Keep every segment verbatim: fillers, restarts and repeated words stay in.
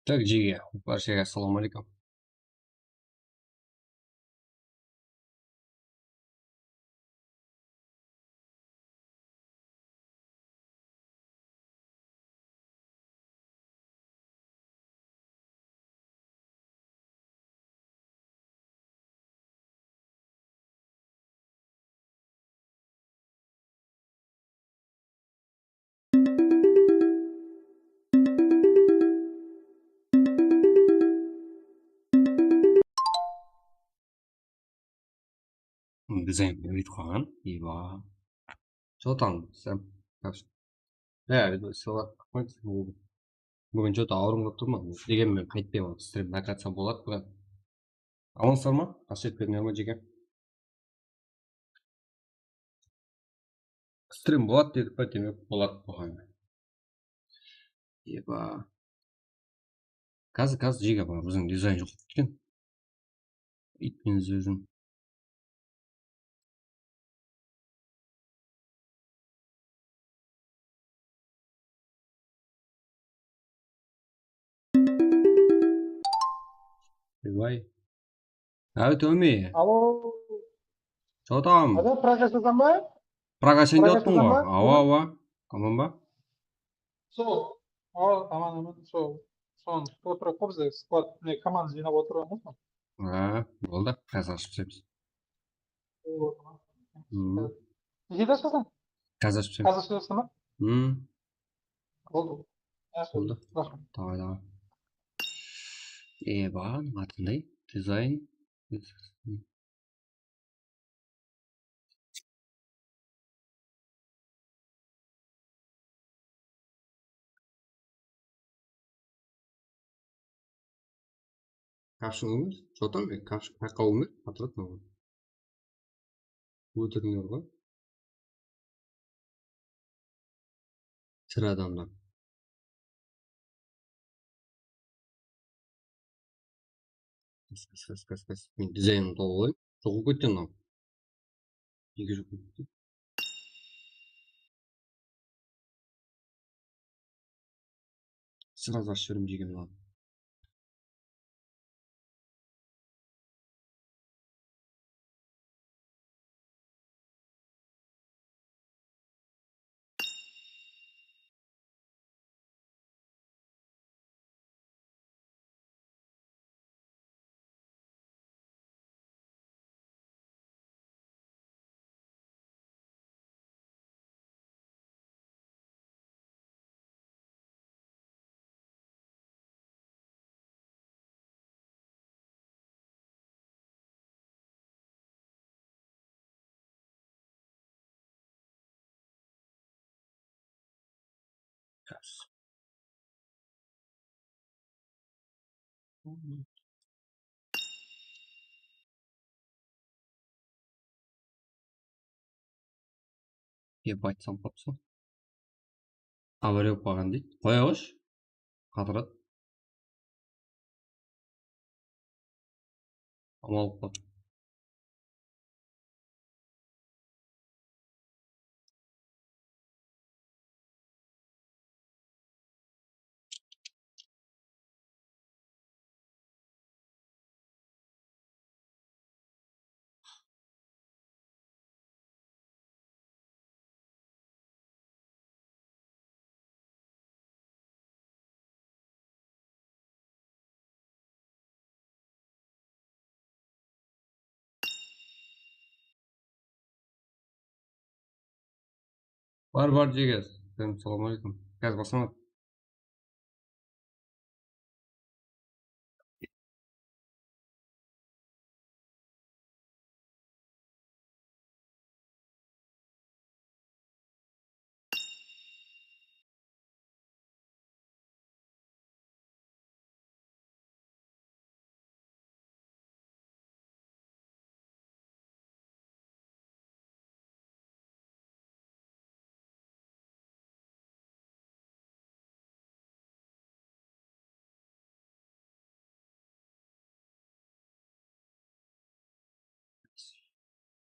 Tak, jige, bárshege assalawma aleykum. Dizayn etip qoyǵan. Eba. Что там, Сэм? Yaxshi. Ya, sawat. Búgin что-то awırıń bolıp turma. Degenmen, qaytpayman. Strim lokaciya boladı búgin. Amansızlar ma? Qashıp kettińler ma, jeke? Strim boladı dedik pa, demek boladı buǵan. Eba. Kázir, kázir, jege, bana biziń dizayn joq ketken. Iyt penen izlep júrmez. Ey, vay. Áwit, Ómi. Alo. Что там? Alo, Praga shızaman ba? Praga shende Praga otın ǵoy. Shızaman ba? Awa, awa. Aman ba? Sol. Awa, aman, aman. Sol. Sonı kútip otıraq qo biz, sklad, ne, komanda jıynap otırǵanbız. Ha, boldı. Házir ashıp taslaymiz. Boldı. Hmm. Neshe dashısań? Házir ashıp taslaymiz. Házir ashıp taslaysań ba? Hmm. Boldı. Boldı. Raxmet. Davay, davay. E, baǵan atınday dizayn. Kafshın emes, что там, e, kafshın, qayaqqa emes, атырады maǵan. Ótirińler ǵoy. Tiri adamlar. Kas, kas, kas, kas, kas. Men dizaynımdı tawıp alayın. Joq bolıp ketti mınaw. Nege joq bolıp ketti? Srazı ashıp jiberem, jege, mınaw. Ep, aytsam qapsa. Avariya bolıp qalǵan deydi. Qoya qoysh. Qatıradı. Amal qıl. Bar, bar, jege. Sen, salam aleykum. Házir baslamadı.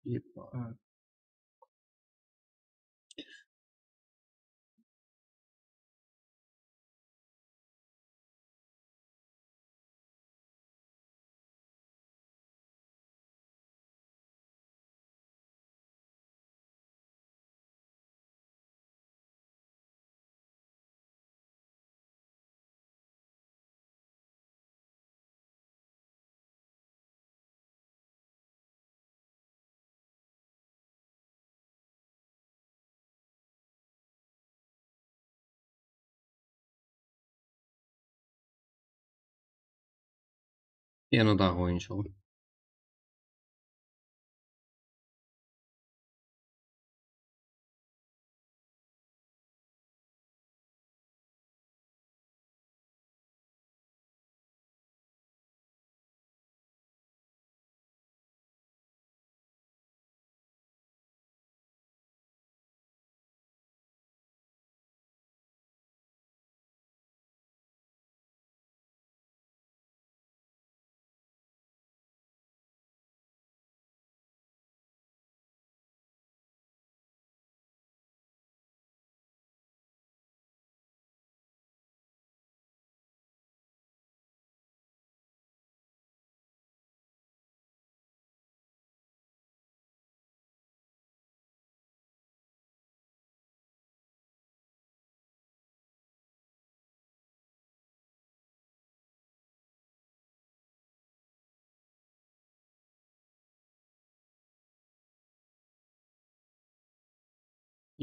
Epa. Enodaǵı oyınshı ǵoy.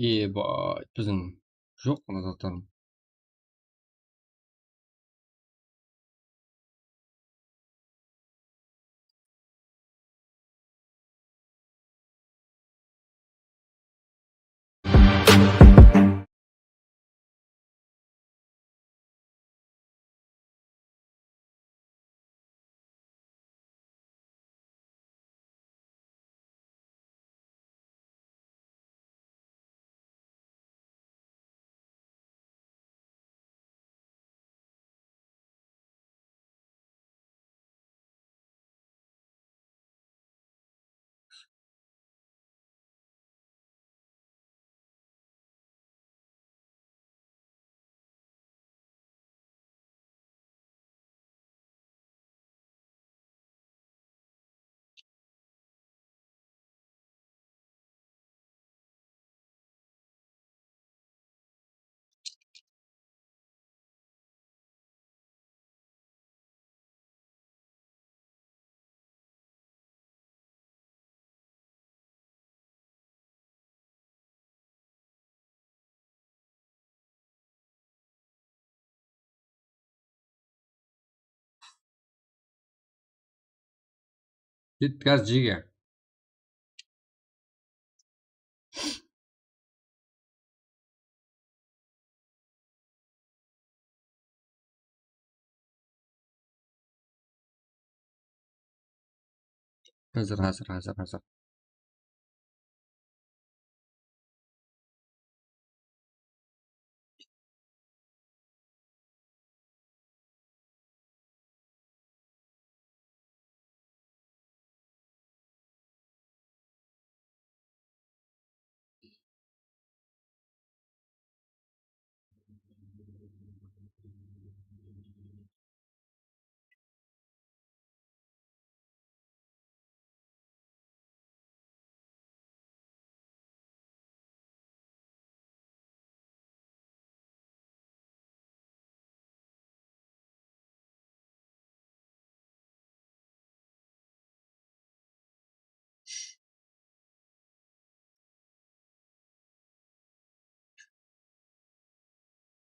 Eba, biziń joq mına zatlarım. Ket, gaz, jege. Házir, házir, házir, házir.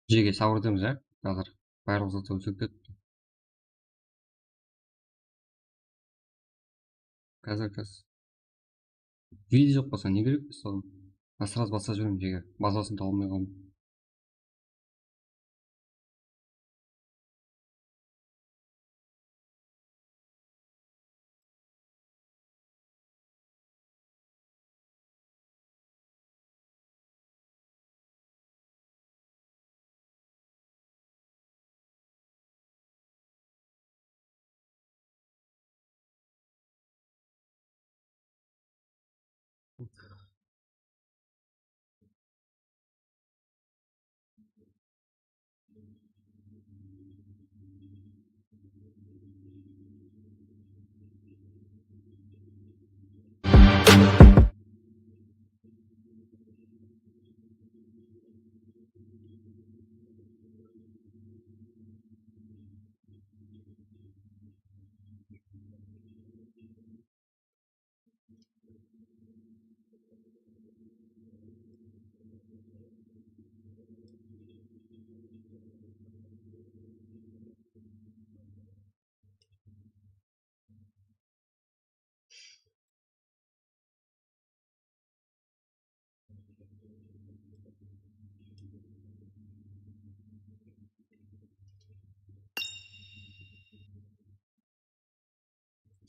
Jege, sabır etemiz, ya. Házir barlıq zat ózgerip ketti. Házir, házir. Video joq bolsa ne kerek bizge? Srazı basqa jiberemiz, jege. Bazasın taba almay qaldım.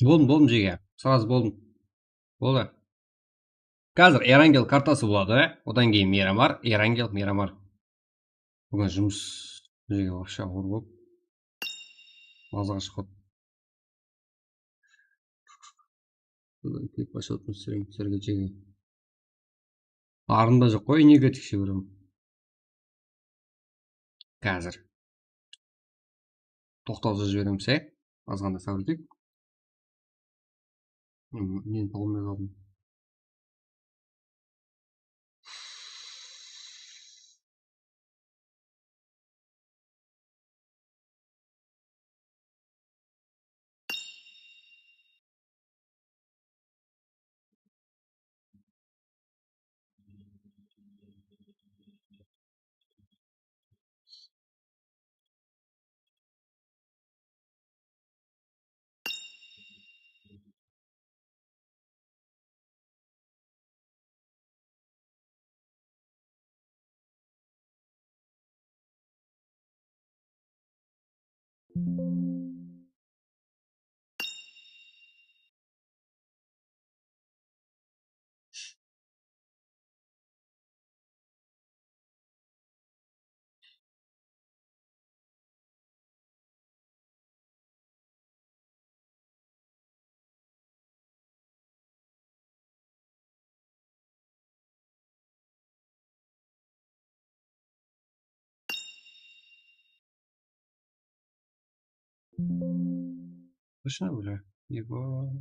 Boldım, boldım, jege. Srazı boldım. Boldı. Házir Erangel kartası boladı. Odan keyin Miramar, Erangel, Miramar. Búgin jumıs jege вообще awır bolıp. Mazǵa shıǵıp. Sodan klip bashap atırmız, sizlerge jege. Arın da joq qoy, nege tekshe beremen. Házir. Toqtawsız jiberemiz, e? Azǵana sabır eteyik. Hmm, neni taba almay qaldım. Точно, бля? Его.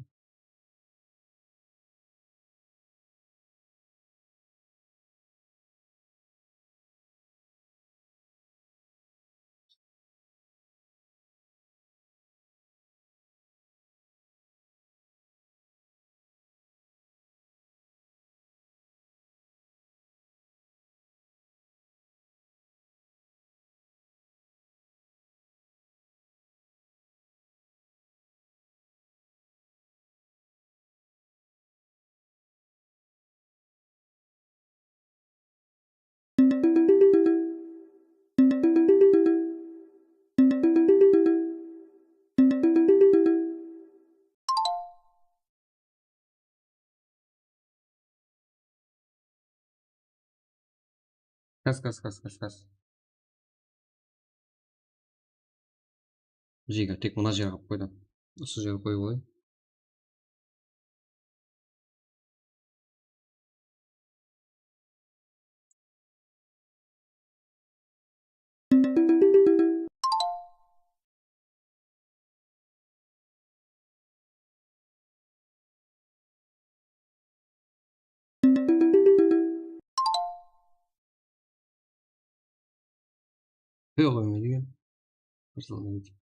Kas, kas, kas, kas, kas. Jege, tek mına jerge qoyıp qoydım. Usı jerge qoyıp alayın. Yoq, qoymaydı eken. Bir saldan keteyik.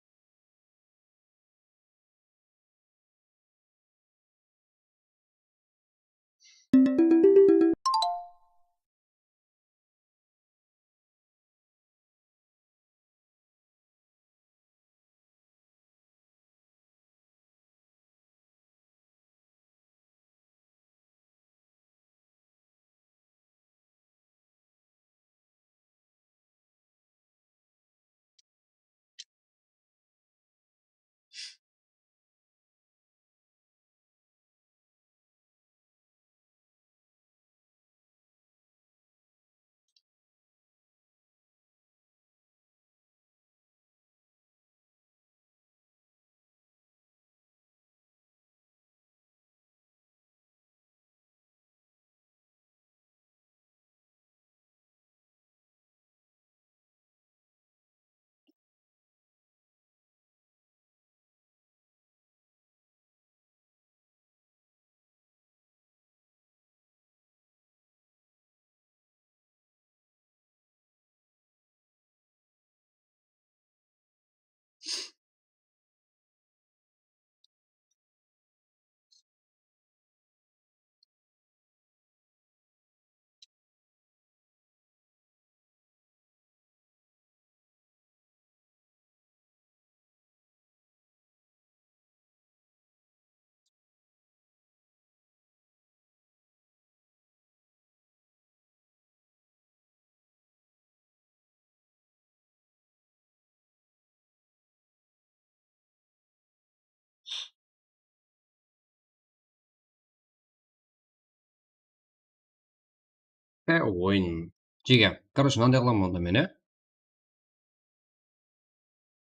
E, oyın. Jege. Короче, mınanday qılaman onda men, e.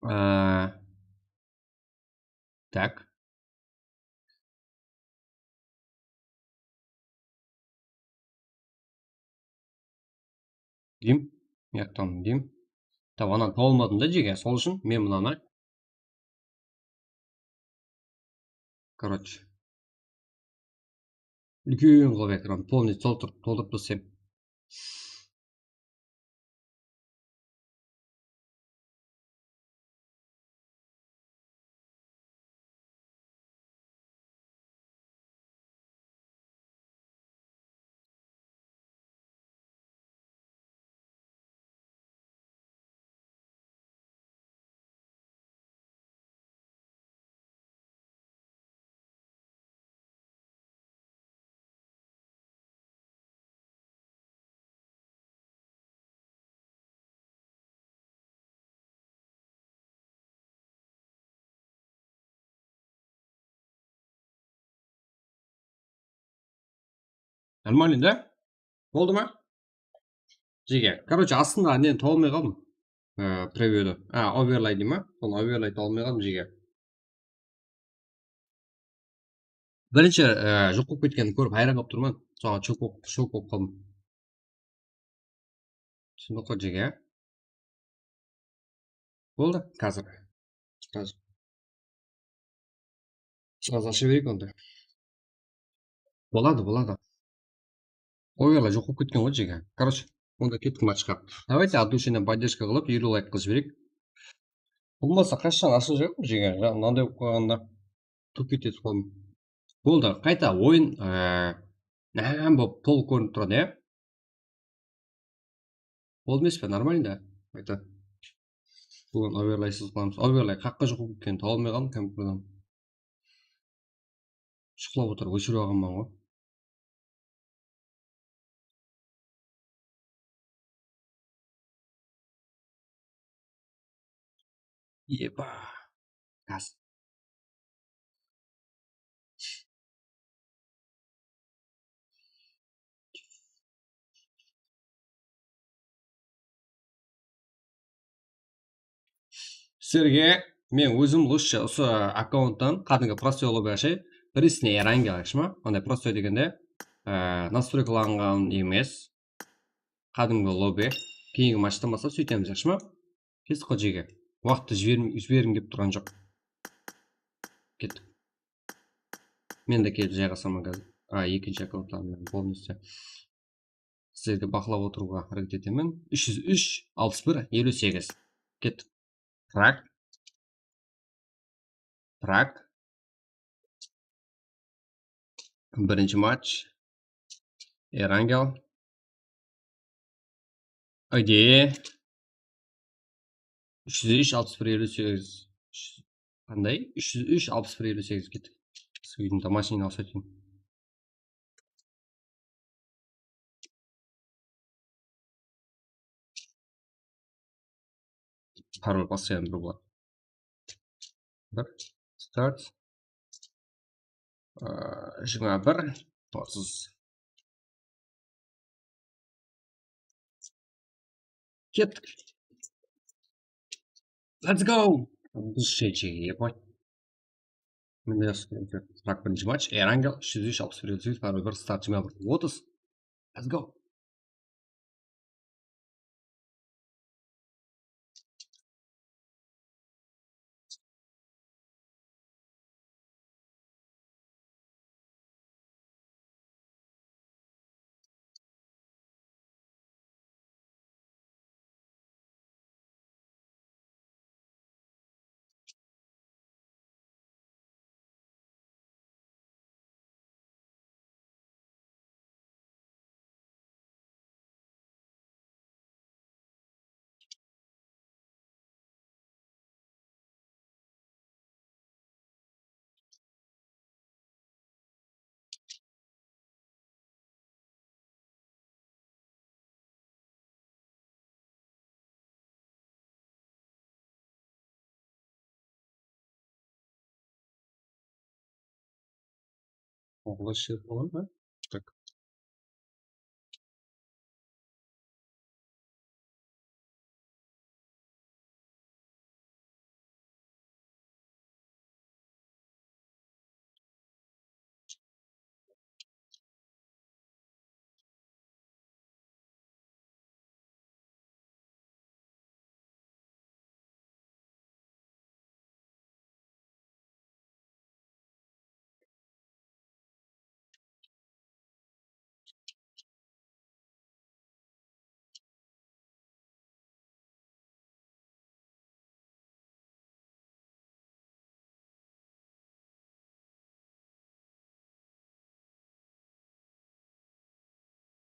Ee, tak. Dim. Mıyaqtan dim. Tamam, ananı tawalmadım da, jege. Sol ushın men mınanı Короче. Úlken qılıp ekran polnıy toltırıp, toltırıp taslap. Нормально, да? Boldı ma? Jege. Короче, astında neni tawalmay qaldım. Ee, previewdı. A, overlay dey ma? Sonı overlay tawalmay qaldım, jege. Birinshi, e, joq bolıp ketkenin kórip hayran qalıp turman. Soǵan shok bolıp, shok bolıp qaldım. Túsindik ǵoy, jege. Boldı, házir. Házir. Srazı asha bereyik onda. Boladı, boladı. Oyala joq bolıp ketken ǵoy, jege. Короче, onda kettik matchqa. Давайте от души поддержка qılıp, eliw layk qılıp jibereyik. Bolmasa, qashshan ashılajaq, jege. Ja, mınanday bolıp qalǵanda. Tupit etip qaldım. Boldı, qayta oyın, e, nán bolıp tolıq kórinip turadı, ya? Boldı emes pe, нормально da. Qayta. Búgin overlaysız qılamız. Overlay qaqqa joq bolıp ketkenin tawalmay qaldım kompyuterden. Shıqlap otırıp óshirip alǵanman ǵoy. Eba. Gaz. Sizlerge men ózim лучше usı akkaunttan qádimgi prostoy lobby ashayın. Birinshine Erangel, yaqshı ma? Onday prostoy degende, e, nastroykalanǵan emes. Qádimgi lobby. Keyingi matchtan baslap sóytemiz, yaqshı ma? Kettik ǵoy, jege. Waqıttı jiberim, jibergim kelip turǵan joq. Kettik. Men de kelip jayǵasaman házir. A, ekinshi akkauntlarım menen полностью. Sizlerdi baqlap otırıwǵa háreket etemen. Úsh júz úsh, alpıs bir, eliw segiz. Kettik. Prag. Prag. Birinshi match. Erangel. Áyde. Úsh júz úsh, alpıs bir, eliw segiz. Qanday? Úsh júz úsh, alpıs bir, eliw segiz kettik. Úydiń домашнийine usaytın. Parol postoyan bir boladı. Bir, start. Aa, jigirma bir, otız. Kettik. Let's go! Dushenchege, ебать. Mine, так, birinshi match, Erangel, úsh júz úsh, alpıs bir, eliw segiz, parol bir, start, jigirma bir, otız. Let's go! Oǵlan sher bola ma? Так.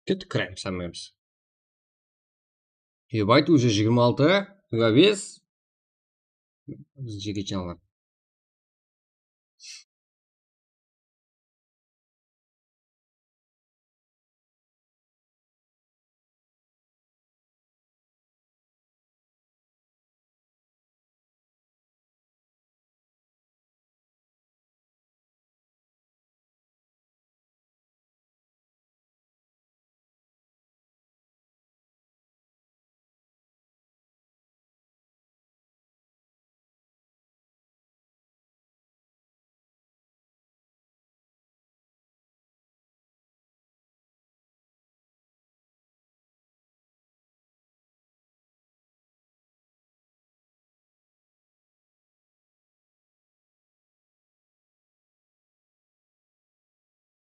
Kettik, kiremiz hámmemiz. Ebayt, уже jigirma altı, jigirma bes. Biziń jeke channellar.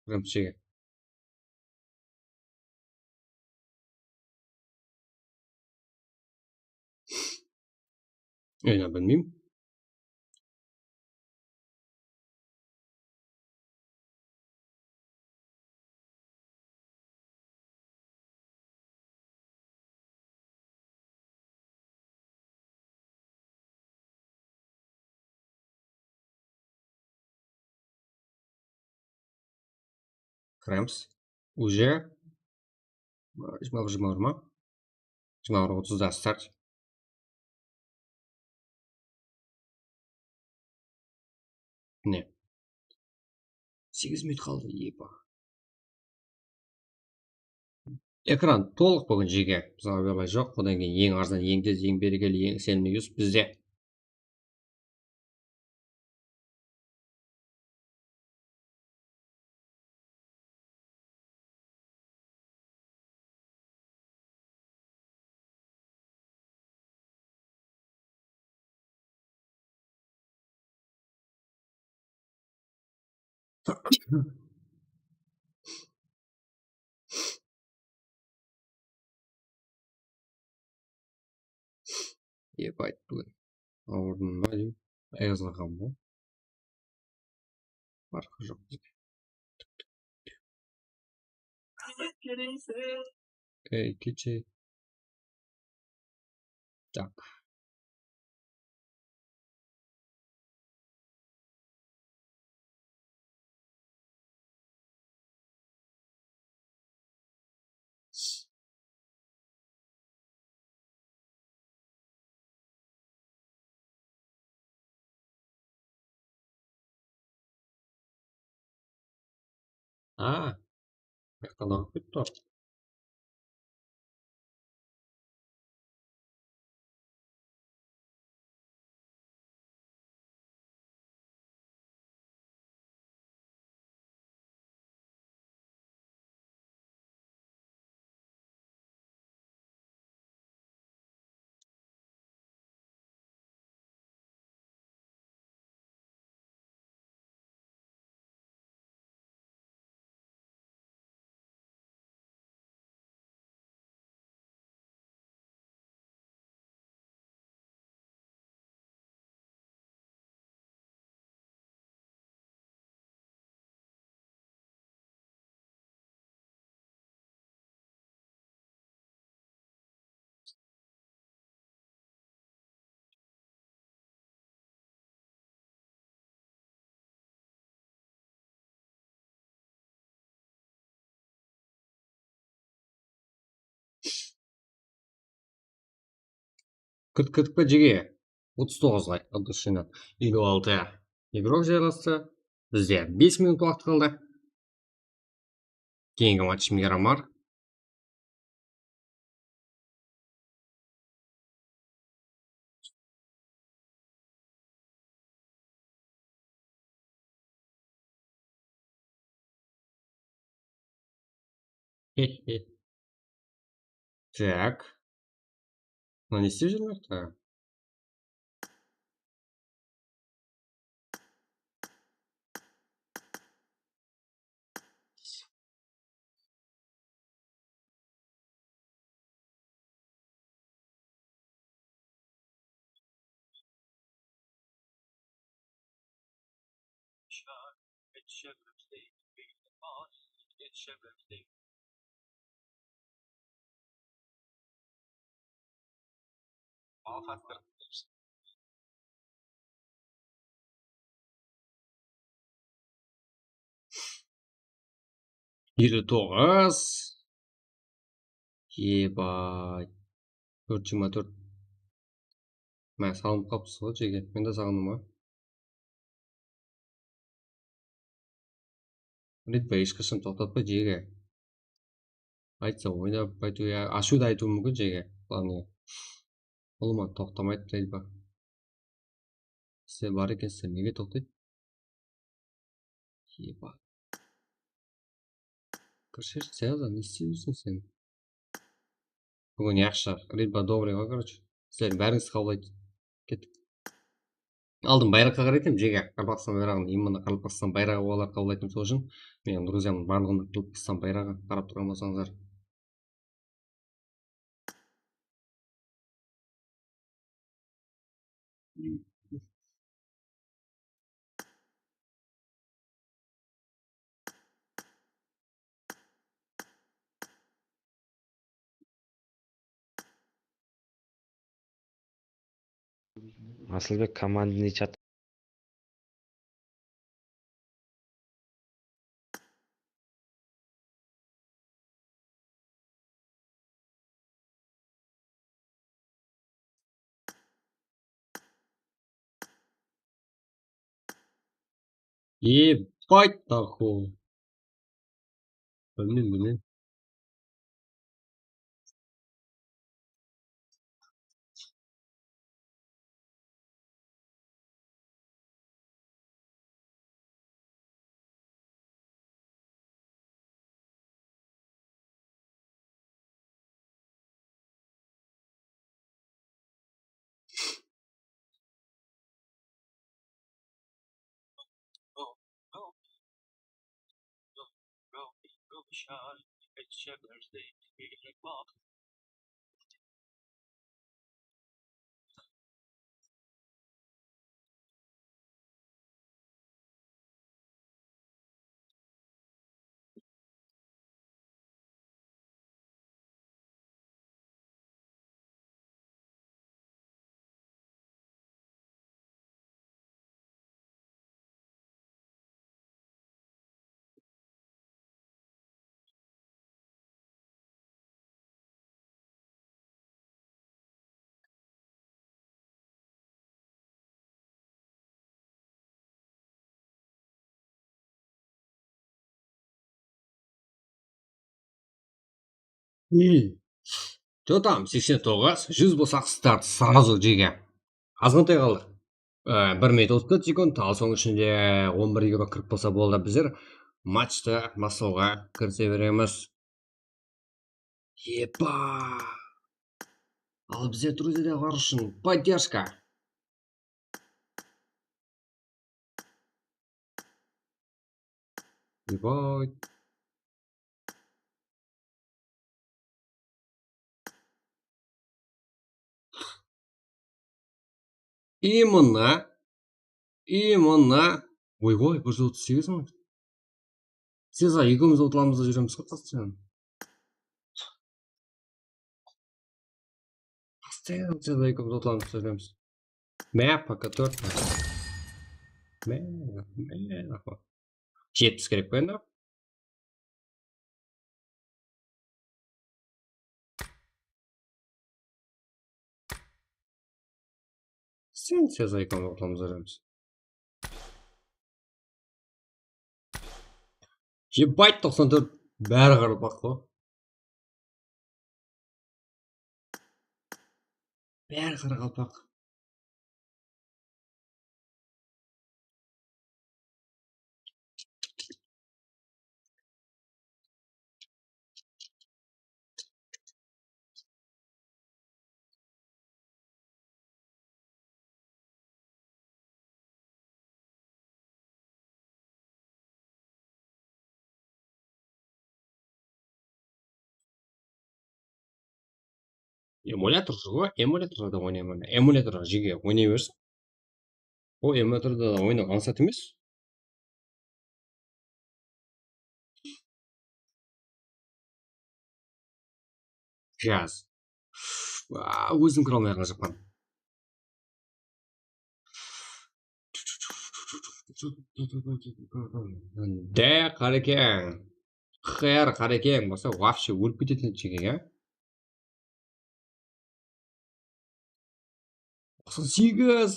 Birinshi. Endi bilmeymen. Kiremiz. Уже jigirma bir, jigirma bir ma? Jigirma bir otızda start. Mine. Segiz minut qaldı, epa. Ekran tolıq búgin, jeke. Mısalı, olay joq. Odan keyin eń arzan, eń tez, eń berekeli, eń isenimli yus bizde. Ебать, блин. Awırdım ba, deyim. Ayazlaǵan ba? Farqı joq. Ey, keche. Так. A, mıyaqtan aǵıp ketti ǵoy. Kirdik, kirdik pe, jeke? Otız toǵız layk, Abdulshinat. Eliw altı igrok jaylastı. Bizde bes minut waqıt qaldı. Keyingi match Miramar. Так. Mına ne istep júr mıyaqta? Elli toǵız. Ebay. Tórt jigirma tórt. Mine, salınıp qalıpsız ǵoy, jege. Men de saǵındım ǵoy. Ritba, hesh qashan toqtatpa, jege. Aytsa, oynap aytıw, ya, ashıwdı aytıwı múmkin, jege. Главное, ulıwma toqtamaydı, Ritba. Sen bar ekensiz, nege toqtaydı? Eba. Kirshirshi, Sayaza, ne islep júrseń sen? Búgin yaqshı, Ritba добрый ǵoy, короче. Sizlerdiń bárińizdi qabıllaydı. Kettik. Aldın bayraqqa qaraydı edim, jege. Qaraqalpaqstan bayraǵın, именно Qaraqalpaqstan bayraǵı bolıp qabıllaydı edim, sol ushın. Meniń друзьямнıń barlıǵında Qaraqalpaqstan bayraǵı, qarap turǵan bolsańızlar. Asılbek, командный чат. Ебать, нахуй. Bilmem, bilmem. Что там, seksen toǵız, júz bolsaq start, сразу jege. Azǵantay qaldı. Ee, bir minut otız tórt sekund, al, sonıń ishinde on bir euro kirip qalsa boldı. Bizler matchtı baslawǵa kirise beremiz. Epa! Al, bizler, друзья, bar ushın поддержка. Ебать. И mına, и mına. Oy-oy, bir júz otız segiz mıń. Seza, ekewimiz otılamız da júremiz ǵoy, постоянно. Постоянно Seza, ekewimiz otılamız da júremiz. Mine, пока tórt. Mine, mine, jetpis kerek pa endi? Sen Seza, ekewimiz otılamız da júremiz. Ебать, toqsan tórt, bári qaraqalpaq ǵoy. Bári qaraqalpaq. Emulyator ǵoy, emulyatorda oynayman. Emulyatorda jege oynay bersin. O emulyatorda oynap ańsat emes. Jaz. Aa, ózim kire almay qalǵan jaqpan. Dá, Qarekeń. Q R Qarekeń bolsa, вообще ólip ketetin edi, jeke, ya. Toqsan segiz.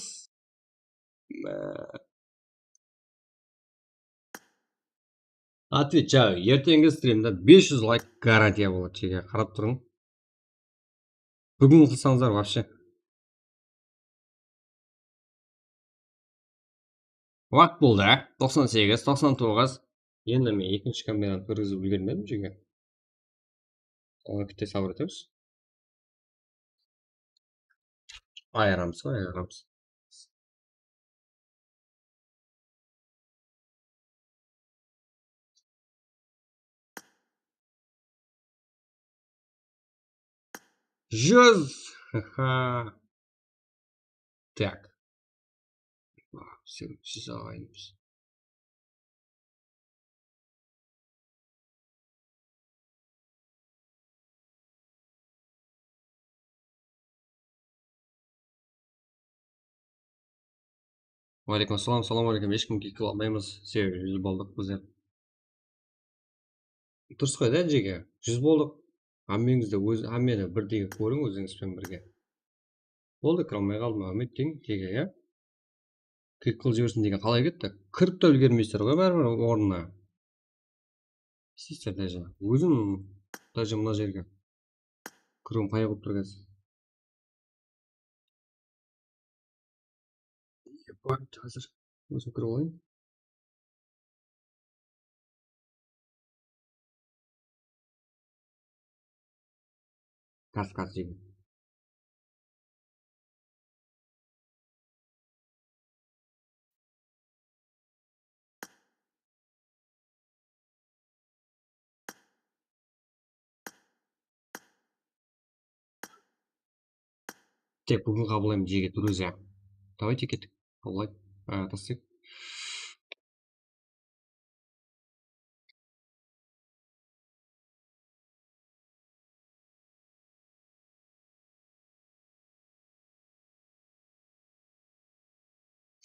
Отвечаю, erteńgi strimde bes júz layk garantiya boladı, jeke, qarap turıń. Búgin qılsańızlar, вообще. Waq boldı, á? Toqsan segiz, toqsan toǵız. Endi men ekinshi kameranı kirgizip úlgermedim, jeke. Oǵan kitte sabır etemiz. Ayıramız ǵoy, ayıramız. Júz. Haha. Так. Sen, siz aǵayınımız. Waleykum assalam, salam aleykum. Hesh kim kiyik qıla almaymız, sebebi júz boldıq bizler. Durıs ǵoy da, jeke. Júz boldıq. Hámmeńizdi óz, hámmeni birdey kóriń ózińizben birge. Boldı, kire almay qaldım, áwmet deń, jeke, ya. Klik qılıp jibersin degen qalay ketti? Kirip te úlgermeysiz ǵoy báribir ornına. Sister даже. Ózim даже mına jerge kiriwim qıyın bolıp tur házir. Bar, házir ózim kirip alayın. Kaz, kaz, jeke. Tek búgin qabıllaymız, jeke, друзья. Давайте kettik. Qabıllayıq. Á, tastayıq.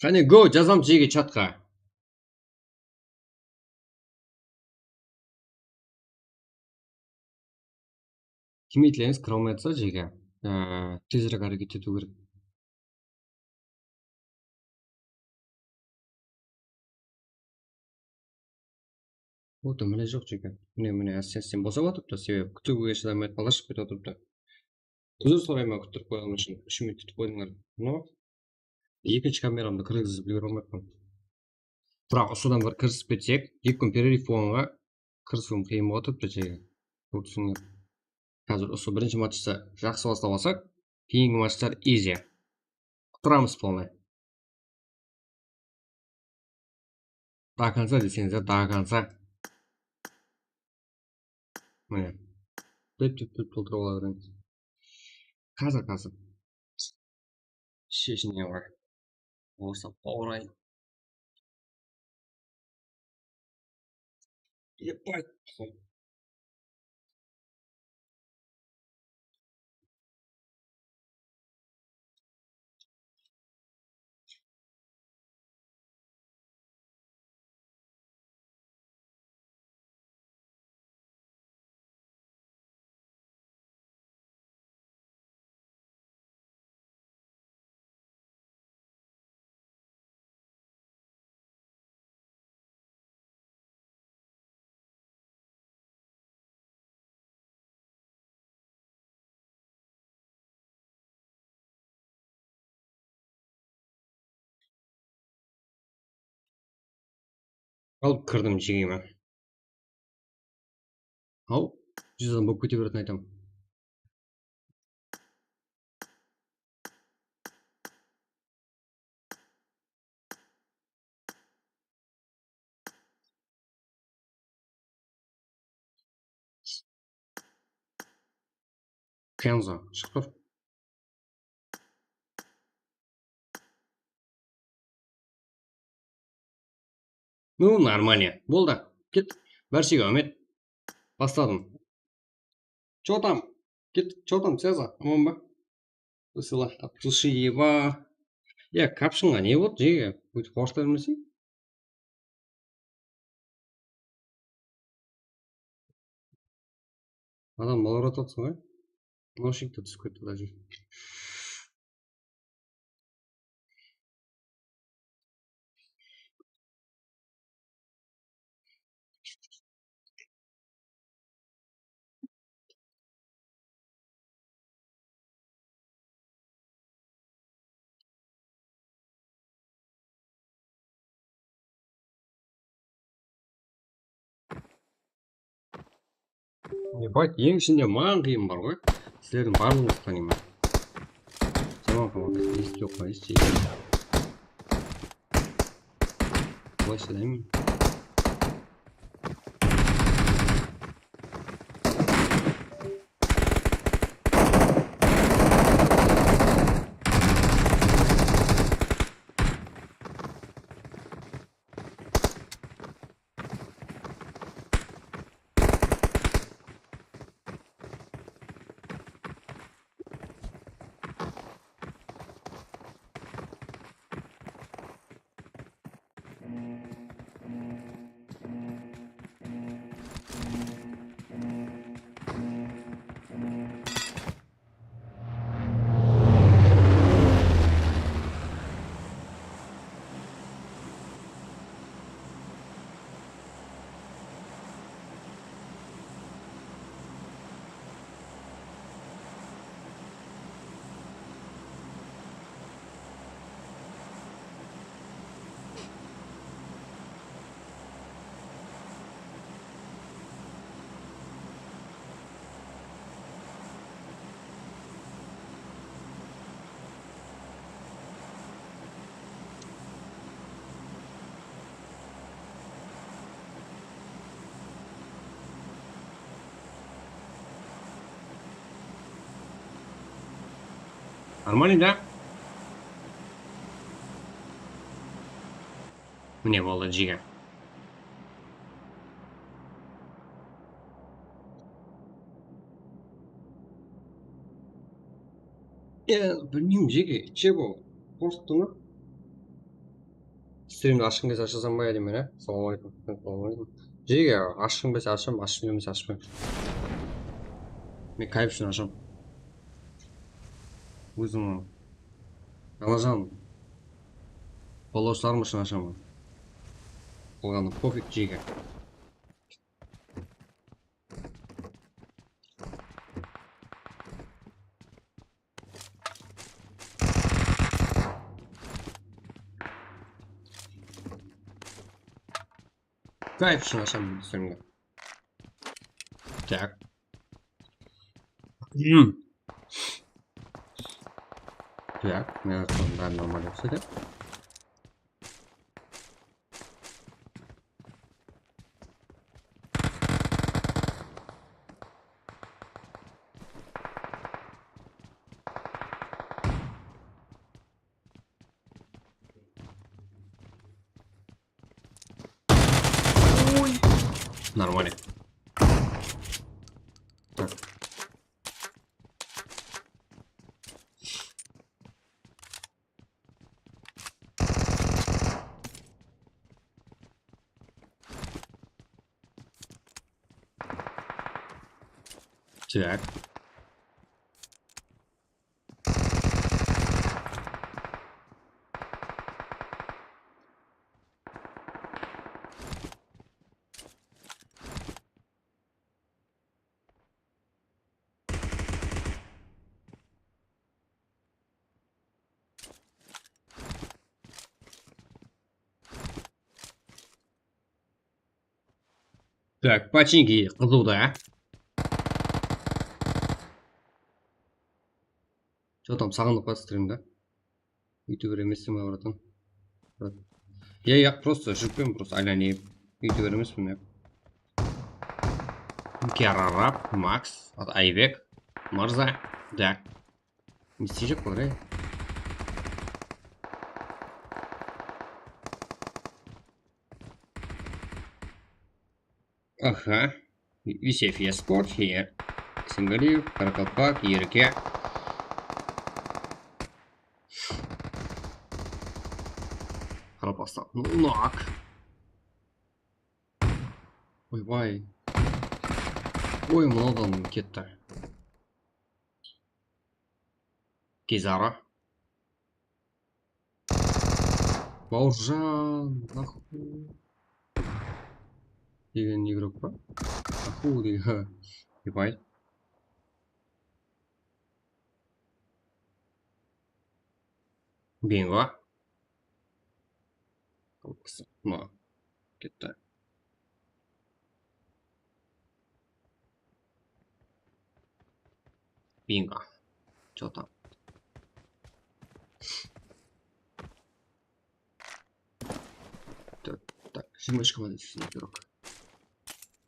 Qáne, go, jazamız jeke chatqa. Kim iytleńiz kire almay atsa, jeke. Á, tezirek háreket etiw kerek. Oda mine joq, jeke. Mine, mine, áste-áste bosap atırıptı, sebebi kútiwge shıdamay atırıptı, bala shıǵıp ketip atırıptı. Uzr sorayman, kúttirip qoyǵanım ushın. Úsh minut kútip qoydıńlar. No, ekinshi kameramdı kirgizip úlgere almayappan. Biraq usıdan bir kirisip ketsek, eki kún перерыв bolǵanǵa kirisiwim qıyın bolıp atırıptı, jeke. Kórdińler. Házir usı birinshi matchta jaqsı baslap alsaq, keyingi matchlar easy. Qutıramız полный. До конца deseńiz, до конца. Mine. Dep, dep, dep toltırıp ala beremiz. Házir, házir. Sheshine bar. Bolsa bawırayın. Ебать. Alıp kirdim jegeme. Haw, júz adam bolıp kete beretin aytam. Kenzo, shıqtır. Ну, нормально. Boldı. Ket. Bárshege áwmet. Basladım. Чё там? Ket. Чё там, Ceza? Aman ba? Высыла. Abdulshieva. Ya, kapshınǵa ne boldı, jege? Óytip qorısa bermesey. Adam balalar atırıpsın ǵoy. Naushinikte túsip ketti даже. Ебать, eń ishinde maǵan qıyın bar ǵoy. Sizlerdiń barlıǵıńızdı tanıyman. Zaman qamaqta, esti joq pa, esti. Qılay shıdayman. Нормально, да? Mine, boldı, jege. E, bilmeyim, jege, che bol. Qorqtıń ba? Strimdi ashqıń kelse ashasań ba, ya deymen, a? Assalawma aleykum. Assalawma aleykum. Jege, ashqıń kelse asham, ashqıń kelse ashpayman. Men kayf ushın asham. Ózim alajan. Qollaslarım ushın ashaman. Qalǵanı pofig, jege. Kayf ushın ashaman, túsinemen. Tak. Hmm. Tak, men aytqanım bári normal emes edi. Ой. Нормально. Так. Так. Так, починки qızıwda. Что там, saǵınıp pa strimdi? Ютубер emesseń ba, bratan? Brat. Ya, ya, просто júrippen, просто aylanayın. Ютубер emespen men. Kiararap, Max, Aybek, Mırza, да. Ne isteyjek bular, ey? Aha. Visef Esport here. Isengaliyev, Qaraqalpaq, Erke. Qaraqalpaqstan. Nok. Oybay. Oy, mınadan ketti. Kizara. Bauırjan. Ahu. Degen igrok pa? Ahu degen. Epay. Bingo. Mına, ketti. Bingo. Чё там? Так, так, жиырма úsh komanda sizin igrok.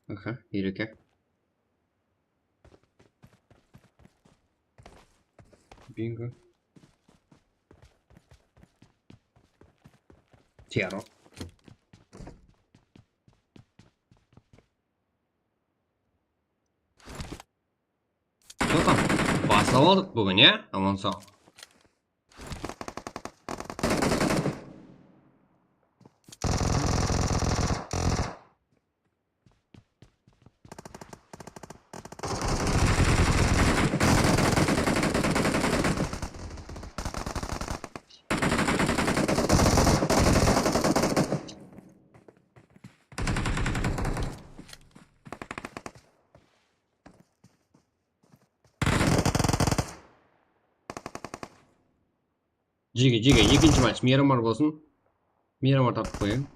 Aha, ereke. Bingo. Tero. Что там? Baslap aldıq búgin, ya? Aman sağ. Jege, jege, ekinshi match miyramar bolsın. Miyramar tapıp qoyayın.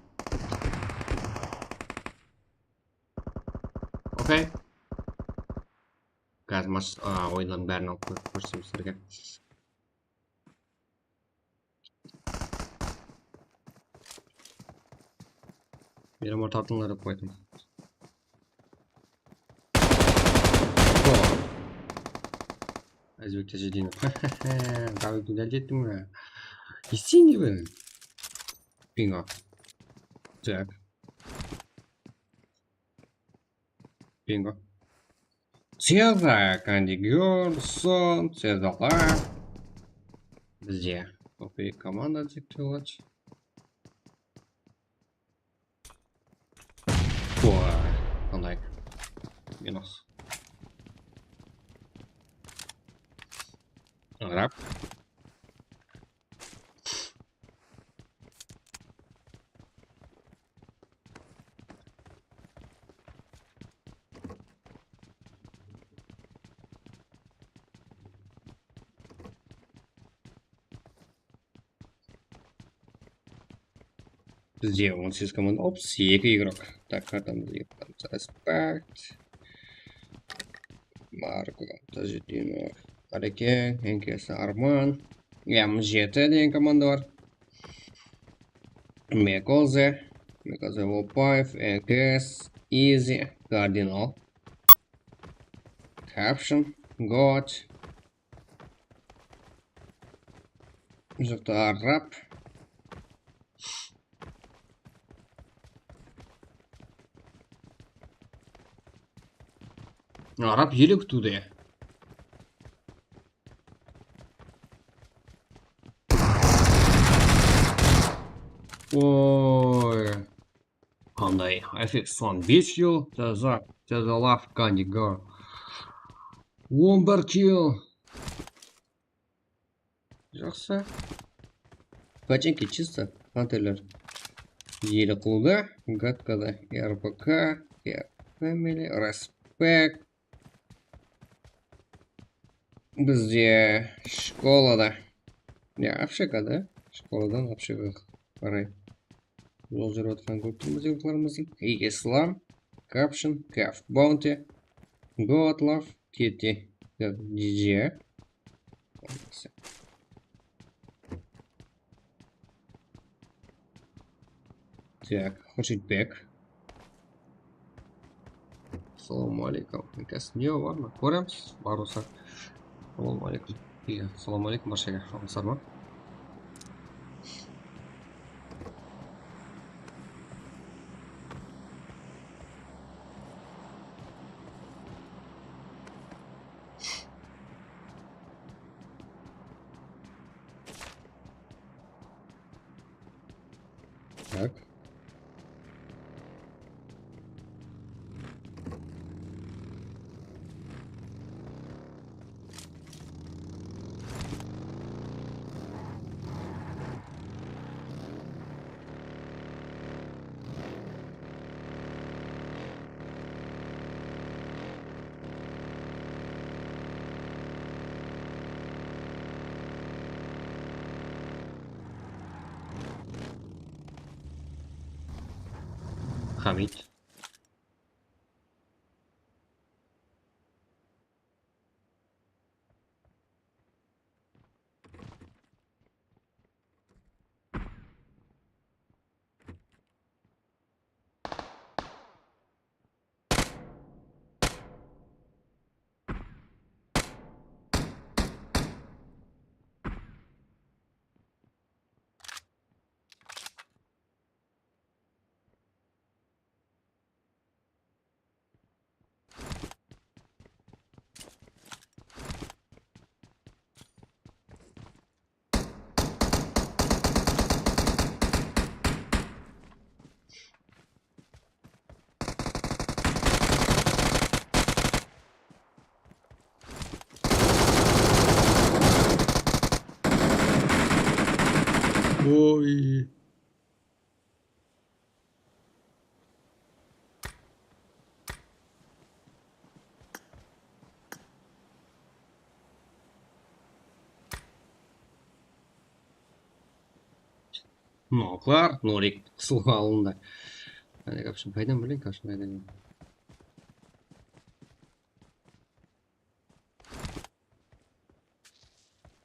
Okey. Házir mas-, a, oyınlardıń bárin alıp kór-, kórsetemiz sizlerge. Miyramar tartıńlar dep qoydım. Azbek Tajdinov. Davaydı dál ettim be? Eseń be? Bingo. Так. Bingo. Ceza, Kandigor, Son, Cezalar. Bizde. Okey, komanda dep qoyayıq. Oy, qanday. Minus. Arap. Bizde on segiz komanda, ops, eki igrok. Tak, kartamızdı yıqtırıp, respekt. Marko Tajdinov, Areke, Enkes Arman. M jeti degen komanda bar. Mekoze, Mekoze Vopaev, Enkes, Izi, Kardinal. Caption, God. Mına jaqta Arap. Arap ele kútiwde. Oy. Qanday? F X on bes kill, Taza, Taza Laf, Kandigor. On bir kill. Jaqsı. Pachenki чисто, Hunterler. Ele qılıwda, Gatkada, R P K, R Family, Respect. Bizde shkolada, ya, общагада, shkoladan общаǵa qaray jol júrip atqanın kórip turmız, yurtlarımızdıń. Islam, Caption, Kaf Bounty, God Love, Titi, D J. Так, Xurshidbek. Assalamu aleykum. Kóremiz, bar bolsa. Assalamu aleykum. Iya, assalamu aleykum, barshege. Alıńızlar ma? Так. Hamid. Oy. Noklar, Norik qısılıp alındı. Qanday kapshın paydan bilin, kapshın paydan.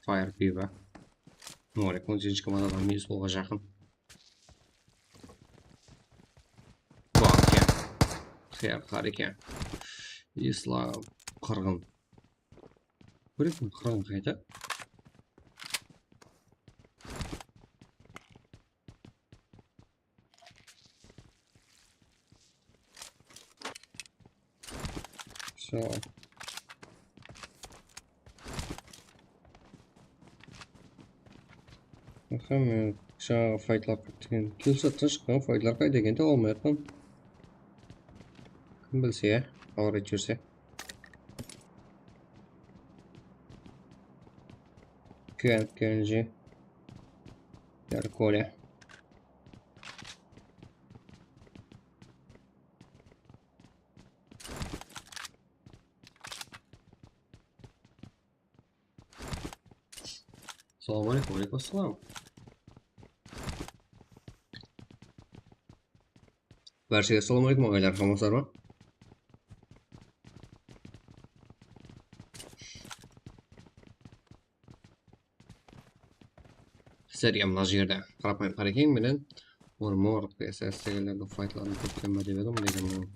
Fire piva. Norik on segizinshi komandada minus bolǵan jaqın. Bak eken. Xıyar qar eken. Islam qırǵın. Kóretin qırǵın qayta. Всё. Aha, men jańaǵı faytlar degen kelsattan shıqqan faytlar qayda eken, taba almay atırman. Kim bilse, ya, awır etip júrse. Ken, Kenji. Yarkole. Assalawma aleykum, aleykum assalam. Bárshege assalawma aleykum, aǵaylar, amansızlar ma? Sizlerge mına jerde qarapayım Qarekeń menen Ormor P S S degenlerdiń faytların kórsetemen dep edim, lekin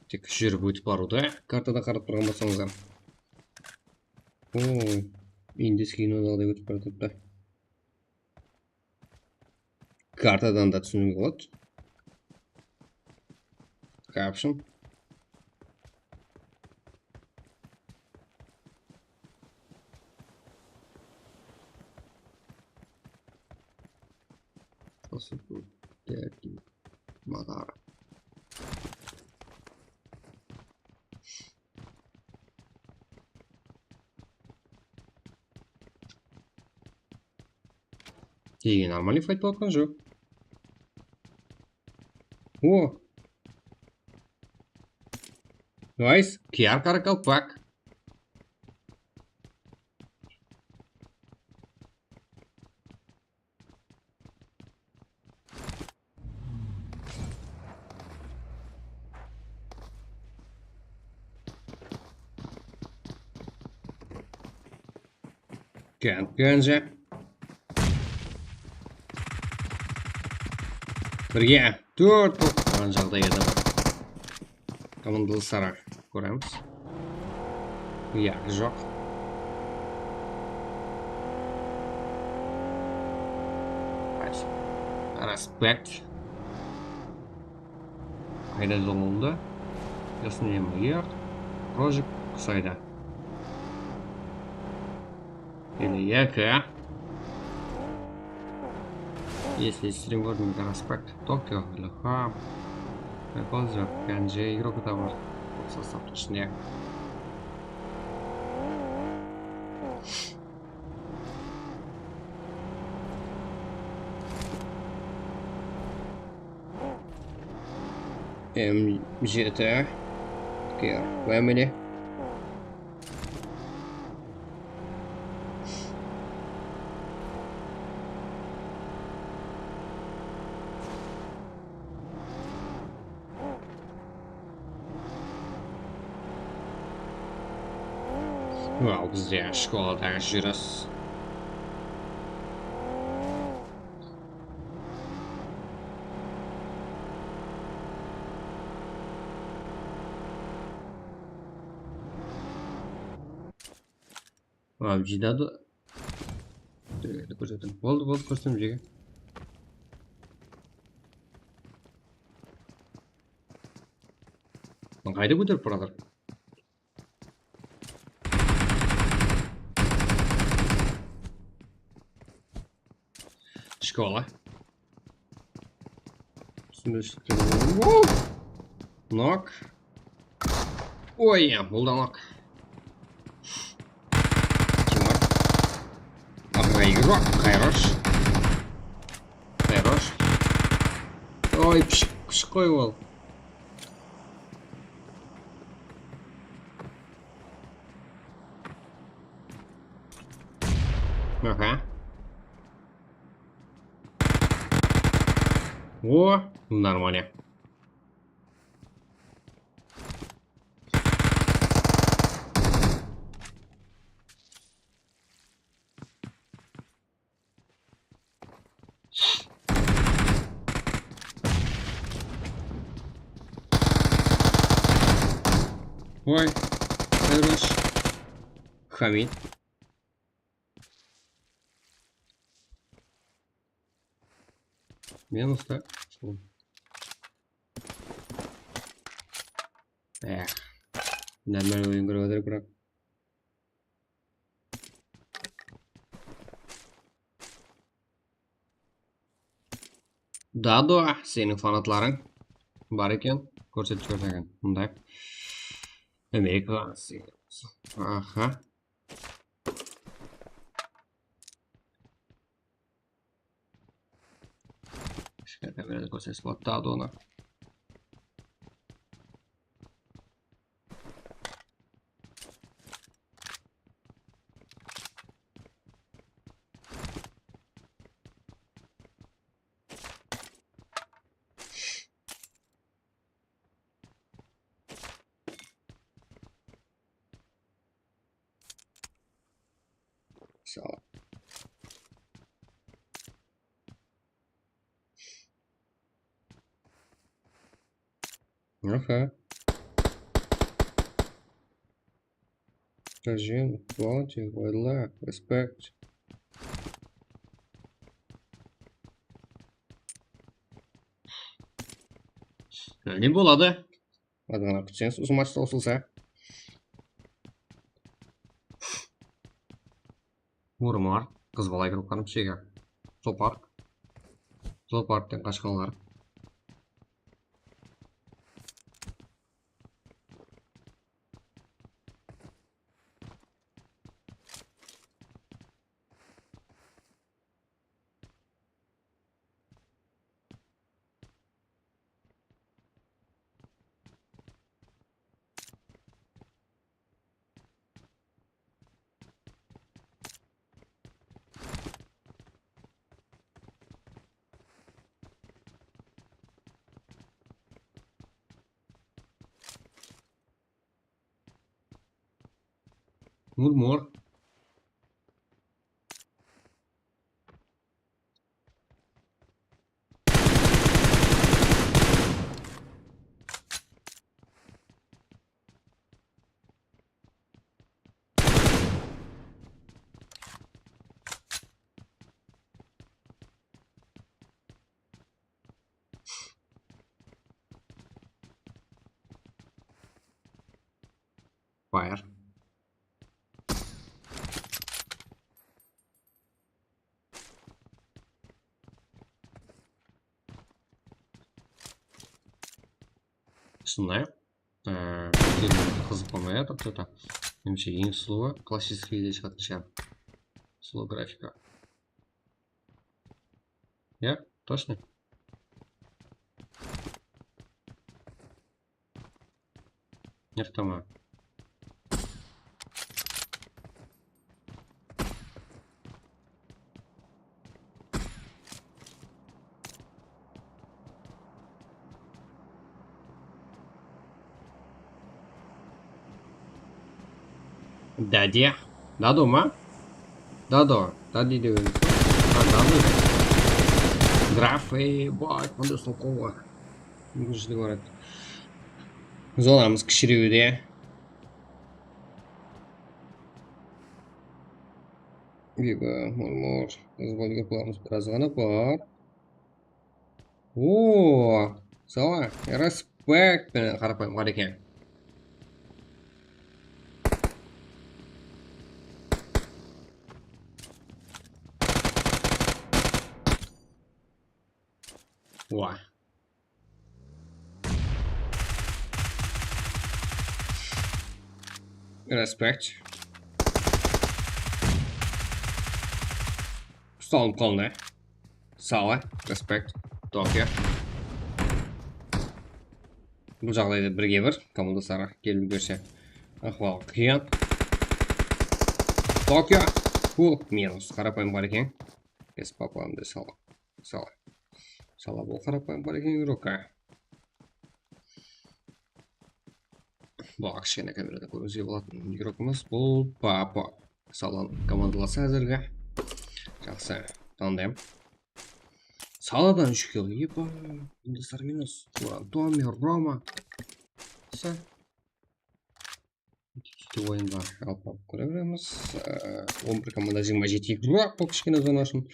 tek júrip ótip barıwdı kartada qarap turǵan bolsańızlar. O, Indiyskiy nodaǵıday ótip baratırıptı. Kartadan da túsiniwge boladı. Caption. Nasıl bu? Derdi. Madara. Ey, нормальный файт bolıp atqan joq. O! Nice, K R Karakalpak. Gel, gelse. Birge. Tórt bolıp qalǵan jaǵday edi. Komandalıslar kóremiz. Ya, joq. Respekt. Qayda zolımdı? Jasın emager. Project qusaydı. Ele eki. Если стрим Гордон Respect, Tokio, L H, Repozo, P N G, игрок это бар. Sostavtıń ishinde. M jeti. Ker, qoya mine. Al, bizde shkolada júresiz. Al, jidadu. Boldı, boldı, kórsetim jege. Qayda kóterip baratır? Shkola. Ústinde shıqtı. Wow! Nok. Oy, bul da nok. Kim bar? Aqırǵa igorok, hayrosh. Hayrosh. Oy, pishik, pishik qoy ol. Aha. O, нормально. Oy, hayrosh. Хамит. Минус, да? Эх, нормально oyun kúrip atır, birak. Dado, seniń fanatlarıń bar eken, kórsetip jiberseń eken. Mınday. Amerika. Aha. Kishkene kamerada kórsetip boladı, Dadonı. Sağ ol. Aha. Tajin, bounty, layla, respect. Ne boladı? Azǵana kútseńiz, usı matchta usılsa. Orınlar, qız bala kirip qaldım shege. Zoopark. Zooparkten qashqanlar. Murmur. Fire. Usınday. Ee, qızıq bolmay atır, что-то. Menimshe, eń sulıwı klassicheskiy de shıǵatın shıǵar. Slow grafika. Ya, точно. Nirtama. Dade. Dado ma? Dado. Dadi degen. Ha, Dado. Graf, ey, bay, qanday uslap qoyǵan. Mumkinshiligi bar edi. Zonamız kishirewde. Biba, murmur. Biz bolga pulımız biraz ǵana bar. Oo, sala, respekt penen qarapayım bar eken. Wa. Respekt. Ustalınıp qalın, e. Sala, respekt. Tokyo. Bul jaǵdayda birge bir komandasları kelip úlgerse, ahwal qıyın. Tokyo. Bul minus. Qarapayım bar eken. Kes papamdı sala. Sala. Sala bul qarapayım bar eken, игрок. Bul kishkene kamerada kórińizge bolatuǵın игрокımız bul Papa. Salan komandalası házirgi. Jaqsı, tanıdım. Saladan úsh kill, epa. Hindistar minus. Ulan Tomi, Roma. Sa. Ikki oyınǵa alıp barıp kóre beremiz. Ee, on bir komanda jigirma jeti игрок, bul kishkene zona ushın.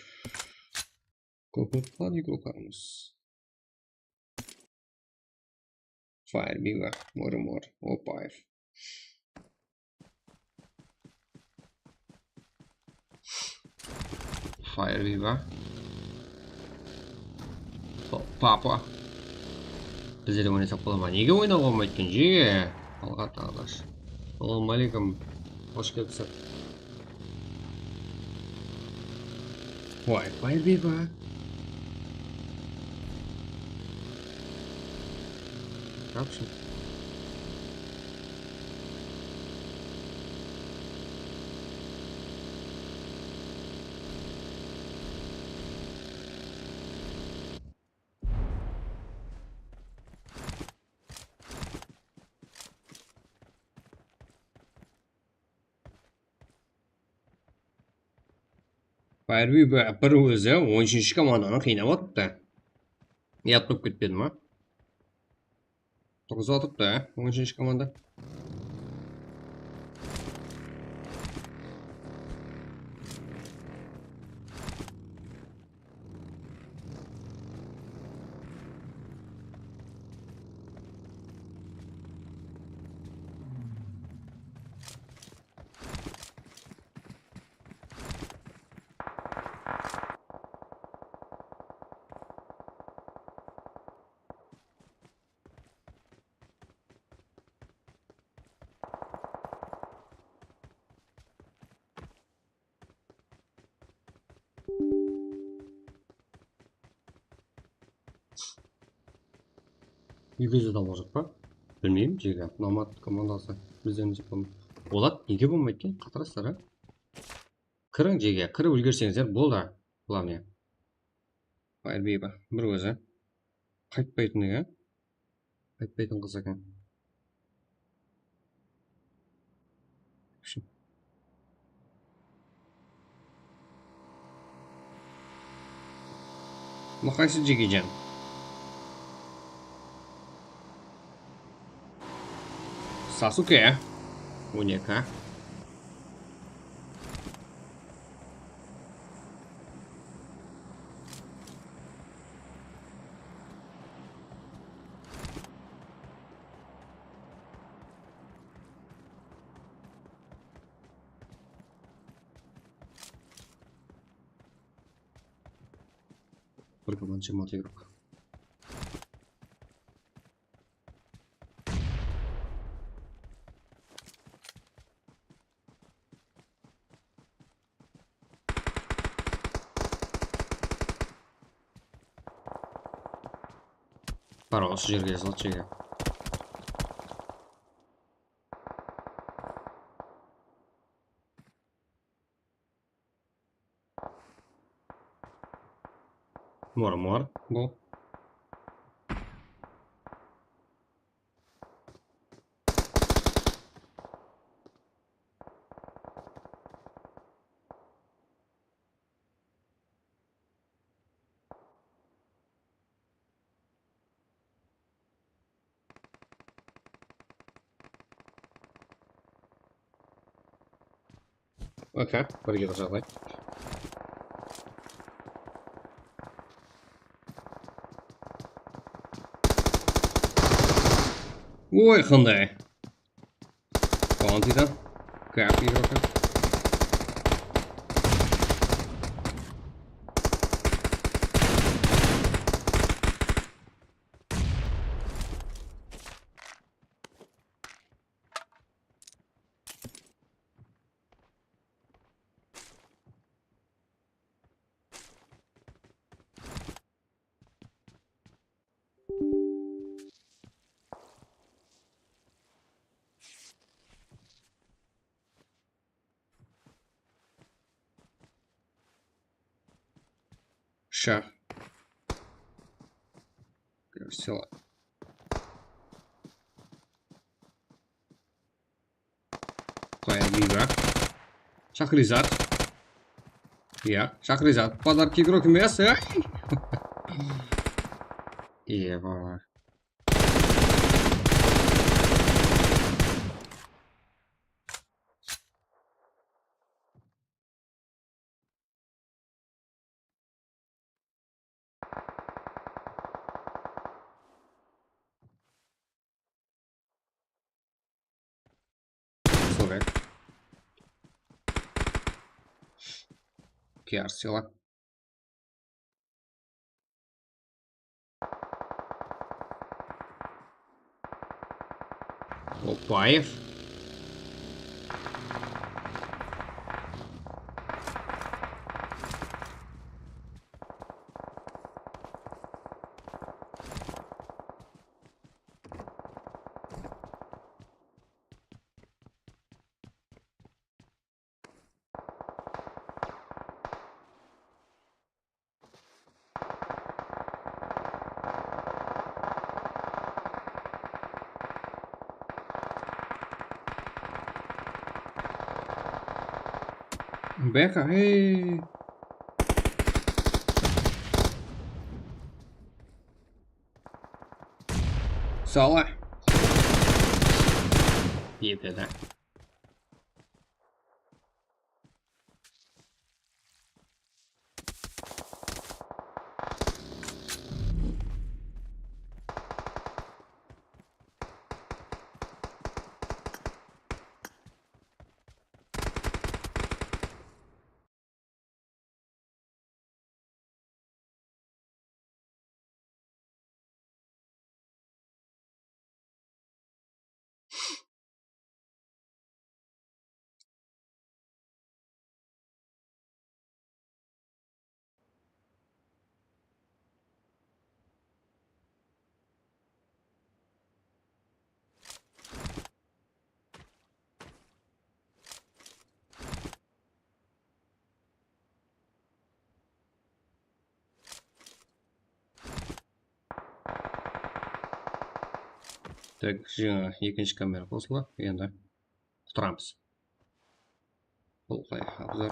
Kóp ulıtqan игрокlarımız. Fire Biba, Morimor, Opaev. Fire Biba. Pa-, Papa. Bizler de oynasaq bola ma? Nege oynawǵa bolmaydı eken, jege? Alǵa taqdash. Assalawma áleykum. Xosh kelipsiz. Vay, Fire Biba. Yapsın. Fire Biba bir ózi on úshinshi komandanı qıynap atırıptı. Uyat bolıp ketpedi ma? Turǵızıp atırıptı, á, on úshinshi komanda. Úyge adam olacaq pa? Bilmeymen, jege. Nomad komandası bizden jaqın. Olar nege bolmaydı eken? Qatıraslar, á? Kiriń, jege. Kirip úlgerseńizler, boldı. Главное. Fire Biba, bir ózi. Qaytpaytın eken. Qaytpaytın qız eken. Mına qaysı, jegejan? Sasuke. On eki. Bir komanda jigirma altı игрок. Bar, usı jerge yazıladı, jege. Mor, mor, bul. Okey, birge jaǵday. Oy, qanday. Bountydan. Kap игрока. Sha. Sela. Qoyayıq, biyrak. Shaxrizat. Iya, Shaxrizat. Подарки игрок emes, ey! Iya, baba. Sorry. Kiyar sıyla. Oppaev. Beka, hey. Salah. Yep, yep. Tak, jańa ekinshi kamera qosıla, endi qutıramız. Qolqay, obzor.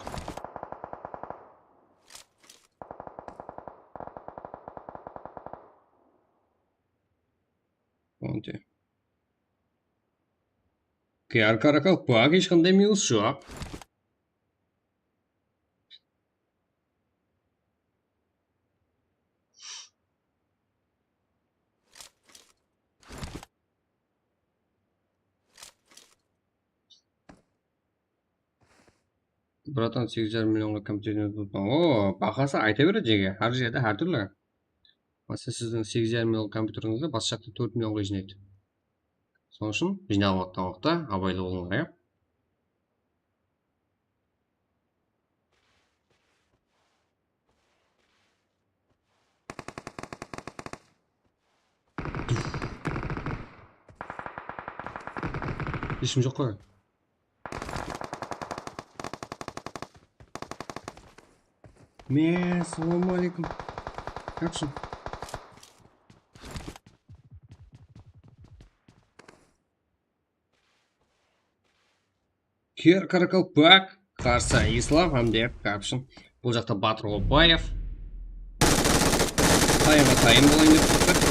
Bounty. Kiyar Karakal, bak, hesh qanday minus joq. Bratan, segiz jarım millionǵa kompyuterdi tutpań. O, bahası ayta beredi, jeke. Hár jerde hár túrli. Máselen, siziń segiz jarım million kompyuterińizdi bas jaqta tórt millionǵa jıynaydı. Sonıń ushın jıynap atqan waqıtta abaylı bolıńlar, ya. Hesh kim joq ǵoy. Men, assalamu aleykum. Qapshın. Kir Karakalpak, qarsı Islam hám de Kapshın. Bul jaqta Batır Opbaev. Tayınǵa tayın bolayın dep turıptı.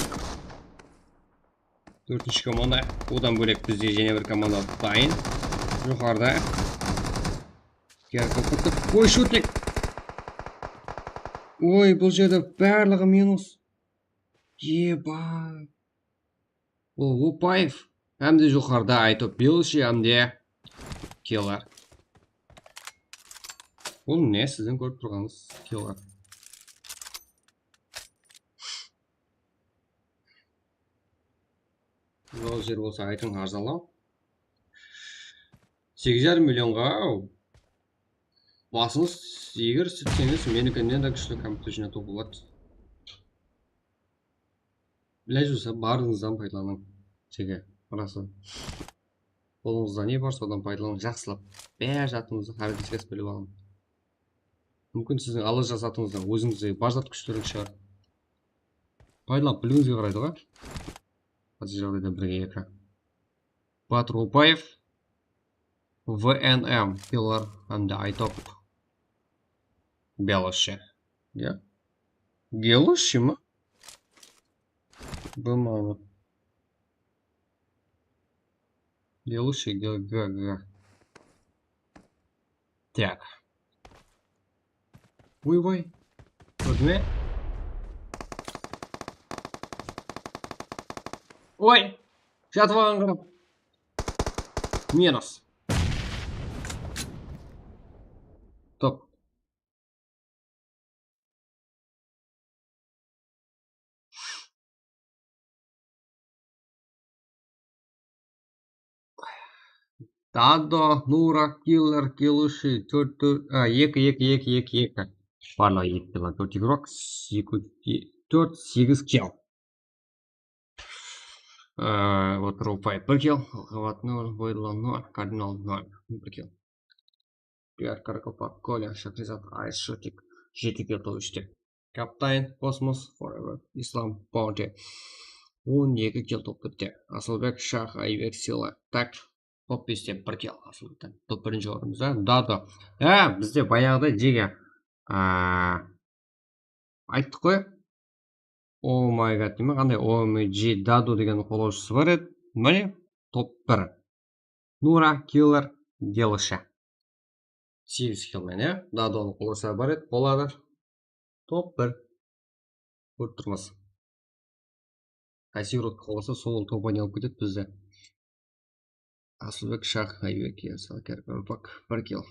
Tórtinshi komanda. Odan bólek bizde jáne bir komanda dayın. Joqarıda. Gerkov qıptı. Oy, shutnik. Oy, bul jerde barlıǵı minus. Eba. Ol Opaev. Hám de joqarıda Aytop Belushi hám de Killer. Bul ne sizdiń kórip turǵanıńız Killer? Bul jer bolsa aytıń arzanlaw. Segiz jarım millionǵa, aw. Basıńız, eger sürtseńiz, menikinden de kúshli kompyuter jıynatı boladı. Ilaj bolsa barıńızdan paydalanıń. Jeke, rası. Qolıńızda ne bar, sodan paydalanıń, jaqsılap. Bár zatıńızdı, hár kesinińizdi bilip alıń. Múmkin, siziń alajaq zatıńızdan ózińizde bar zat kúshliroq shıǵar. Paydalanıp biliwińizge qaraydı ǵoy. Házir jaǵdayda birge eki. Batur Upaev, V N M, Killer hám de Aytop Belushi. Ya. Gelushi ma? B M. Gelushi, G, G, G. Tak. Oy, oy. Kórdi me? Oy! Jatıp alǵan qara. Minus. Top. Dado, Nura, Killer, Gelushi, tórt, tórt, a, eki, eki, eki, eki, eki. Barlıǵı eki, tórt igrok, eki, tórt, segiz kill. Ee, Waterfall bir kill, Alqabat nol, Voidlan nol, Kardinal nol, bir kill. Pierre Karkopak, Kolya, Shahrizat, Ice Shotik, jeti kill top úshte. Kaptayn, Kosmos, Forever, Islam, Bounty, on eki kill top tópte. Asılbek, Shah, Aybek, Sila, Tak, top beste bir kill Asılbekten. Top birinshi orınımızda Dado. Há, bizde bayaǵıda jege, aa, ayttıq ǵoy. Oh my God, deymen, qanday O M G Dado degen qolawshısı bar edi. Mine, top bir. Nura, Killer, Gelushi. Segiz kill menen, ya. Dadonıń qolawshısı bar edi, boladı. Top bir. Kórip turmız. Qaysı igrok qolasa, sol top aynalıp ketedi bizde. Asılbek, Shah, Aybek, Yasal, Kerkar, Upak, bir kill.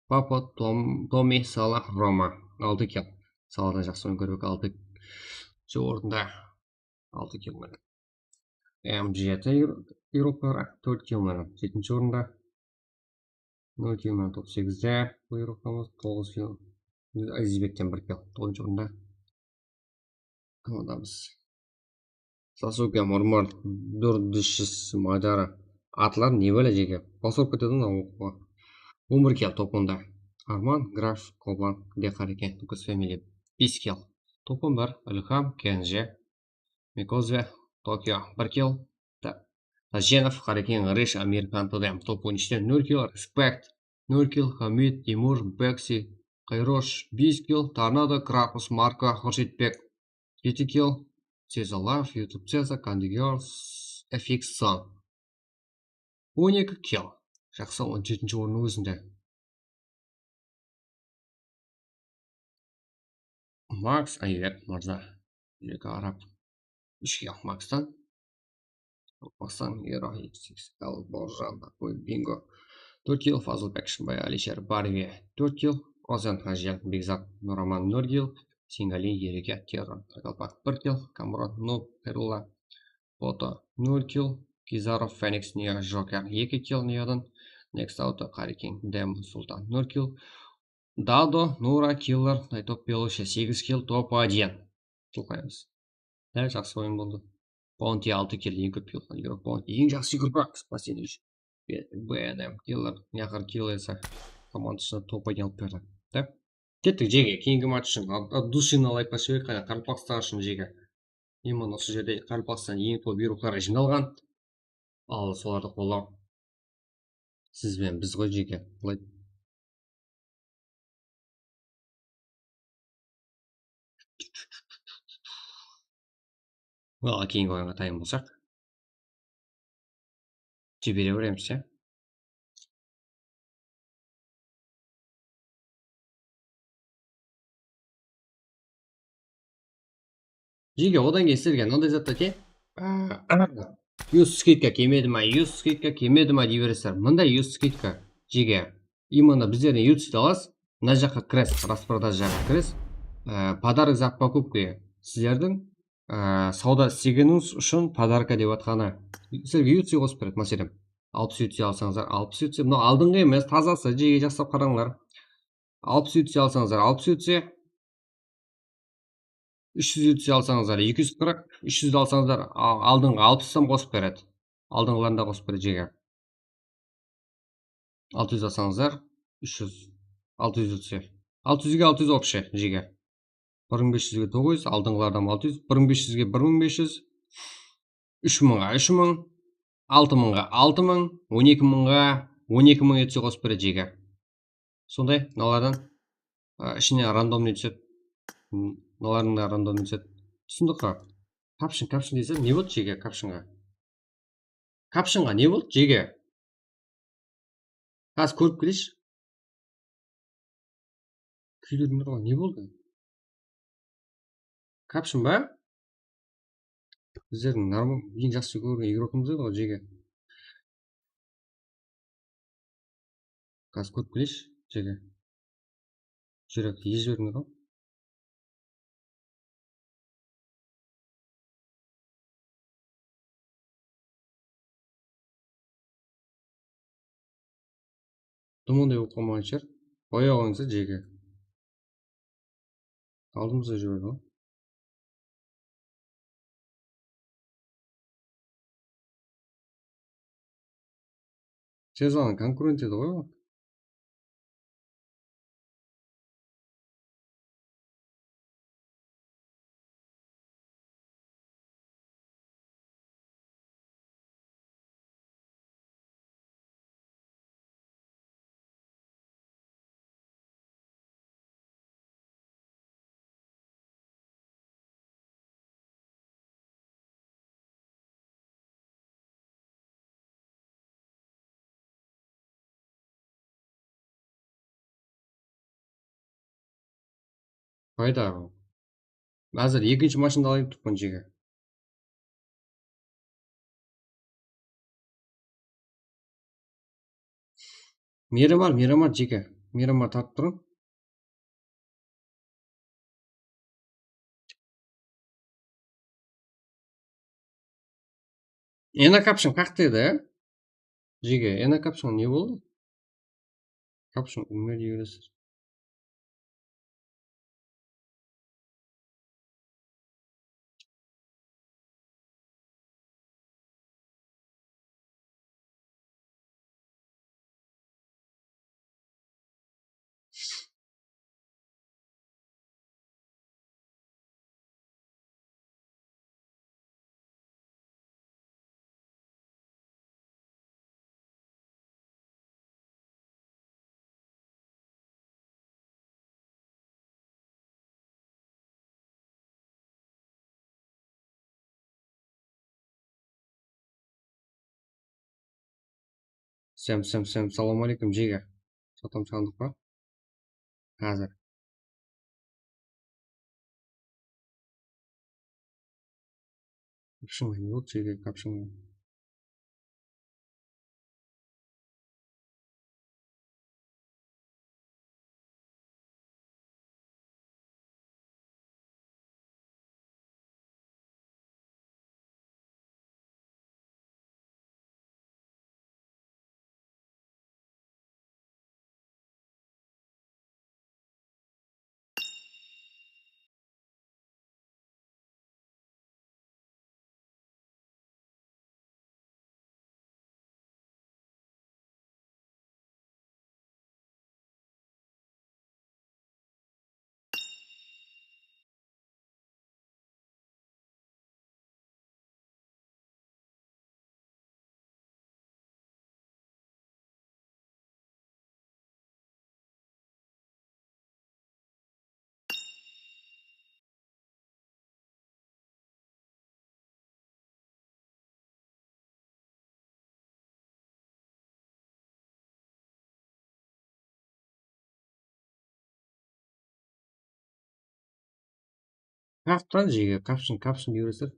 Papa, Tom, Tomi, Salah, Roma, altı kill. Salahtan jaqsı oyın kórip, altıncı orında. Altı kill menen. M jeti igrokları, tórt kill menen jetinshi orında. Nol kill menen top segizde. Bul igroklarımız toǵız kill. Azizbekten bir kill. Toǵızınshı orında. Komandamız. Sasuke, Murmur, Durdıshis, Madara. Atlar ne bále jege? Basılıp ketedi ǵoy. On bir kill top onda. Arman, Graf, Koblan, Dekar eken, Lucas Family. Bes kill. Top on bir, Ilham, Kenji, Mikozve, Tokio, bir kill. Ta-, Tajenov, Qarekin, Rish, Amerikan, Todem, top on úshte, nol kill, Respect, nol kill, Hamid, Timur, Beksi, Qayrosh, bes kill, Tornado, Krakus, Marko, Xurshidbek, jeti kill, Cezalav, YouTube Ceza, Kandigor, F X Son. On eki kill. Jaqsı, on jetinshi orınıń ózinde. Maks, Aybek mırza. Júregi arap. Úsh kill Makstan. Makstan, Ero, X X L, Borjan, Akoy, Bingo. Tórt kill Fazılbek, Shımbay, Alisher, Barvi. Tórt kill Ozen, Hajel, Begzat, Nuraman, nol kill Singali, Ereke, Terror, Qaraqalpaq, bir kill Kamron, Noob, Xayrulla, Foto, nol kill Kizarov, Fenix, Neo, Joker, eki kill Neodan, Next Auto, Qarikin, Demon, Sultan, nol kill Dado, Nura, Killer, Naytop, Belushi, segiz kill, top один. Qutlıqlaymız. Dál jaqsı oyın boldı. Bounty altı kill, eń kóp kill alǵan igrok Bounty. Eń jaqsı igrok Spasenish. B N M Killer, Naqır Killer esa komandasına top один alıp berdi. Da? Kettik jege, keyingi match ushın. От души налайып bashlayıq, qáne, Qaraqalpaqstan ushın jege. Именно usı jerde Qaraqalpaqstan eń top igrokları jıynalǵan. Al, solardı qollaw. Siz benen biz ǵoy jeke. Bılay. Al, keyingi oyınǵa tayın bolsaq. Jibere beremiz, ya. Jege, odan keyin sizlerge mınanday zat aytayın. Á, yus skidka kelmedi ma, yus skidka kelmedi ma dey beresizler. Mınday yus skidka, jege. Именно bizlerden yus alasız. Mına jaqqa kiresiz, распродажа jaqqa kiresiz. Á, подарок за покупкой. Sizlerdiń, á, sawda islegenińiz ushın podarka dep atqanı. Sizlerge yus qosıp beredi, máselen. Alpıs yus alsańızlar, alpıs yus. Mınaw aldınǵı emes, tazası, jege, jaqsılap qarańlar. Alpıs yus alsańızlar, alpıs yus. Úsh júz elli alsańızlar, eki júz qırq, úsh júz alsańızlar, a-, aldınǵı alpıstan qosıp beredi. Aldınǵıların da qosıp beredi, jege. Altı júz alsańızlar, úsh júz, altı júz elli. Altı júzge altı júz общий, jege. Bir mıń bes júzge toǵız júz, aldınǵılardan altı júz, bir mıń bes júzge bir mıń bes júz, úsh mıńǵa úsh mıń, altı mıńǵa altı mıń, on eki mıńǵa on eki mıń etse qosıp beredi, jege. Sonday, mınalardan, a, ishine randomnıy túsedi. M, mınalardıń da randomnıy túsedi. Túsindik ǵo. Kapshın, kapshın deysiz, ne boldı, jege, kapshınǵa? Kapshınǵa ne boldı, jege? Házir kórip keleyinshi. Kúydirdińler ǵoy, ne boldı? Kapshın ba? Bizlerdiń normal, eń jaqsı kórgen igrokımız edi ǵoy, jege. Házir kórip keleyinshi, jege. Júrekti ezip jiberdińler ǵoy. Dım onday bolıp qalmaǵan shıǵar. Qoya qoyıńız, jege. Aldımızǵa jiberdi ǵoy. Tesladan konkurent edi ǵoy ol. Qayda? Házir ekinshi mashındı alayın, tuqqan jege. Miramar, Miramar, jeke. Miramar tartıp turıń. Ena kapshın qaqtı edi, ya? Jege, ena kapshın ne boldı? Kapshın úlmedi, jege. Sám, sám, sám, salam aleykum, jege. Satam shıǵandıq pa? Házir. Kapshın, вот, jege, kapshın. Kaptan jege, kapshın, kapshın dep júrsizler.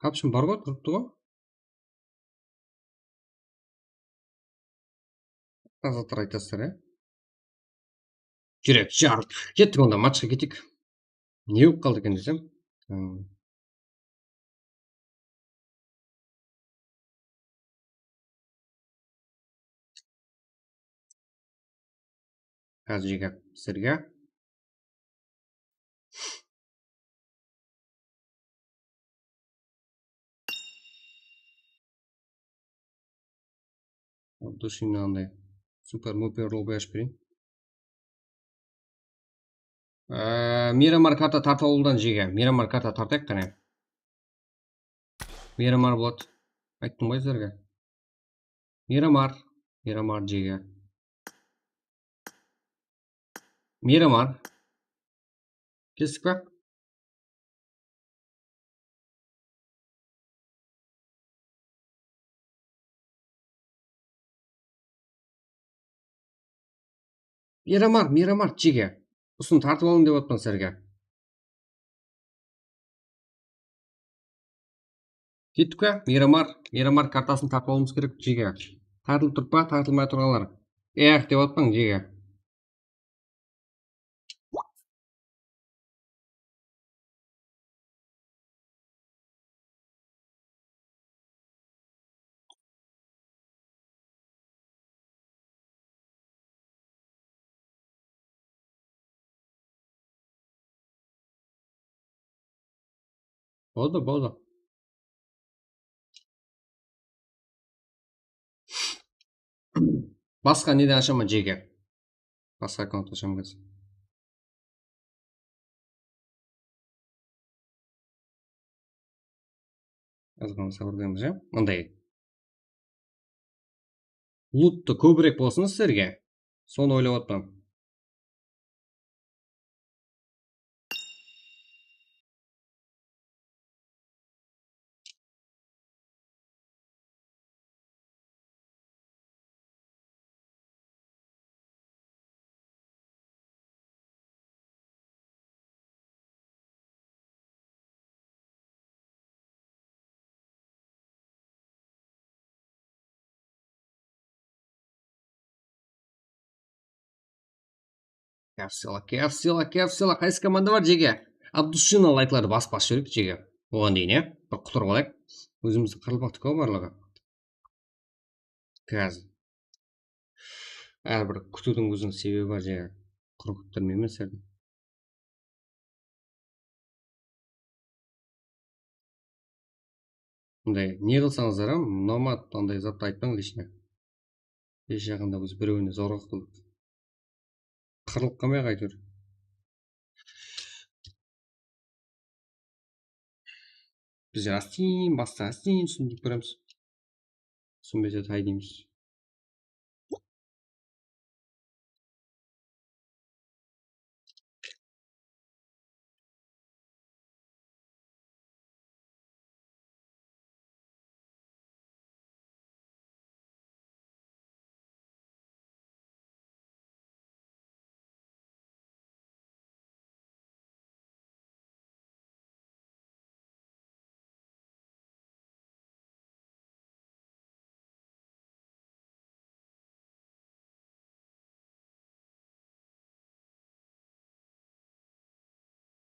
Kapshın bar ǵoy, turıptı ǵoy. Taza aytasızlar, ya. Júrek jarıp. Kettik onda, matchqa keteyik. Ne bolıp qaldı eken desem. Hmm. Házir jege sizlerge. Dushinanday super muper lobby ashıp bereyin. Ee, Miramar karta tartıp alıwdan jege. Miramar karta tartayıq qáne. Miramar boladı. Ayttım ǵoy sizlerge. Miramar. Miramar jege. Miramar. Kestik pe? Miramar, Miramar, jege. Usını tartıp alıń dep atpan sizlerge. Kettik pe? Miramar, Miramar kartasın tartıp alıwımız kerek, jege. Tartılıp turıp pa, tartılmay turǵanlar. Eh, dep atpań, jege. Boldı, boldı. Basqa neden ashaman, jege? Basqa akkaunt ashaman házir. Azǵana sabır beremiz, ya. Mınday. Luttı kóbirek bolsın sizlerge. Sonı oylap atırman. Kevsila, kevsila, kevsila. Qaysı komanda bar, jege? Abdushinanıń layklardı basıp, basıp júreyik, jege. Oǵan deyin, ya. Bir qutırıp alayıq. Ózimizdiń qırılpaqtı kóp barlıǵı. Házir. Hár bir kútiwdiń óziniń sebebi bar, jege. Qurı kúttirmeymen sizlerdi. Mınday ne qılsańızlar hám, nomad, anday zattı aytpań lishne. Hesh jaqında biz birewine zorlıq qıldıq. Qırılıp qalmayıq áytewir. Biz ásteyin, basta ásteyin túsindirip beremiz. Túsinbese tay deymiz.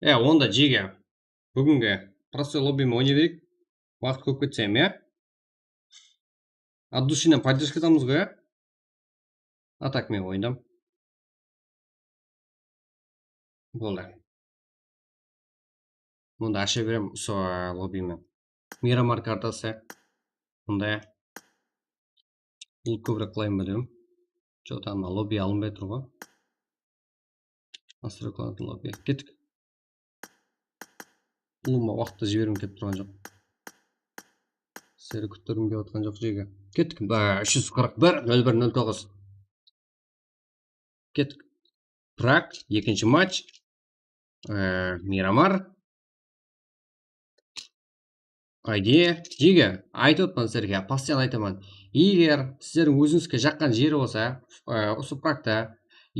E, onda, jege. Búgingi prostoy lobbiymen oynay bereyik. Waqıt kóp ketse hám, ya. От души поддержка etamız ǵoy, ya. А так men oynadam. Boldı. Mında asha berem usı lobbiymen. Miramar kartası. Mında bul kóbirek qılayın ba dedim. Что-то ana lobby alınbay tur ǵoy. Настройкаларды lobby. Kettik. Ulıwma waqıtta jibergim kelip turǵan joq. Sizlerdi kúttirgim kelip atqan joq, jege. Kettik. Ba, úsh júz qırq bir, nol bir, nol toǵız. Kettik. Prag, ekinshi match. Ee, Miramar. Ayde, jege, aytıp atpan sizlerge, постоянно aytaman. Eger sizlerdiń ózińizge jaqqan jeri bolsa, e, usı Pragta,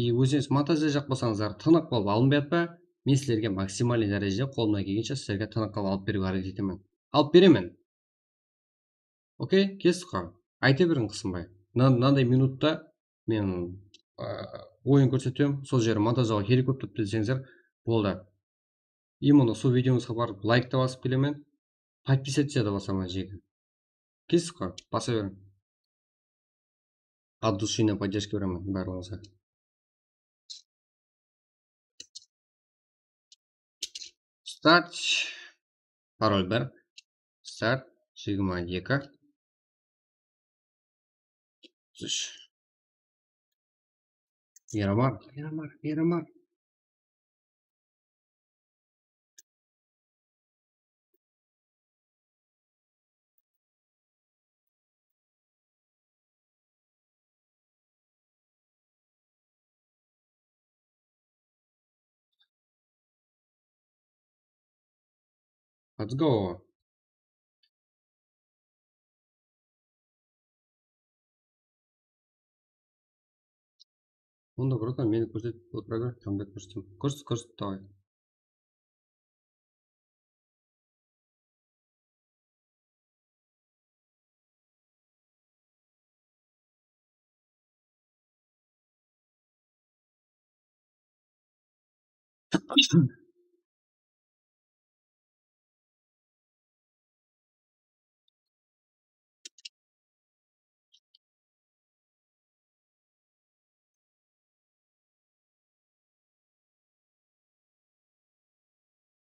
e, ózińiz montajlajaq bolsańızlar, tınıq bolıp alınbayatpa? Men sizlerge maksimalnıy dárejede qolımnan kelgenshe sizlerge tınıq qılıp alıp beriwge háreket etemen. Alıp beremen. Okey, kestik ǵo. Ayta beriń, qısınbay. Mına-, mınanday minutta men, a, oyın kórsetemen, sol jeri montajlawǵa kerek bolıp turıptı deseńizler, boldı. Именно sol videońızǵa barıp layk ta basıp kelemen. Подписаться da basaman jeke. Kestik ǵo, basa beriń. От души поддержка beremen barlıǵıńızǵa. Start. Parol bir. Start. Jigirma eki. Otız úsh. Yaramar, yaramar, yaramar. Let's go. Onda, братан, meni kórsetip otıra ber, tamda kórsetem. Kórset, kórset, davay.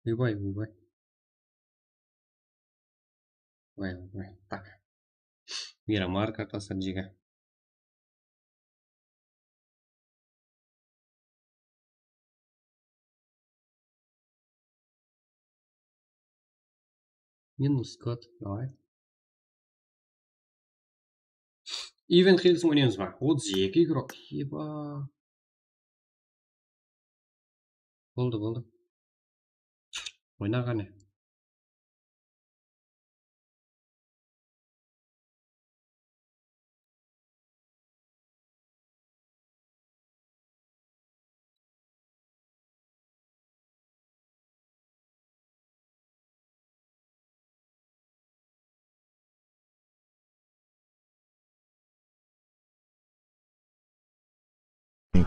Oybay, oybay. Oybay, oybay. Так. Miramar kartaslar jige. Минус код, давай. Even Hills oynaymız ba? Otız eki igrok. Eba. Boldı, boldı. Oyna qáne.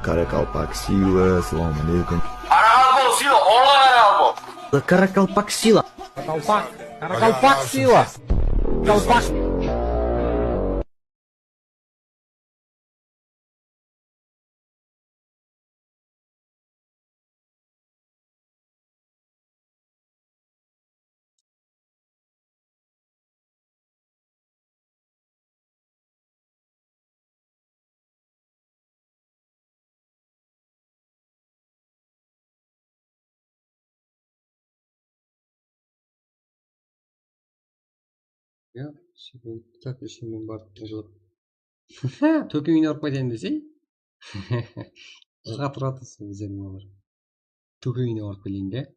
Qaraqalpaq sıylı, assalawma aleykum. Qaraqalpaq sıylı, oǵlan Qaraqalpaq. Qaraqalpaq sıylı. Qaraqalpaq, Qaraqalpaq sıylı. Qaraqalpaq. Ya, shekil kitap ishimmen barıp jılıp. Tókenińe urıp keteyim desey. Qatıratursız bizlerdiń olar. Tókenińe urıp keleyin de.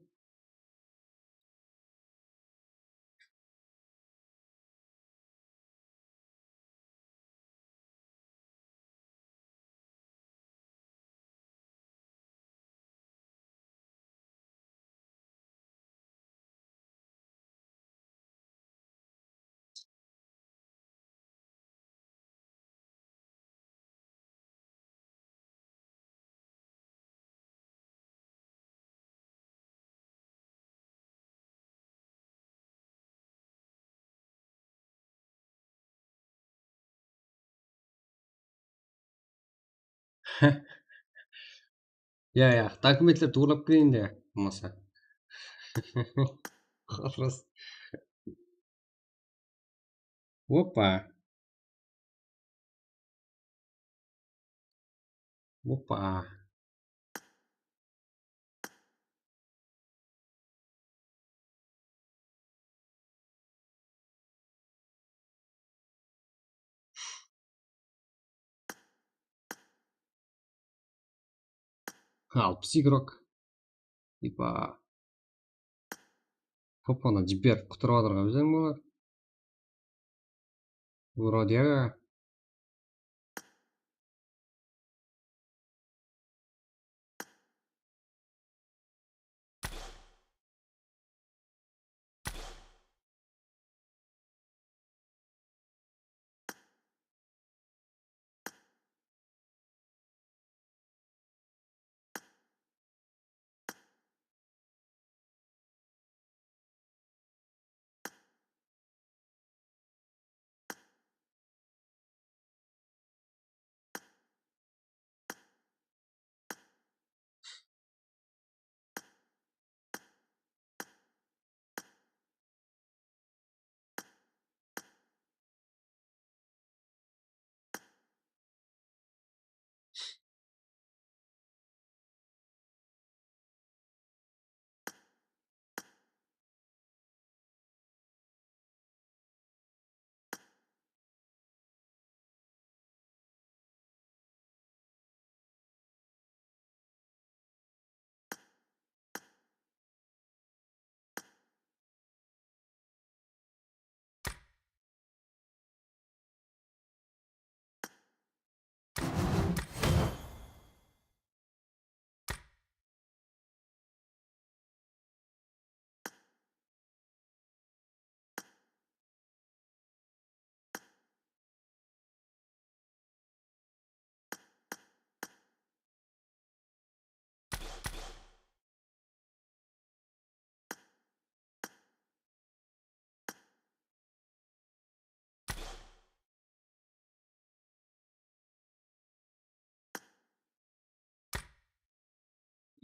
Ya, ya, dokumentler tuwrılap keleyin de, bolmasa. Qatırasız. Oppa. Oppa. Alpıs igrok. Tipa. Hopana, jiber, qutırıp atırǵan bizden olar. Вроде.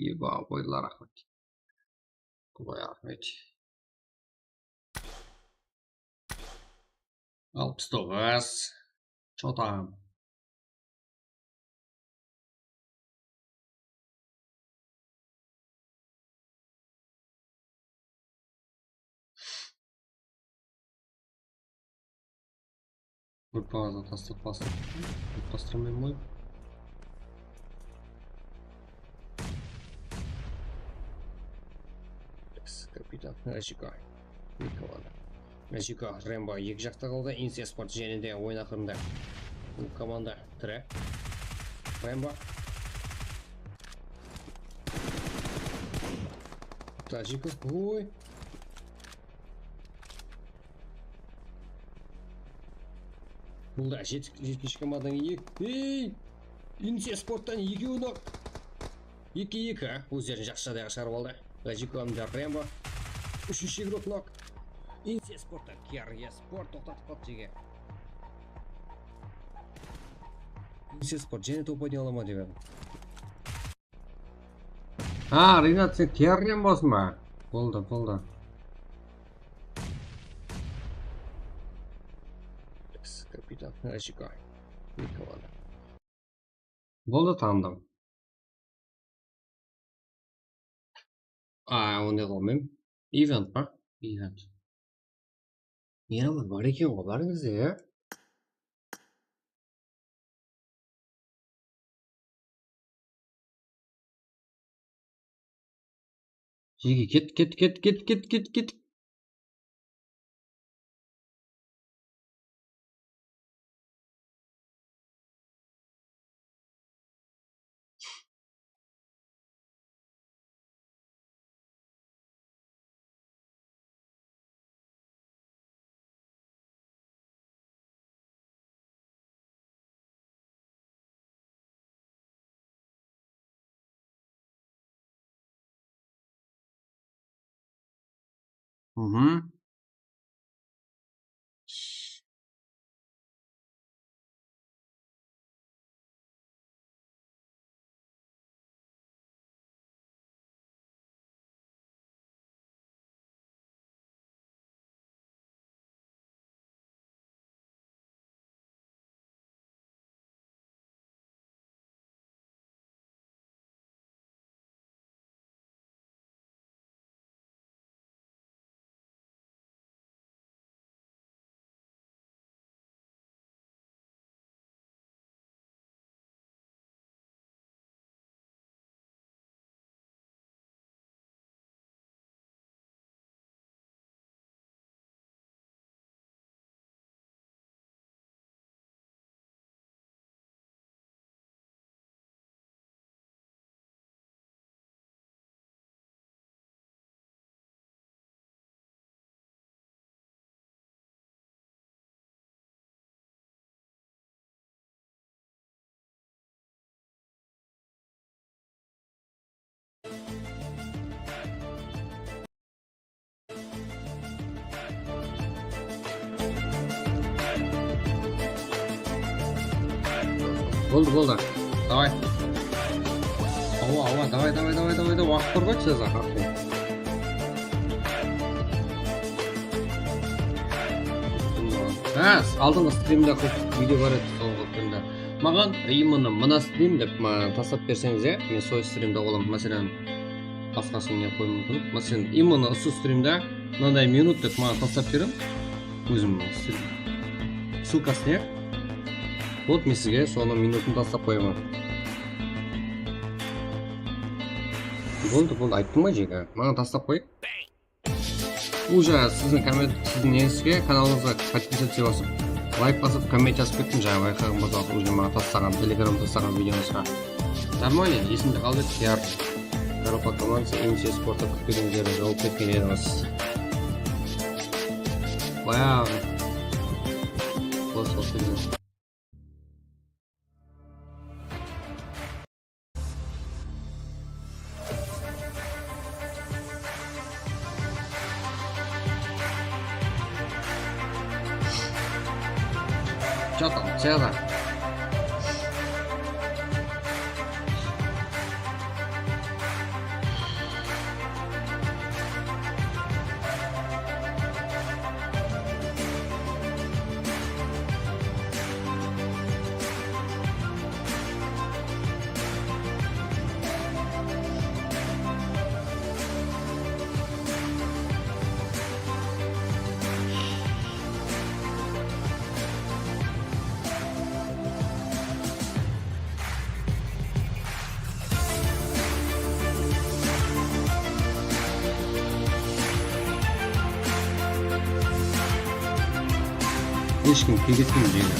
Eba, qoydılar, raxmet. Qoy, raxmet. Alpıs toǵız. Чё там? Групpaǵa da taslap bastım. Gruppa astırmayman ǵoy. Kapitan Rajiko. Eki komanda. Rajiko, Rembo eki jaqta qaldı. Insiya Sport jáne de oyın aqırında. Bul komanda tiri. Rembo. Rajiko. Oy. Bul da jet-, jetkinshi komandadan eki. Ey! Insiya Sporttan ekewin-aq. Eki eki, ha? Ózlerin jaqsı jaǵdayǵa shıǵarıp aldı. Rajiko hám de Rembo. Úshinshi igrok nok. Insiya Sporttan Kerge Sport toqtatıp qaldı jege. Insiya Sport jáne top oynay ala ma dep edim. Ha, Rinat, sen tiyarınan bolsın ba? Boldı, boldı. Kapitan Rajiko. Eki komanda. Boldı, tanıdım. A, onday qılmayman. Event pa? Event. Miyraman bar eken ǵoy, barıńız ya. Jege, ket, ket, ket. Mhm. Boldı, boldı. Davay. Awa, awa, davay, davay, davay, davay, davay. Waqıt bar ǵoy, tez aq. Ha, aldınǵı strimde qıl-, video bar edi, sol waqıtında. Maǵan именно mına strim dep, ma, taslap berseńiz, ya, men sol strimde olaman. Máselen, basqasın ne qoyıw múmkin. Máselen, именно usı strimde mınaday minut dep maǵan taslap beriń. Ózimniń strim ssılkasın, ya. Вот, men sizge sonıń minutın taslap qoyaman. Boldı, boldı, ayttım ǵoy, jeke. Maǵan taslap qoy. Уже siziń komment-, siziń neńizge, kanalıńızǵa подписаться basıp, layk basıp, komment jazıp kettim, jańa bayqaǵan bolsańız, уже maǵan taslaǵan, Telegram taslaǵan videońızǵa. Нормально, esimde qalıp edi, tiyar. Evropa komandası Insiya Sportta kútpegen jerin jawap ketken edińiz. Bayaǵı. Bos, bos, bos. Чё там, Цезарь? Hesh kim kelgesin jeydi.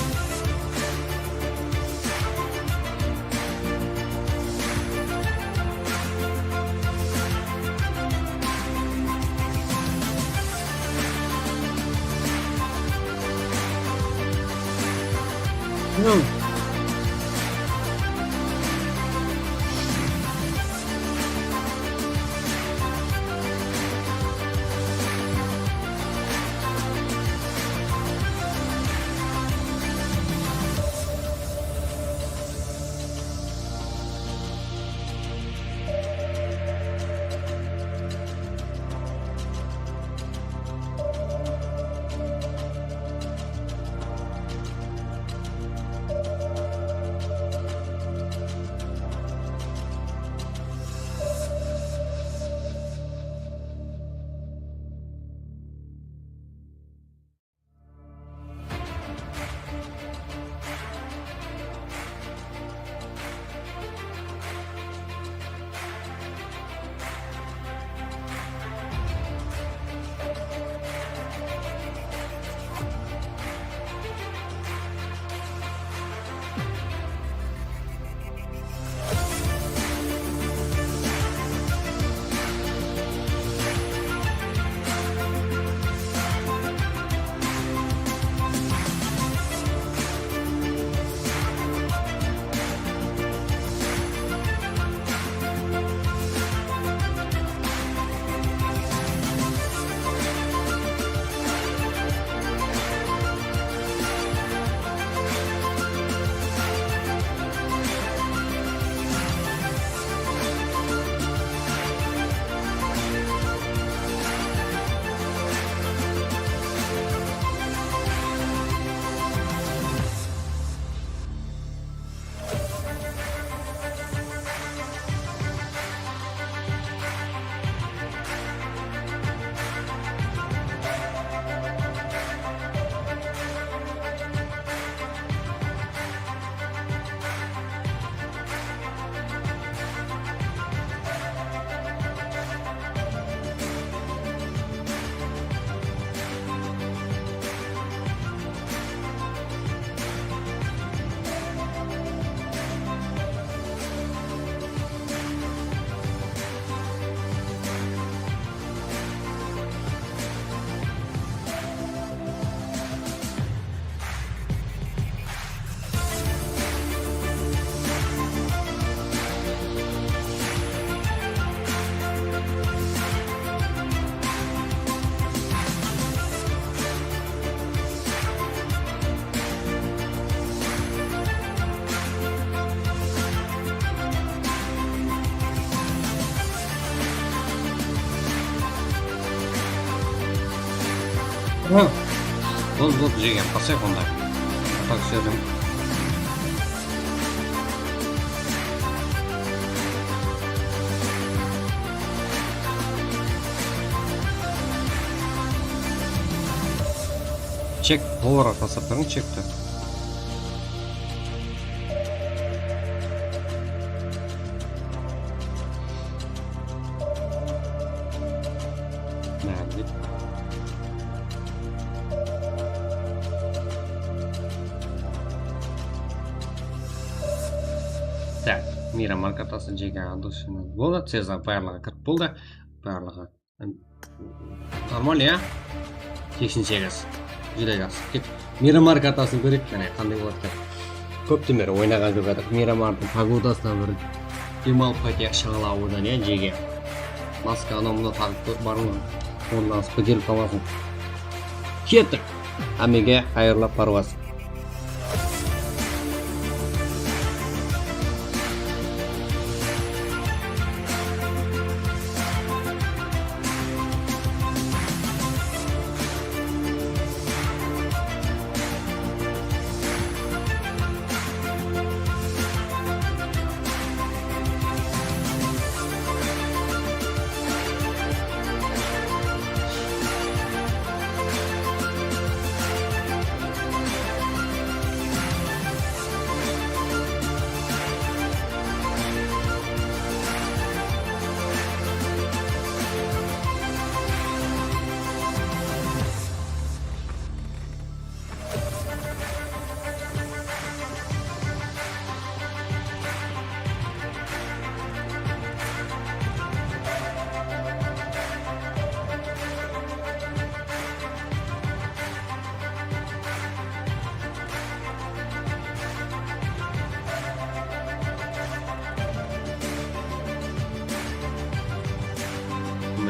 Bol, bol, jegen, pasayıq onda. Atak sódim. Chek, olarǵa taslap beriń chekti. Mánli. Tak, Miramar kartası jeke aldıq. Boldı, Cezar barlıǵı kirip boldı. Barlıǵı. Нормально, ya? Seksen segiz. Júdá jaqsı. Ket. Miramar kartasın kóreyik, qáne, qanday boladı eken. Kópten beri oynaǵan jok edik. Miramardıń pogodasına bir dem alıp qaytayıq, shańalaw odan, ya, jege. Maska, anaw, mınaw taǵıp kórip barıń, ondan asıp kelip qalmasın. Kettik. Hámmege qayırlı parwaz.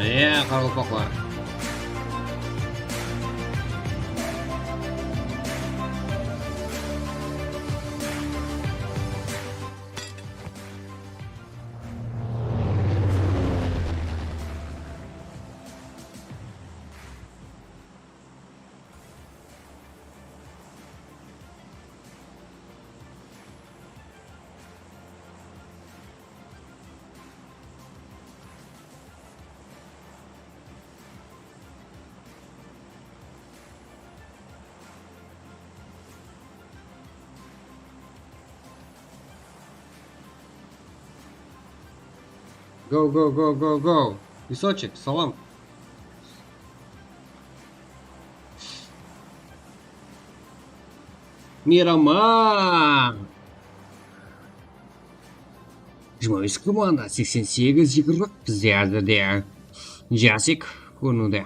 Ya, qaraqalpaqlar. Go, go, go, go, go. Песочек, salam. Miyraman. Jigirma bes komanda, seksen segiz qırq, bizde házirde Jasik kóriniwde.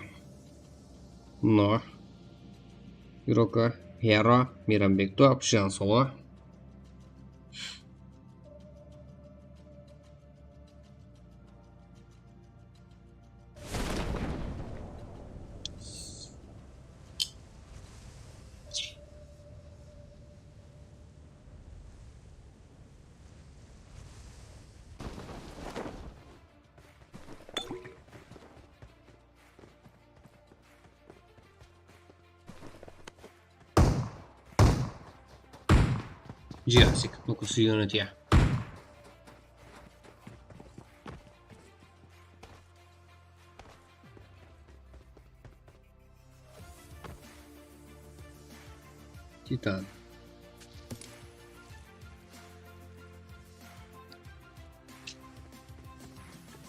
No. Iroka, Hera, Meyranbek Top, Jansolo. Jasik, ну-ка, сюйген edi. Titan.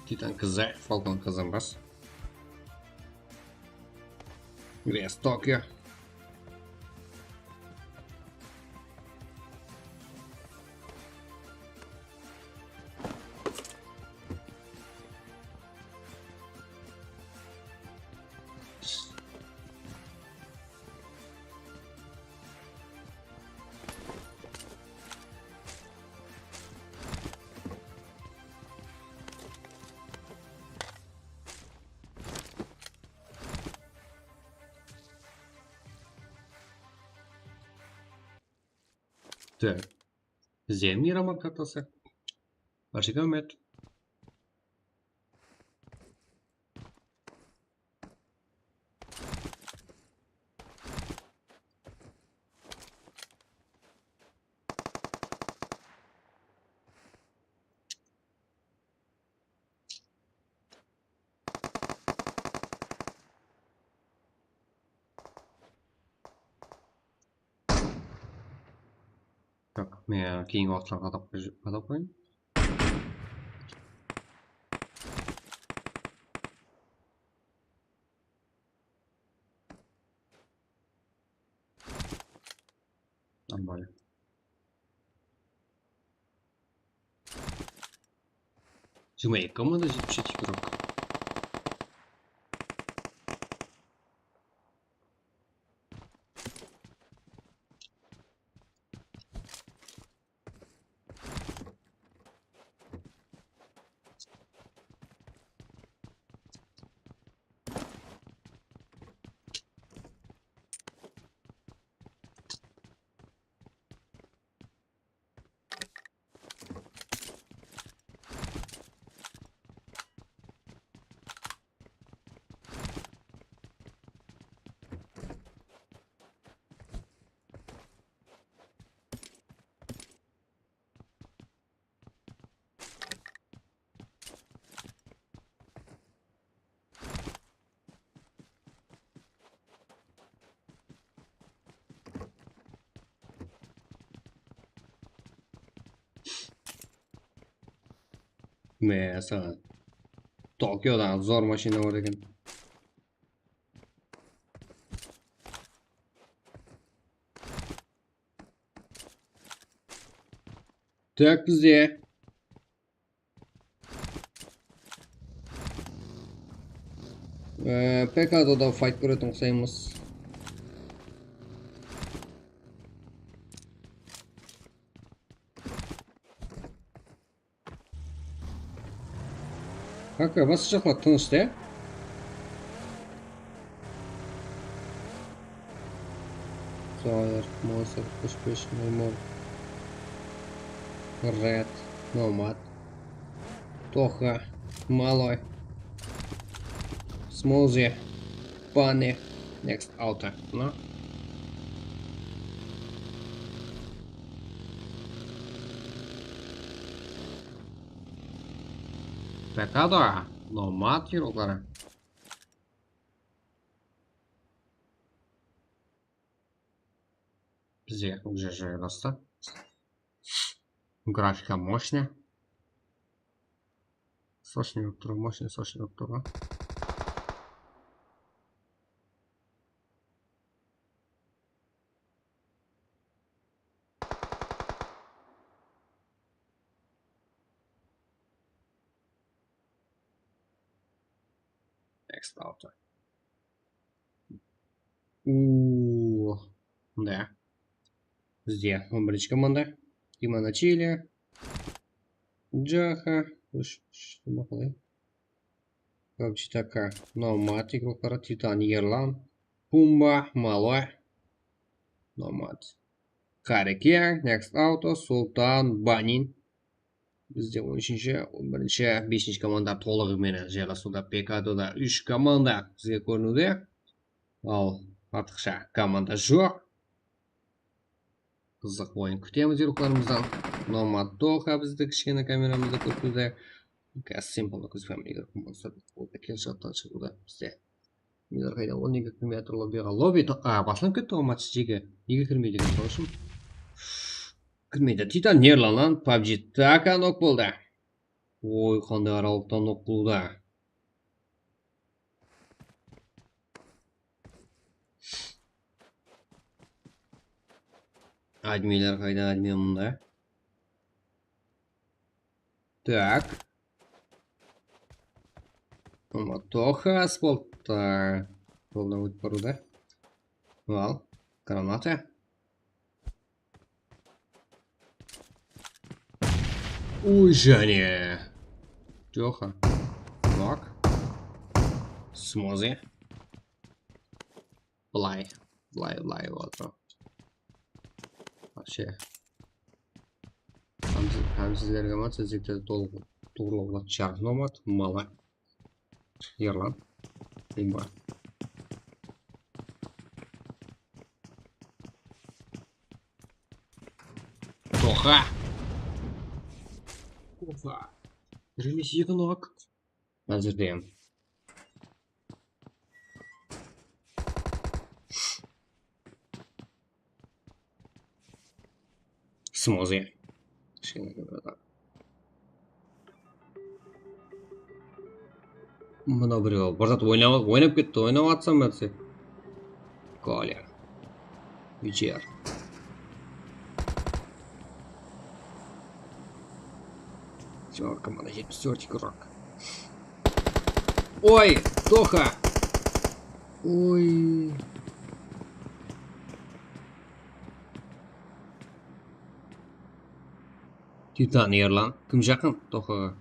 Titan kızı, Falcon kazanbas. Yes, Tokyo. Tak. Bizde Miyraman kartası. Barshege húrmet. Tak, men keyingi waqıtlarǵa qadap, qadap qoyayın. Нормально. Jigirma eki komanda, jetpis jeti игрок. Mine, saǵan. Tokiodaǵı zor mashina bar eken. Tak, bizde. Ee, P K da da fight kóretin uqsaymız. Kaka, basqa jaqlar tınısh ta. Monster, Push Push, Maymon, Red, Nomad, Toxa, Maloy, Smoothie, Bunny, Next Auto. Mına. Pekado, Nomad yurıqları. Bizde уже joylasdı. Grafika мощный. Сочный bolıp tur, мощный, сочный bolıp tur ǵoy. Next Auto. Uuu, mında. Bizde on birinshi komanda. Dimana Chile. Jaxa. Ush, ush, nima qılay? Gavchitaka, Nomad, igrokları Titan, Erlan, Pumba, Maloy, Nomad. Qárekeń, Next Auto, Sultan, Banin. Bizde on úshinshi, on birinshi, besinshi komanda tolıq menen jaylasıwda. Pekadoda úsh komanda bizge kóriniwde. Al, artıqsha komanda joq. Qızıq oyın kútemiz yurıqlarımızdan. Nomad Toxa bizdi kishkene kameramızda kórkizdi. Gaz simple kúz familiyaga komanda. Kel shattan shıǵıwda bizde. Neler qayda, ol nege kirmey atır lobbiga? Lobbi to-, a, baslanıp ketti ǵoy match jeke. Nege kirmeydi eken, sol ushın? Kirmeydi. Titan nerlanlan, PUBG taka nok boldı. Oy, qanday aralıqtan nok boldı. Adminler qayda, admin mında. Так. Ama Toxa asfaltta. Joldan ótip barıwda. Al, granata. Uy, jáne. Toxa. Bak. Smoothie. Bılay. Bılay, bılay, вот. Вообще. Hámsizlerge mat, sizlikte tuwrılap atır, jarım amat, mala. Erlan. Bomba. Toxa. Toxa. Bir emes, eki nok. Házirde. Smoothie. Kishkene kamerada. Mına birew bir zat oynap, oynap ketti, oynap atsam bárse. Kolya. Vijer. Tyorka, mana jetpis tórt igrok. Oy, Toxa. Oy. Titan Erlan. Kim jaqın Toxaǵa?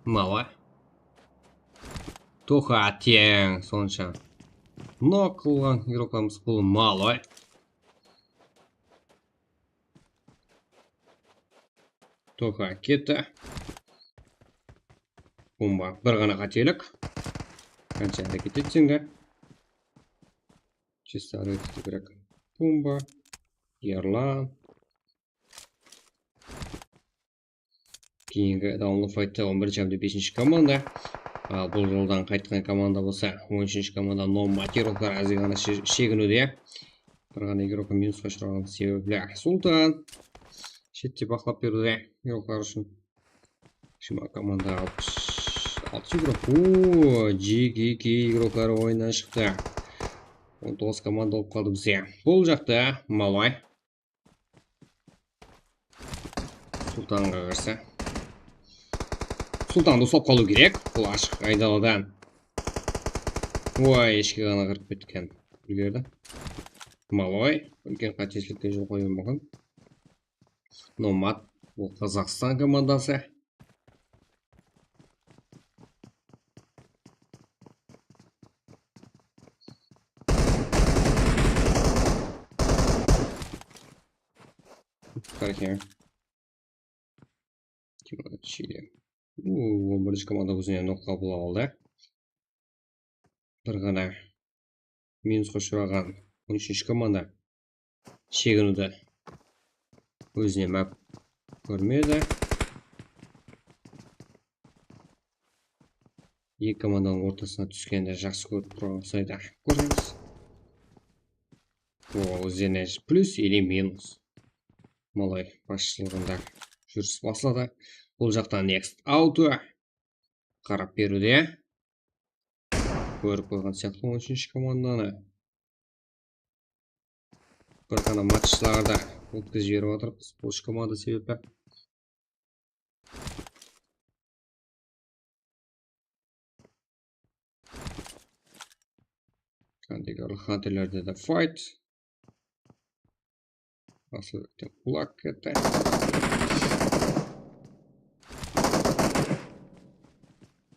Mala. Toxa teń sonsha. Nok qılǵan igroklarımız bul Maloy. Toxa ketti. Bomba. Bir ǵana qátelik. Qansha háreket etseń de. Чисто háreket etiw kerek. Bomba. Erlan. Keyingi dawamlı faytta on birinshi hám de besinshi komanda. Al, bul joldan qaytqan komanda bolsa, on úshinshi komanda Nomad igrokları ázge ǵana she-, sheginiwde. Bir ǵana igrok minusqa ushıraǵan sebepli Sultan shette baqlap beriwde igroklar ushın. Shima komanda alpıs altı igrok. Ooo, G G K igrokları oyınnan shıqtı. On toǵız komanda bolıp qaldı bizde. Bul jaqta Maloy. Sultanǵa qarsı. Sultandı uslap qalıw kerek. Bul ashıq aydaladan. Oy, eshki ǵana qırıp ketken. Úlgerdi. Maloy úlken qátesizlikke jol qoyıwı múmkin. Nomad. Bul Qazaqstan komandası. Bárkella. Kim edi? Chile. Uuu, on birinshi komanda ózine nok qabıl aldı. Bir ǵana minusqa ushıraǵan on úshinshi komanda sheginiwdi ózine máp kórmedi. Eki komandanıń ortasına túskendi jaqsı kórip turǵan usayda kóremiz. O, ózlerine plyus ele minus. Malay basshılıǵında júris basladı. Bul jaqtan next auto. Qarap beriwde. Kórip qoyǵan sıyaqlı on úshinshi komandanı. Bir ǵana matchlardı ótkizip jiberip atırmız bul komanda sebepli. Hunterlerde de fight. Asıl kulak etti.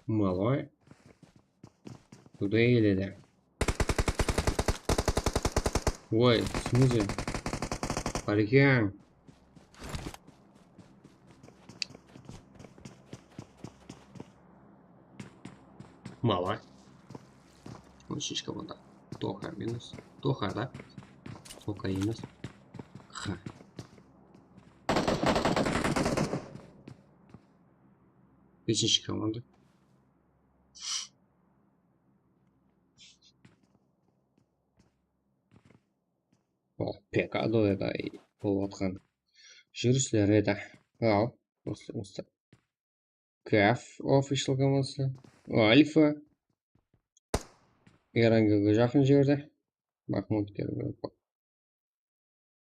Malay. Tuday eledi. Oy, smızi? Parikyan. Mala. On úshinshi komanda. Toxa minus. Toxa da. Toxa emes. Xa. Beshinshi komanda. O, P K da edi, bolıp atqan júrisler edi. Al, usı, usı. Kaf official komandası. Alfa. Erangga jaqın jerde. Mahmud Kerberkov.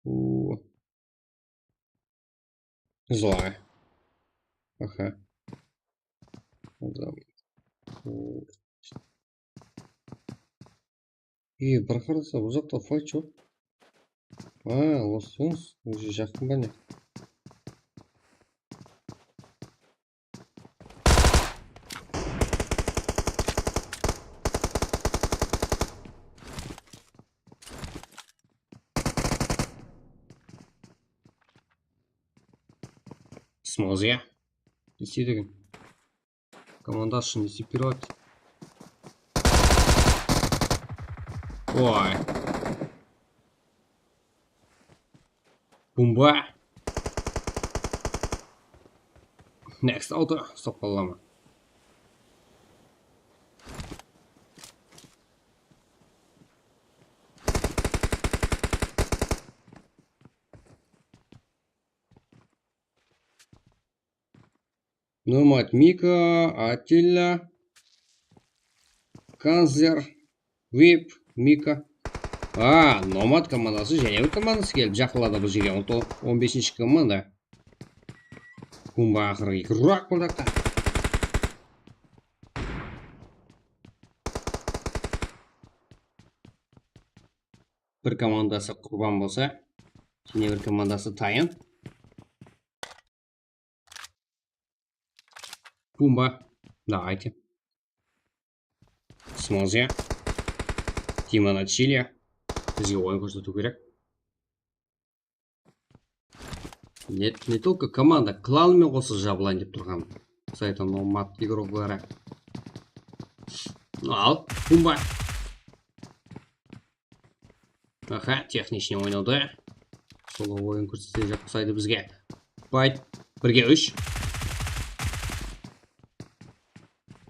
U. Zlaya. Aha. Adam. U. Ey, bir qarasa, bul jaqta fight joq. A, Lost Zones, ózi jaqın ba ne? Smozya. Ne isteydi eken? Komandası ne istep berip atır? Oy. Bumba. Next auto. Stop qala ma? Nomad, Mika, Atilla, Kanzler, Vip, Mika. A, Nomad komandası, jáne bir komandası kelip jaqınladı bul jerge. On to-, on besinshi komanda. Kumba aqırı eki urak bul jaqta. Bir komandası qurban bolsa, jáne bir komandası tayın. Pumba. Давайте. Smozya. Timonachilya. Bizge oyın kórsetiw kerek. Ne, ne только komanda, klanmen qosa jabılayın dep turǵan. Saytın Nomad igrokları. Al, Pumba. Aha, tehnichniy oynawdı. Sol oyın kórsetse jaqsaydı bizge. Bayt, birge úsh.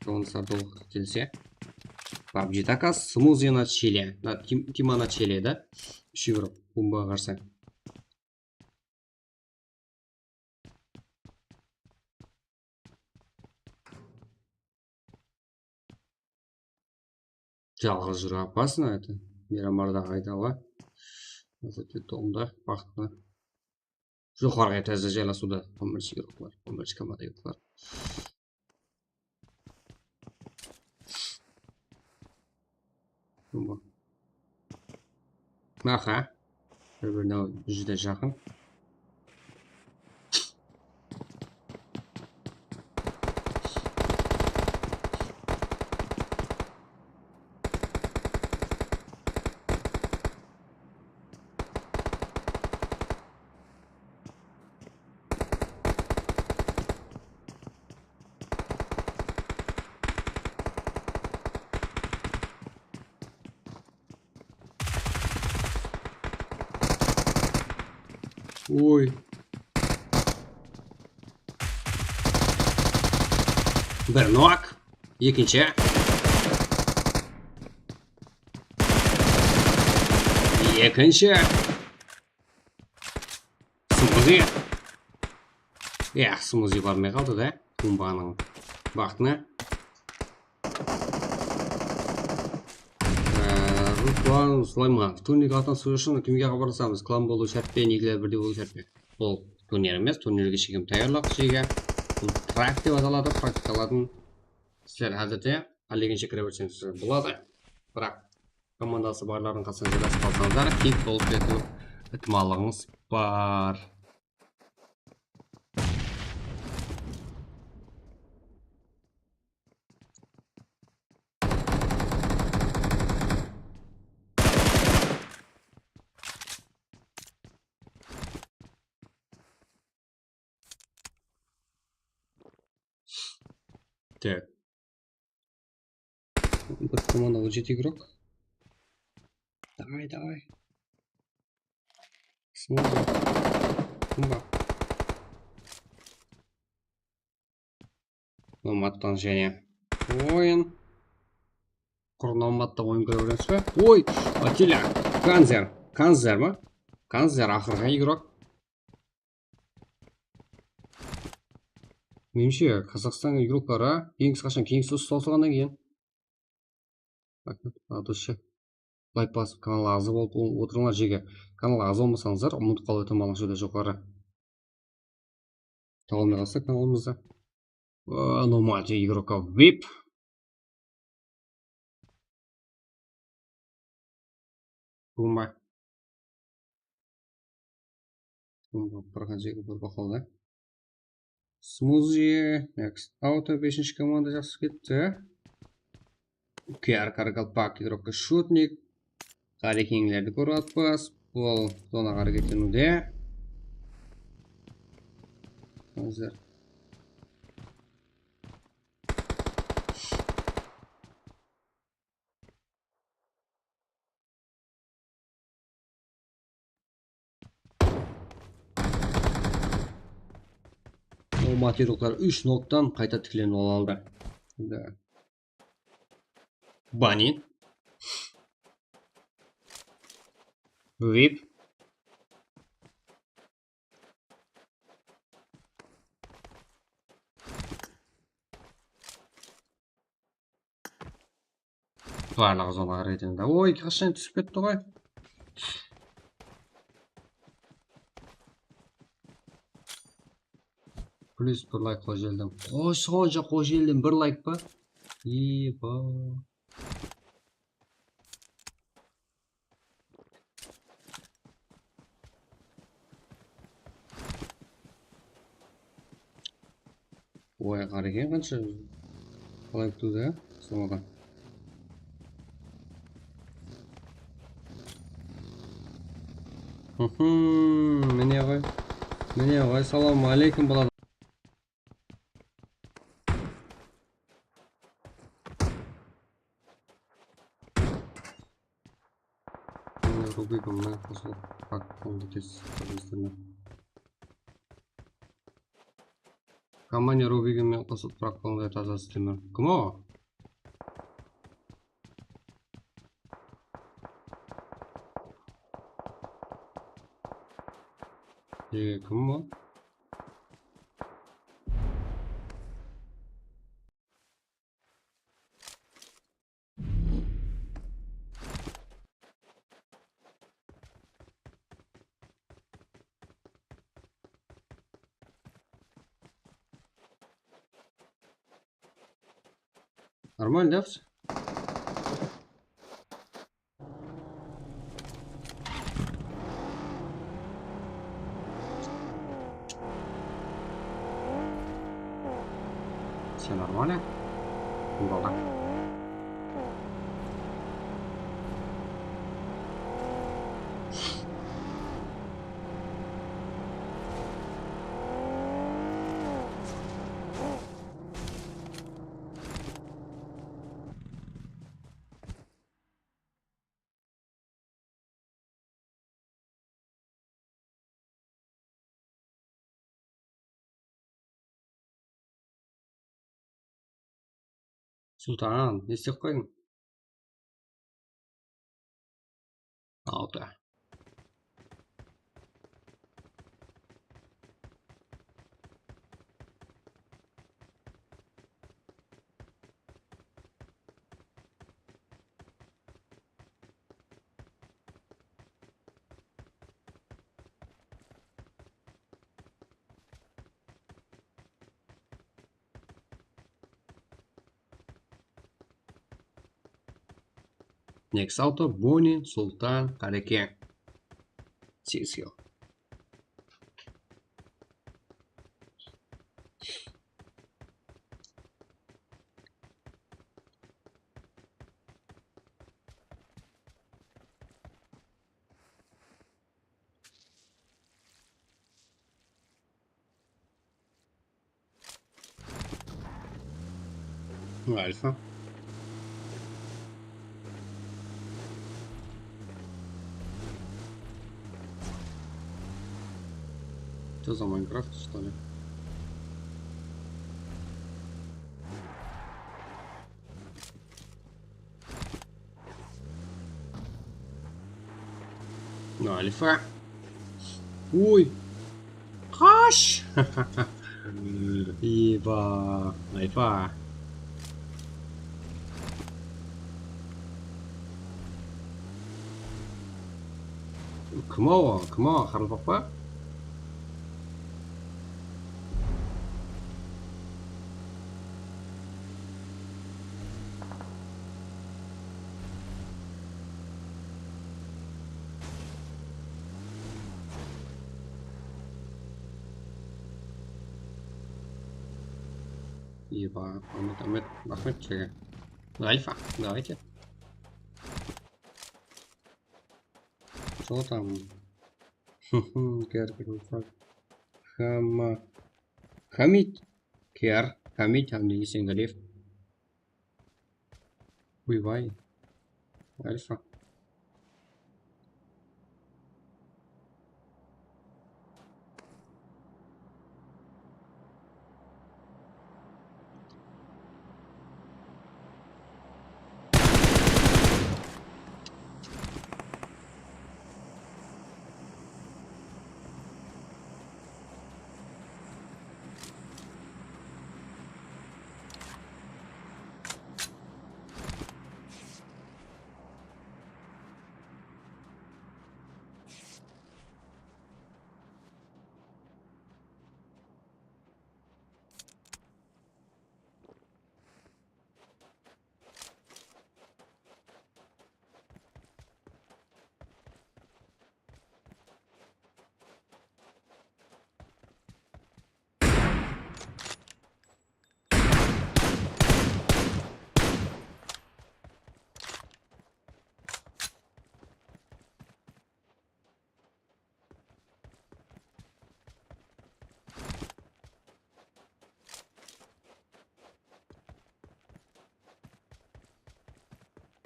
Jonas Abdulov kelse. Pabji taka, Smoothie na Chile. Na, Tim-, Tima na Chile da. Úsh euro. Pumbaǵa qarsı. Jalǵız júriw опасно, это. Miramardaǵı aydawa. Tomda, baxıtlı. Joqarǵı etazda jaylasıwda on birinshi igroklar, on birinshi komanda igroklar. Aha. Bir-birine júdá jaqın. Oy. Bir nok. Ekinshi. Ekinshi. Smuzi. Ya, smuzi barmay qaldı da. Pumbanıń baxtına. Ee, Ruslan Sulaymanov. Turnik atın sürüw ushın kimge xabarlasamız? Klan bolıwı shárt pe, nikler birdey bolıwı shárt pe? Bul turnir emes, turnirge shekem tayarlıq, jege. Bul trak dep ataladı, praktikaladın. Sizler házirde qálegenshe kire berseńiz boladı. Biraq komandası barlardıń qasına jaylastırıp alsańızlar, kit bolıp ketiw itimallıǵıńız bar. Так. Bir komanda on jeti igrok. Davay, davay. Kim bar? Nomadtan jáne oyın. Qurı Nomadta oyın kóre beremiz be? Oy, Atilla, Kanzer. Kanzer ma? Kanzer, aqırǵı igrok. Menimshe, Qazaqstan igrokları, Kings qashan, Kings usı tawsılǵannan keyin. Adıshı. Layk basıp, kanalǵa aǵza bolıp o-, otırıńlar, jege. Kanalǵa aǵza bolmasańızlar, umıtıp qalıw itimallıǵıń júdá joqarı. Taba almay qalsa kanalımızdı. Aa, Nomad igroka vip. Bumba. Bumba, bir qancha bir baqladı. Smuzi, next auto, beshinshi komanda jaqsı ketti. K R Qaraqalpaq, igrokka shutnik. Qarekenglerdi kórip atpız. Bul zonaǵa háreket etiwde. Házir. Nomad igroklar úsh noktan qayta tiklenip ala aldı. Da. Bani. Vip. Barlıǵı zonaǵa háreket etiń da. Oy, qashan túsip ketti ǵoy. Plyus bir layk, xosh keldiń. Xosh, sonsha xosh keldiń, bir layk pa? Eba. Oy, qara eken, qansha qalay kútiwdi, á, sırmadan. Mine ǵoy. Mine ǵoy, salawma áleykum, balalar. Mine, Rubigim menen qosılıp, prak qılıńdı tez, qárdeslerimen. Kompaniya Rubigim menen qosılıp, prak qılıńdı taza isleymen. Kim o? E, kim o? Нормально, да, всё? Всё нормально? Ымдалды. Sultan, ne istep qoydıń? Altı. Next auto, Boni, Sultan, Qareke. Segiz kill. Альфа. Что за Майнкрафт, что ли? Альфа. Ой. Qash! Eba, Альфа. Kim o? Kim o? Qaraqalpaq pa? Eba, Ahmet, Ahmet, Ahmet, чего? Альфа, давайте. Что там? Кер, кер, кер. Хама. Хамид. Кер, Хамид, Хамид Есенгалиев. Уйбай. Альфа.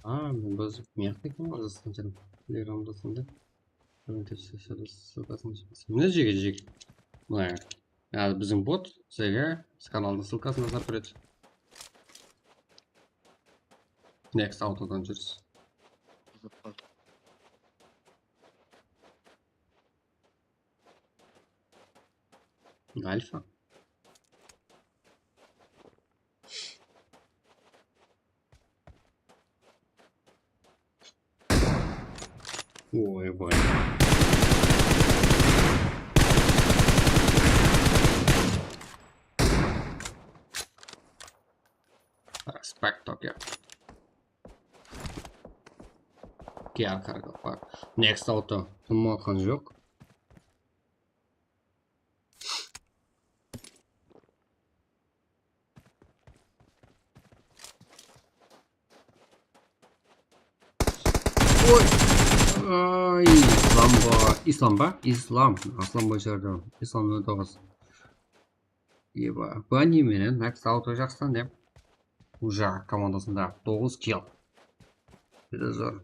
A, men biz mıyaqta eken ǵoy, jazǵan jerim. Telegramda sonda. Mına jege jege. Mına. Házir biziń bot sizlerge kanaldıń ssılkasın jazıp beredi. Next autodan júriz. Альфа. Ой, бай. Respect, Tokyo. Gel, qaraqalpaq. Next auto. Kim alǵan joq? Oy. Ay, Islam ba? Islam ba? Islam. Aslan başardı. Islamdan toǵız. Eba, Bani menen Next Auto jaqsıdan dep. Uja komandasında toǵız kill. Juda zor.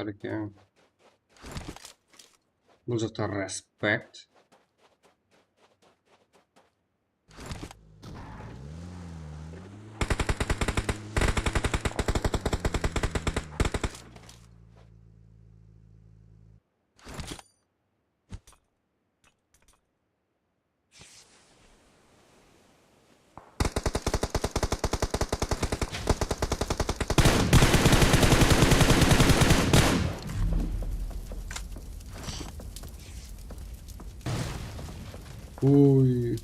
bar eken. Bul jaqta respect. Oy.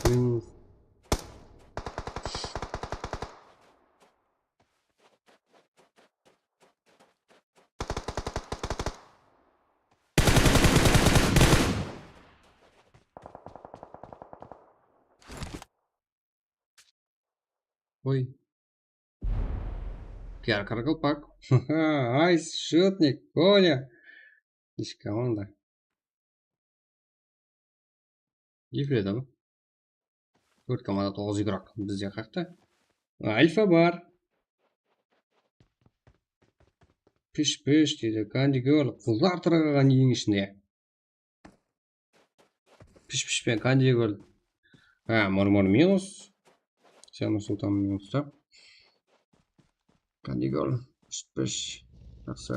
Minus. Oy. Kiyar Karakalpak. Ay, shutnik, Konya. Ish komanda. Jefreda mı? Tórt komanda, toǵız igrok. Bizde qaqta. Alfa bar. Pish-pish deydi. Candy Girl. Qızlar tırǵaǵan eń ishinde. Pish-pish penen Candy Girl. Ha, Murmur minus. Sen Nursultan minus ta. Candy Girl. Pish-pish. Jaqsı.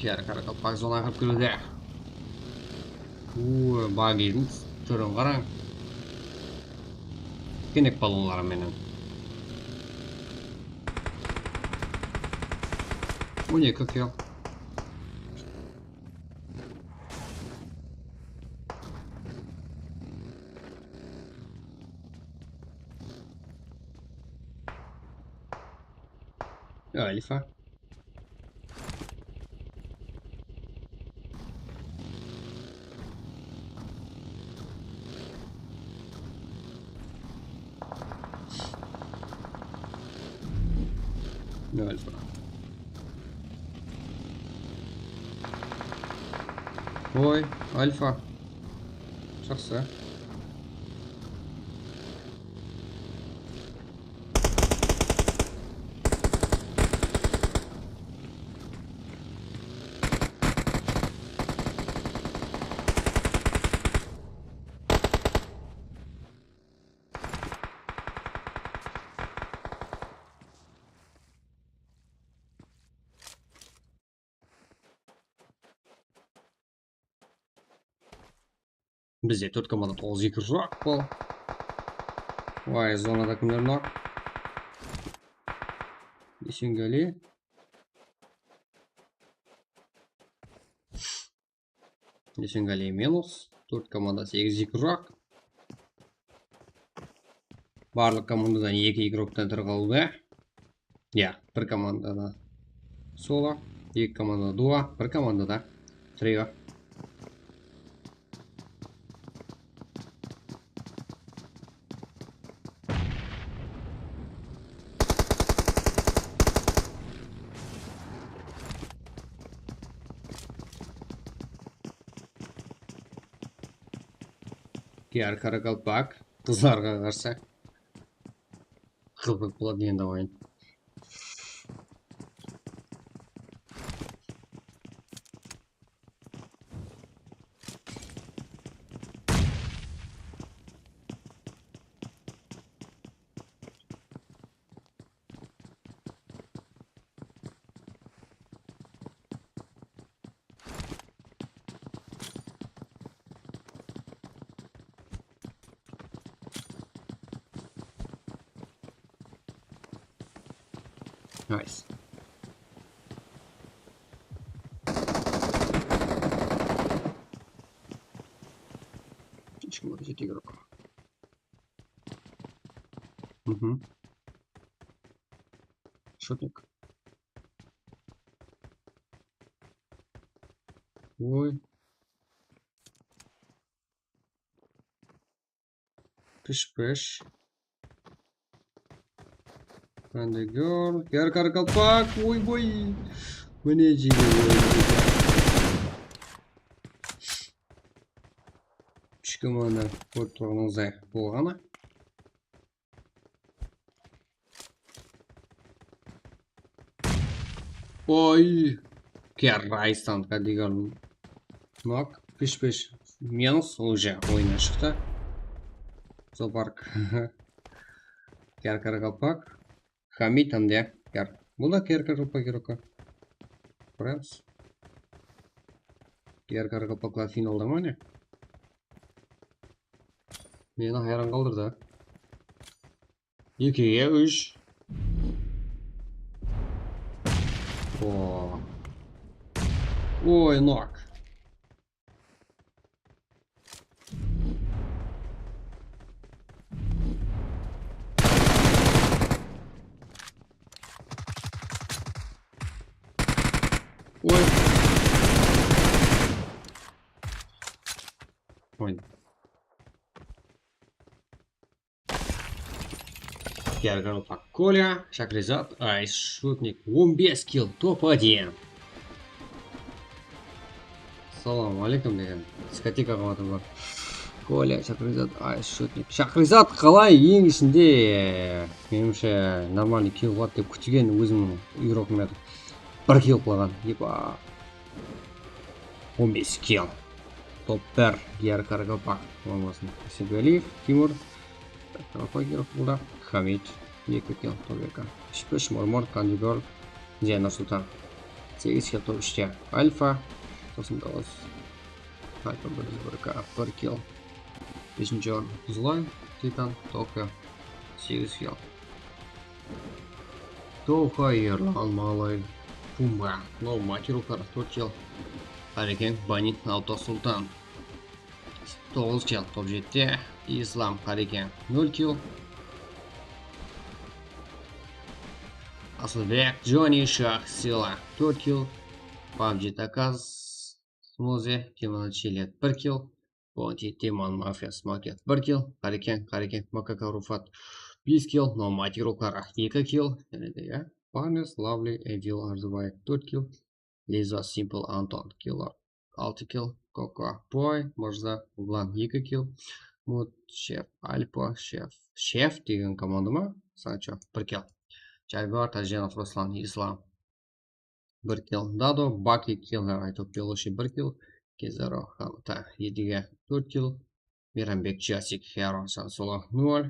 Kiyar Karakalpak zona kirip keliwde. Uuu, baggidiń túrin qarań. Kenek ballonları menen. On eki kill. Alfa. Alfa. Oy, Alfa. Jaqsı. Bizde tórt komanda toǵız eki joq bul. Vay, zonada kimler bar? Esengeli. Esengeli minus. Tórt komanda segiz igrok. Barlıq komandadan eki igroktan tırǵalıwda. Ya, bir komandada solo, eki komandada duo, bir komandada trio. Kiyar Karakalpak, qızlarǵa qarsı. Qızıq boladı endi oyın. Nice. Ешкім өте керек. Мгм. Шутник. Ой. Pish pish. Qanday gol. Kiyar Karakalpak. Oy boy. Mine jege. Pish Kútken bolanda kórip turǵanıńızday bolǵanı. Oy! Kerraystan Kadigar nok. Pish-pish minus, уже oyınnan shıqtı. Zoopark. Kerkaraqalpaq. Hamid hamda Ker. Bul da Kerkaraqalpaq iroki. Koramız. Kerkaraqalpaqlar finalda ma ne? Meni hayran qaldırdı. Ekige úsh. Oo. Oy, nok. Oy. Oy. Gergaro Kolya, Shakrezat, Ays, Shutnik, on bes kill, top один. Salam aleykum degen diskoteka qılatın bar. Kolya, Shakrezat, Ays, Shutnik. Shakrezat qalay eń ishinde? Menimshe, normalnıy kill qıladı dep kútken, ózimniń igrokım edi. Bir kill qılǵan. Epa. On bes kill. Top bir, Ger Karagopaq, ońlasın. Isegaliyev Timur, Karagopaq, Hamid, eki kill, top eki. Shpish, Mormor, Kandigor, Ziyana Sultan. Segiz kill, top úshte. Alfa, toqsan toǵız. Alfa bir júz bir K, bir kill. Beshinshi orın, Zloy, Titan, Tokyo, segiz kill. Toxayırlan Malay, Pumba, Nomad Rukar, tórt kill. Qarekeń, Banin, Alta Sultan, toǵız kill, top jetti. Islam, Qarekeń, nol kill. Asılbek, Joni, Shah, Sila, tórt kill. Pabji, Takaz, Smoze, Timon, Chilet, bir kill. Bounty, Timon, Mafia, Smoket, bir kill. Qarekeń, Qarekeń, Makaka, Rufat, bes kill. Nomad Rukar, eki kill. Jáne de, ya. Pames, Lovely, Evil, Arzubay, tórt kill. Liza, Simple, Anton, Killer, altı kill. Koko, Boy, Mırza, Ulan, eki kill. Mut, Shef, Alpo, Shef, Shef degen komanda ma? Sancho, bir kill. Jaybor, Tajenov, Ruslan, Islam, bir kill. Dado, Baki, Killer, Aytop, Belushi, bir kill. Kezaro, Hamta, Edige, tórt kill. Miranbek, Jasik, Yaron, Sansolo, nol.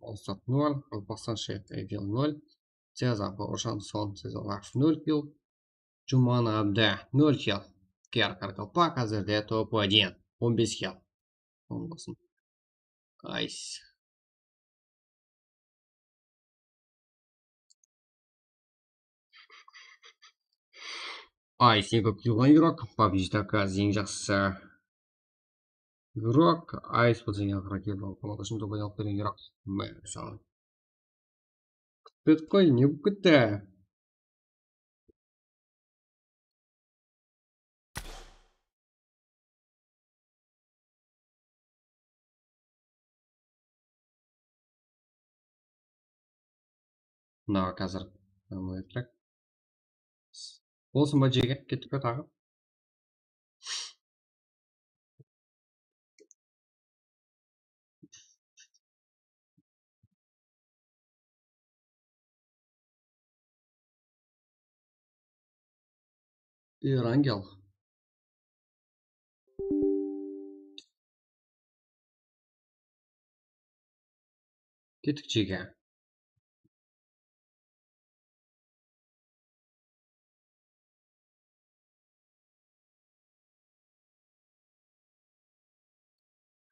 Olsat, nol. Alparslan, Shef, Evil, nol. Sezar, Bauırjan, Son, Sezar, Laf, nol kill. Juman, Abda, nol kill. Ger Karaqalpaq házirde top один, on bes kill. Oń bolsın. Ays. Ays, eń kóp kill alǵan igrok, pabjidagi eń jaqsı igrok, Ays bolsa eń aqırǵı kill alǵan, ushın top alıp bergen igrok. Mine, mısalı. Kútpedik qoy, ne bolıp ketti? Mınaǵa házir. Bolsın ba, jege, kettik pe taǵı? Erangel. Kettik, jege.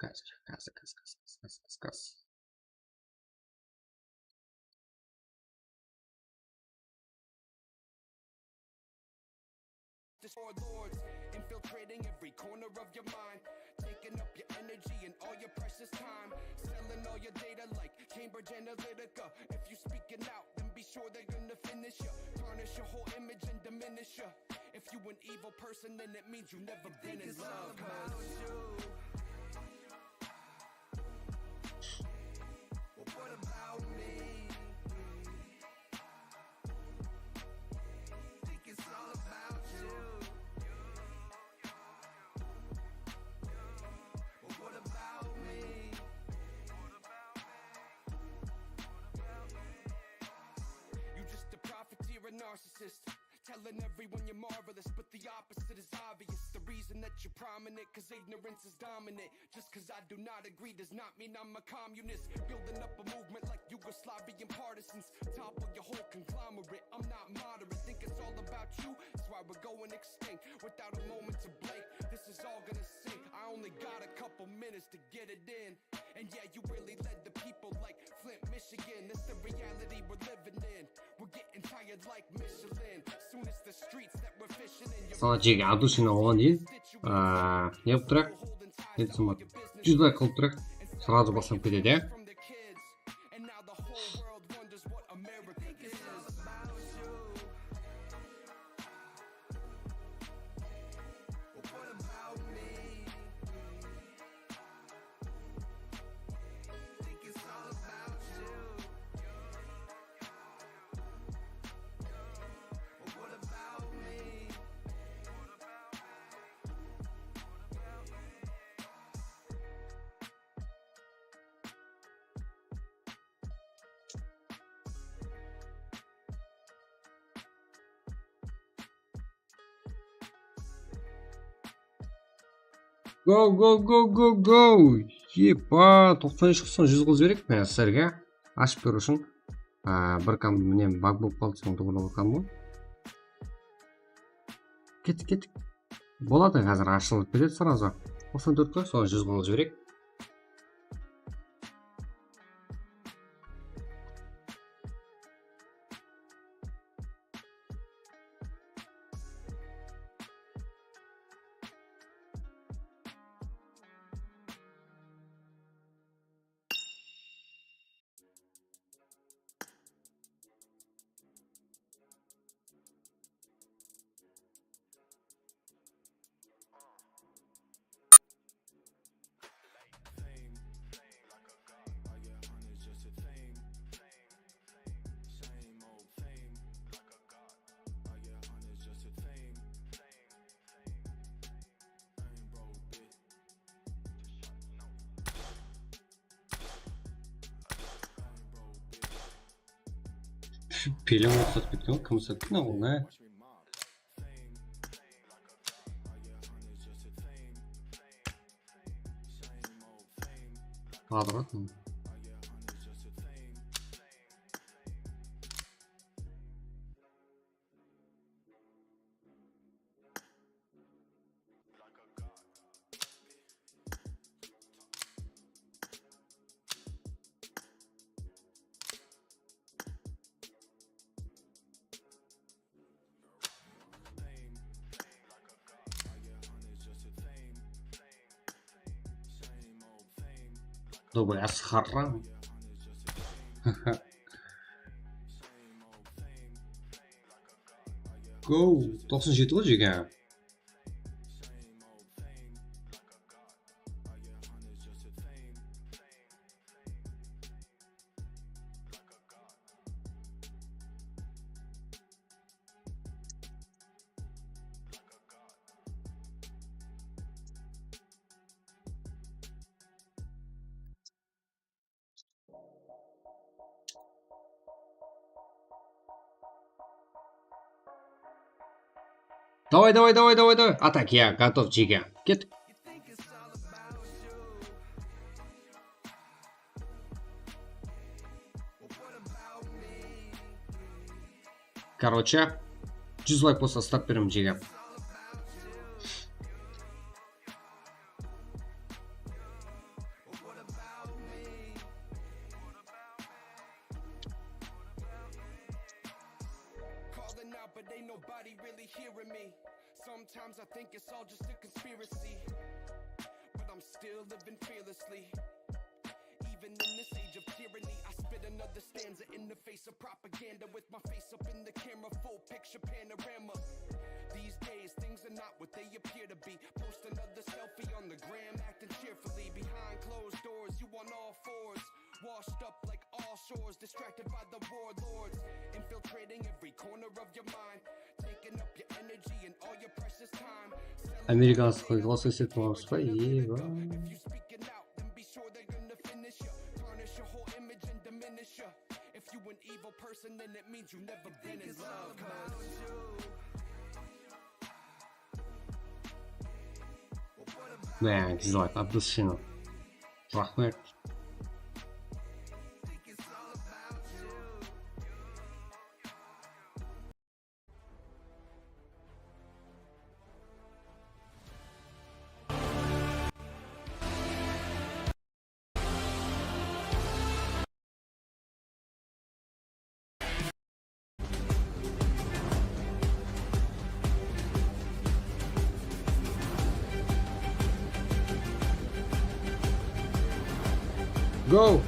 Házir, házir, házir, házir. Destroy lords, infiltrating every corner of your mind, taking up your energy and all your precious time, selling all your data like Cambridge Analytica. If you speaking out, then be sure they're gonna finish you, tarnish your whole image and diminish you. If you an evil person, then it means you never been in love. What about me? Think it's all about you. What about Telling everyone you're marvelous, but the opposite is obvious. The reason that you're prominent, 'cause ignorance is dominant. Just 'cause I do not agree does not mean I'm a communist. Building up a movement like Yugoslavian partisans. Topple your whole conglomerate. I'm not moderate. Think it's all about you. That's why we're going extinct. Without a moment to blink, this is all gonna sink. I only got a couple minutes to get it in. And yeah, you really led the people like Flint, Michigan. That's the reality we're living in. We're getting tired like Michelin. Soon it's the streets that we're fishing in. Your Sala jege adusina oǵan deyin, aa, ne qılıp turaq? Endi soma júz layk qılıp turaq. Srazu baslanıp ketedi, ya. From the kids. And now the whole world wonders what America is. Go, go, go, go, go! Epa, toqsan úsh qılsın, júz qıl jibereyik pe sizlerge? Ashıp beriw ushın. Aa, bir kom-, mine, bag bolıp qaldı, soń tógirip atqanım ǵoy. Kettik, kettik. Boladı, házir ashılıp ketedi srazu. Toqsan tórt qoy, soǵan júz qıl jibereyik. Peleń uqsatıp ketken ǵoy, kim uqsatıp ketken ol, ne? Adırat. Добрый, асхаррам. Go, toqsan jeti ǵoy, jeke. Давай, давай, давай, давай, давай. Атак, я, готов, jeke. Ket. Короче, júz layk bolsa, start beremen, jeke. Calling out, but ain't nobody really hearing me. Sometimes I think it's all just a conspiracy, but I'm still living fearlessly. Even in this age of tyranny, I spit another stanza in the face of propaganda with my face up in the camera, full picture panorama. These days, things are not what they appear to be. Post another selfie on the gram, acting cheerfully. Behind closed doors, you on all fours. Washed up like all shores, distracted by the warlords. Infiltrating every corner of your mind, taking up your energy and all your precious time. Американский голоса esitip alamız ba? Eba. If you speaking out, then be sure they're gonna finish you. Tarnish your whole image and diminish you. If You an evil person, then it means you never been in love, 'cause Bang, dislike, Abdus Shino. Raxmet. Go!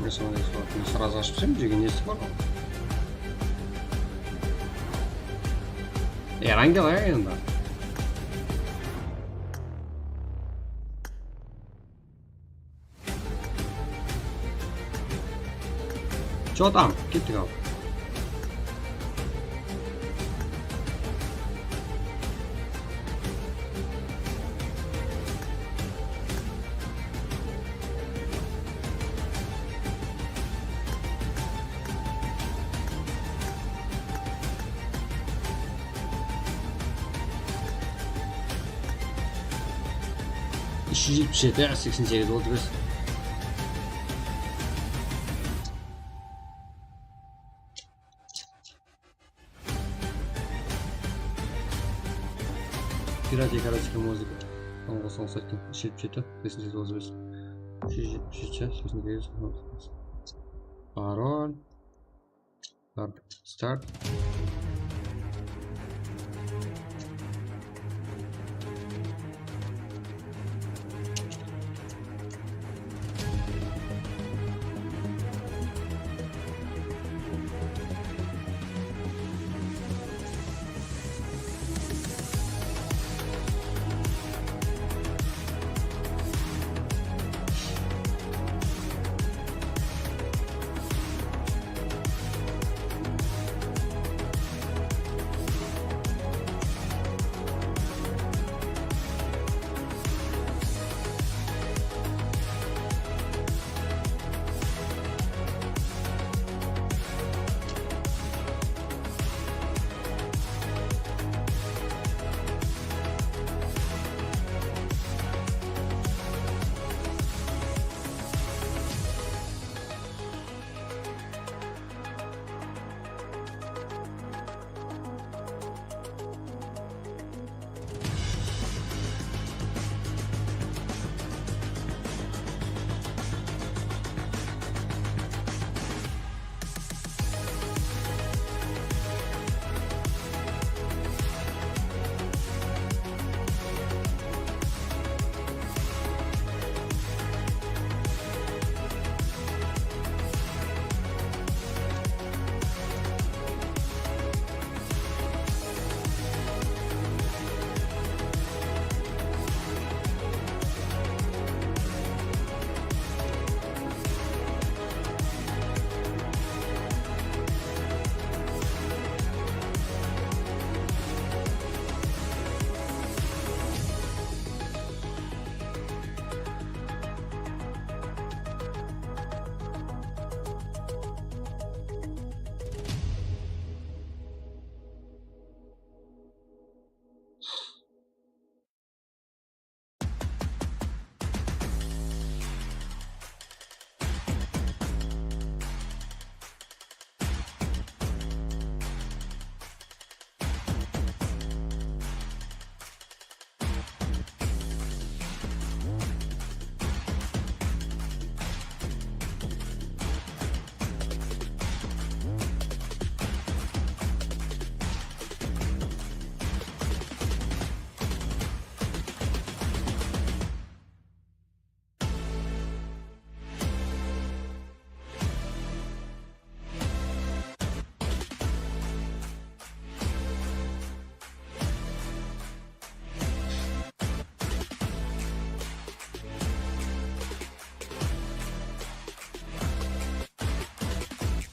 Men sonı, men srazı ashıp tastayman, jegen nesi bar ǵoy? Erangel ya endi. Чё там? Kettik al. Úsh júz jetpis jeti, seksen segiz boldı biz. Пират, короче, музыка. Onǵa soń sayttın. Úsh júz jetpis jeti, seksen segiz boldı biz. Úsh júz jetpis jeti, seksen segiz. Parol. Start.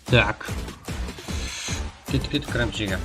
Так. Kettik, kettik, кіреміз жерге.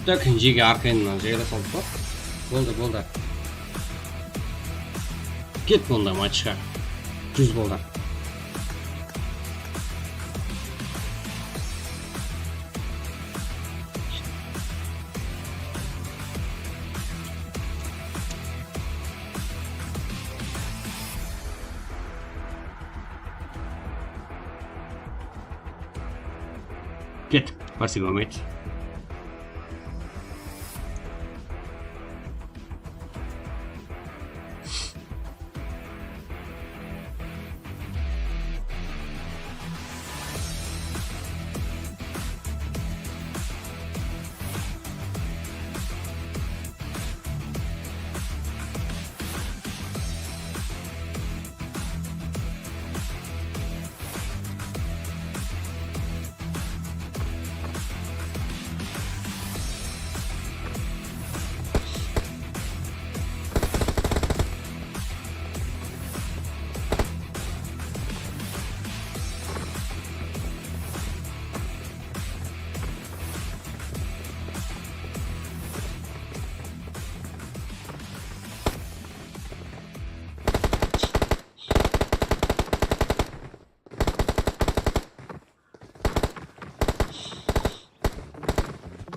Tak, jege arqayınnan jayla salıp pa? Boldı, boldı. Ket onda matchqa. Júz boldı. Ket. Спасибо, mate.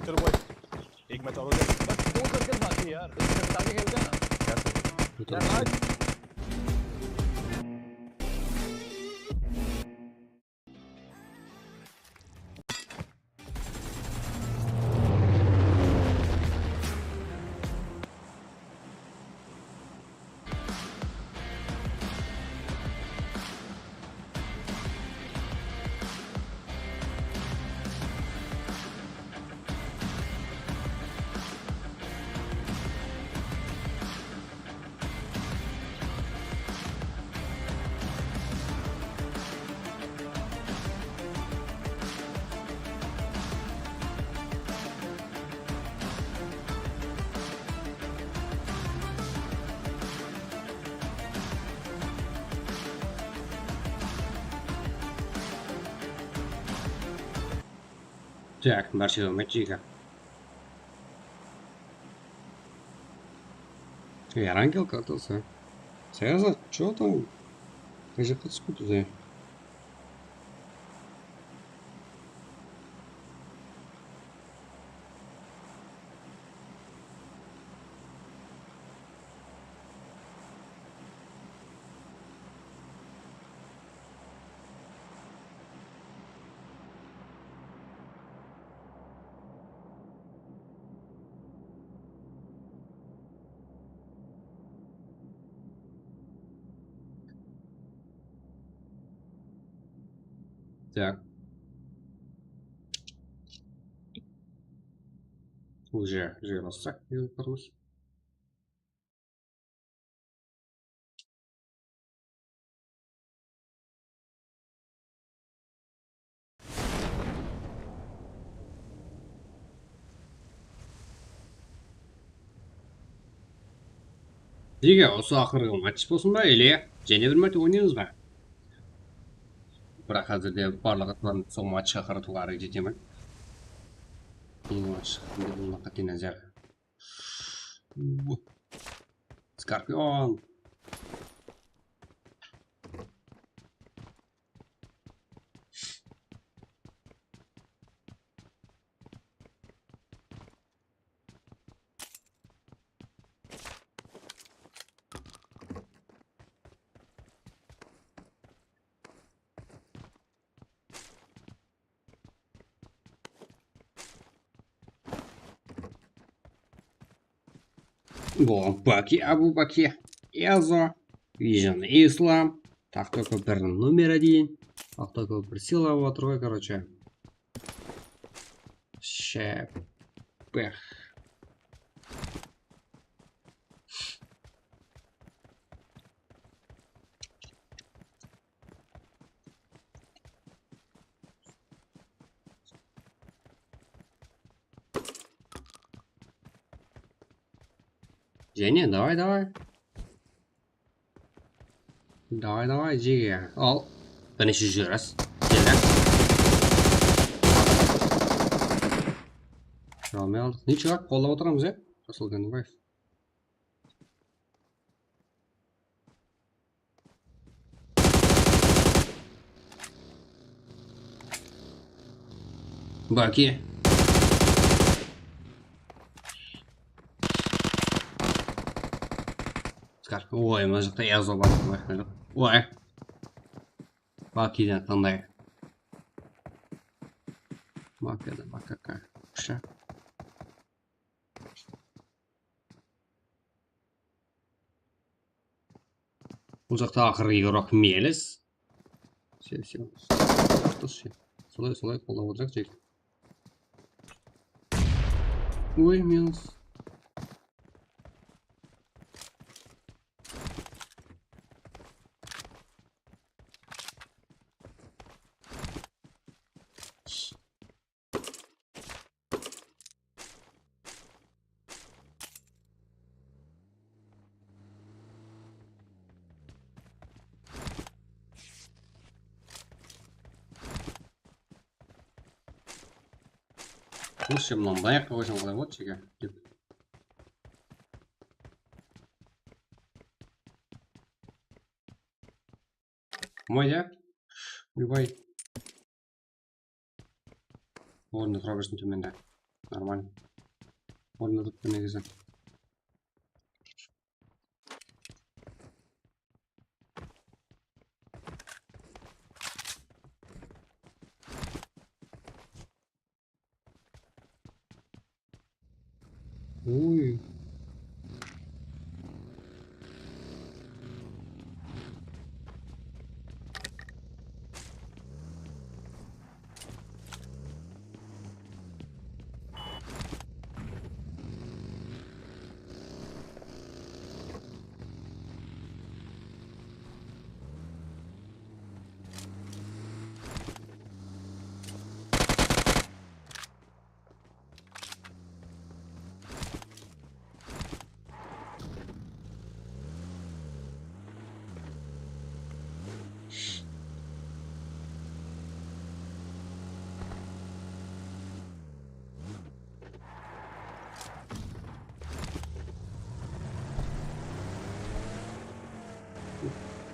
Kir qoy. Hikmet orada. Bak, bu kir bak ya. Sırtlarga keldi. Yasın. Yasın. Так, бәрше ummet jege. Эй, Рангел, как ты, всё? Саязат, чё там? Ты же подскут уже. Так. Уже жайlassaq, ne qılıp barmız? Nege, usı aqırǵı match bolsın ba, ele jáne bir márte oynaymız ba? Biraq házirde barlıq atların sol matchqa qaratıwǵa háreket etemen. Bul match, endi bul maqaten azar. Skorpion. Bon, Baki, Abu Baki, Ezo, Vision Islam, Taxtakopir numeri deyin, Taxtakopir sıylaw atır ǵoy, короче. Shepeh. Jáne, davay, davay. Davay, davay, jege. Al. Bir neshe júz ras. Kel, da. Almay aldıq. Nechigá qollap otıramız, ya? Jasıl Ganıbaev. Baki. Skar. Oy, mına jaqta yazıw bar. Oy. Bakiden qanday? Bakiden bakaka. Kúshi. Bul jaqta aqırǵı игрок Melis. Всё, всё. Solay, solay qollap otıraq jigit. Oy, minus. Lúshe mınanı bayaqqa qoysam qalay boladı, sheke? Oy, ya? Oybay. Ornında tura bersin tómende. Normal. Ornında turıptı negizi. Oy.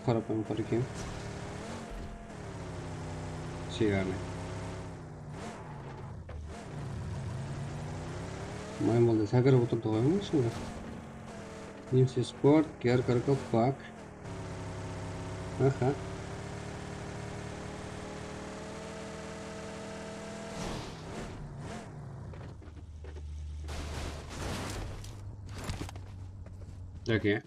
Qarapayım qara eken. Severniy. Maymılday sákirip otırdı ǵoy, mına shıńǵa. Inse Sport, Gerkar Kalpak. Aha. Okey.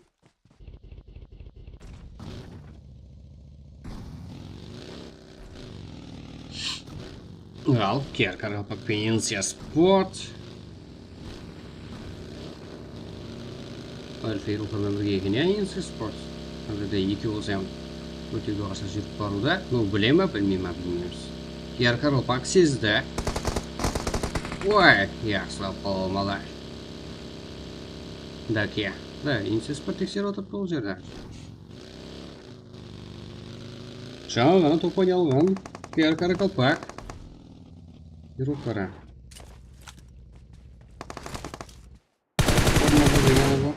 Al, Kerkar Kalpak penen Inse Sport. Alfey ruxlarman birge eken, ya, Inse Sport. Házirde ekewi bolsa ham ótewge qarsa júrip barıwda. Ну, bile ma, bilmey ma, bilmeymiz. Kerkar Kalpak sezdi. Oy, yaqshılap qolmalı. Dake. Da, Inse Sport tekserip atırıptı ol jerde. Jańa ǵana topa alǵan Kerkar Kalpak. Yurıp bara. Formada degeni bu.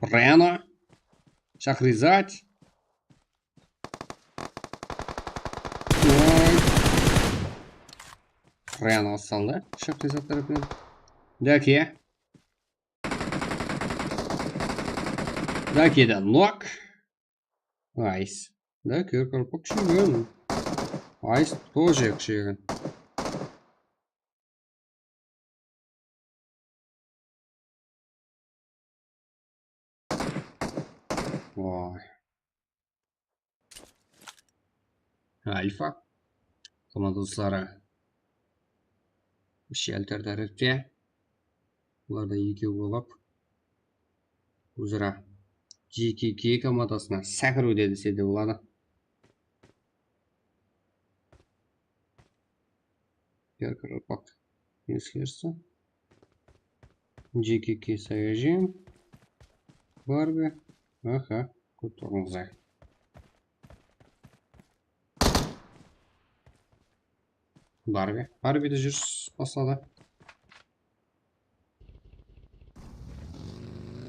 Breno. Shahrizat. Oy. Breno saldı. Shahrizat tárepinen. Dake. Dake de nok. Nice. Dake, Kerkar Kalpak kúsheygen. Ice тоже kúsheygen. Vay. Alfa komandosları shelter tárepte. Bular da ekew bolıp, óz-ara G K K komandasına sákiriwde dese de boladı. Kerkar Kalpak eskersi. G K K Sayajin. Barbi. Aha, kútip turıńızlar. Barbi. Barbi de júris basladı.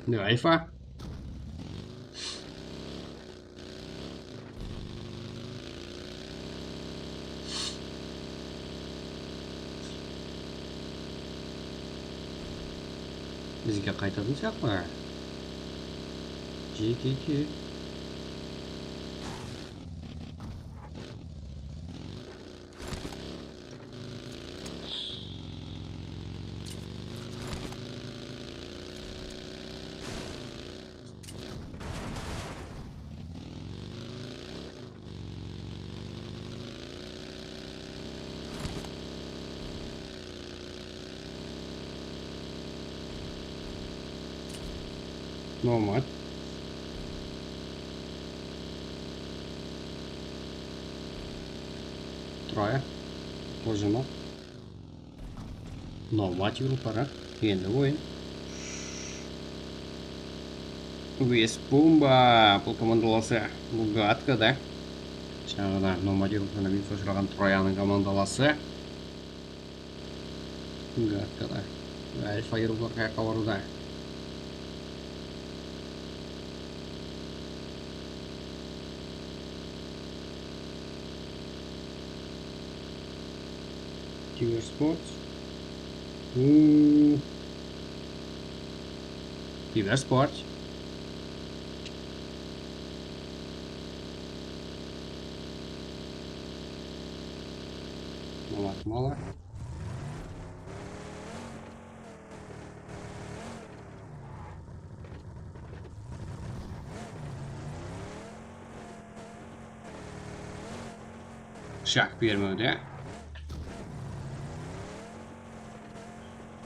Ne, Alfa? Bizge qaytatın sıyaqlı. Jekeke. Nomad. Troya. Qojamaq. Nomad yurıpları. Endi oyın. West Bomba. Bul komandalası. Bul gadka da. Jańadan Nomad yurıplarına minus ushıraǵan Troyanıń komandalası. Gadka da. Alfa yurıplar qayaqqa barıwda? Kibersport. Hmm. Kibersport. Mala, mala. Shaq bermewde.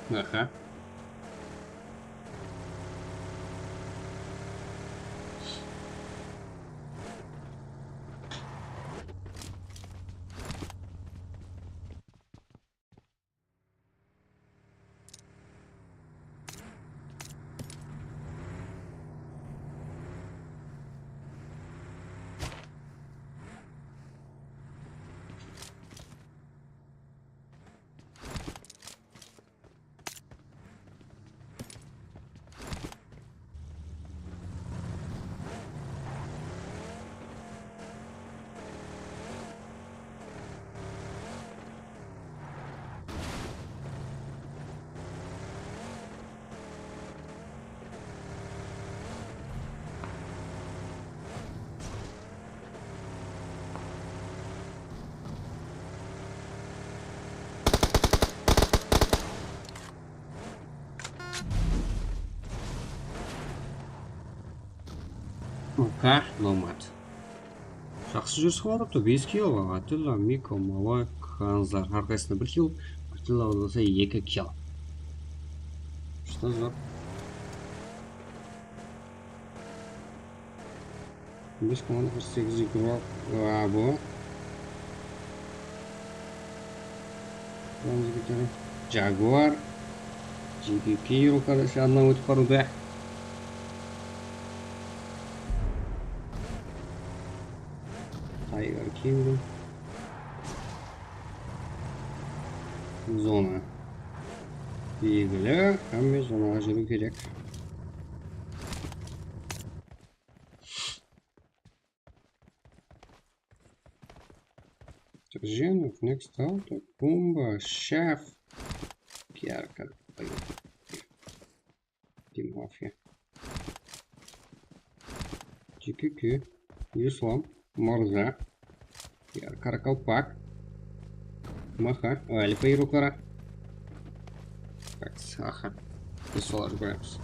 Aha. Oka, Nomad. Jaqsı júris qılıp atırıptı. Bes kill, Atilla, Miko, Malak, Hanzar. Hár qaysısına bir kill, Atilla bolsa eki kill. Что за? Bes komanda qırq segiz игрок. Aa, bu. Jaguar. G P P yurıpları yanına ótip barıwda. Tiger Kingdom. Zona. Belgili, hámme zonaǵa júriw kerek. Turjenov, Next Auto, Bomba, Shaf, Pyarka, Timofey, G P P, Islam, Mırza, Pyar, Karakalpak, Maha, Alfa yurıpları. Tak, aha. Biz solardı qoyamız.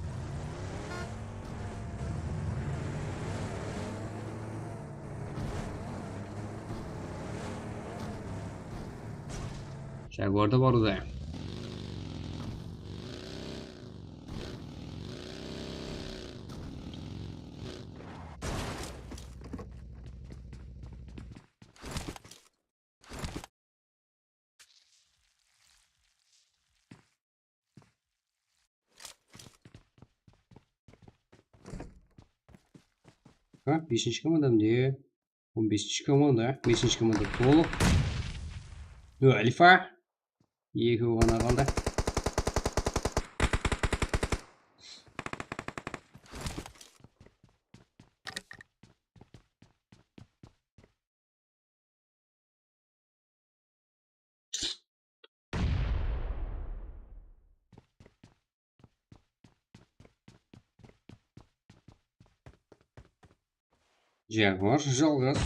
Jaguar da barıwda. Ha, besinshi komanda mine. On besinshi komanda, besinshi komanda tolıq. Yo, Alfa. Ekewi ǵana qaldı. Jaguar jalǵız.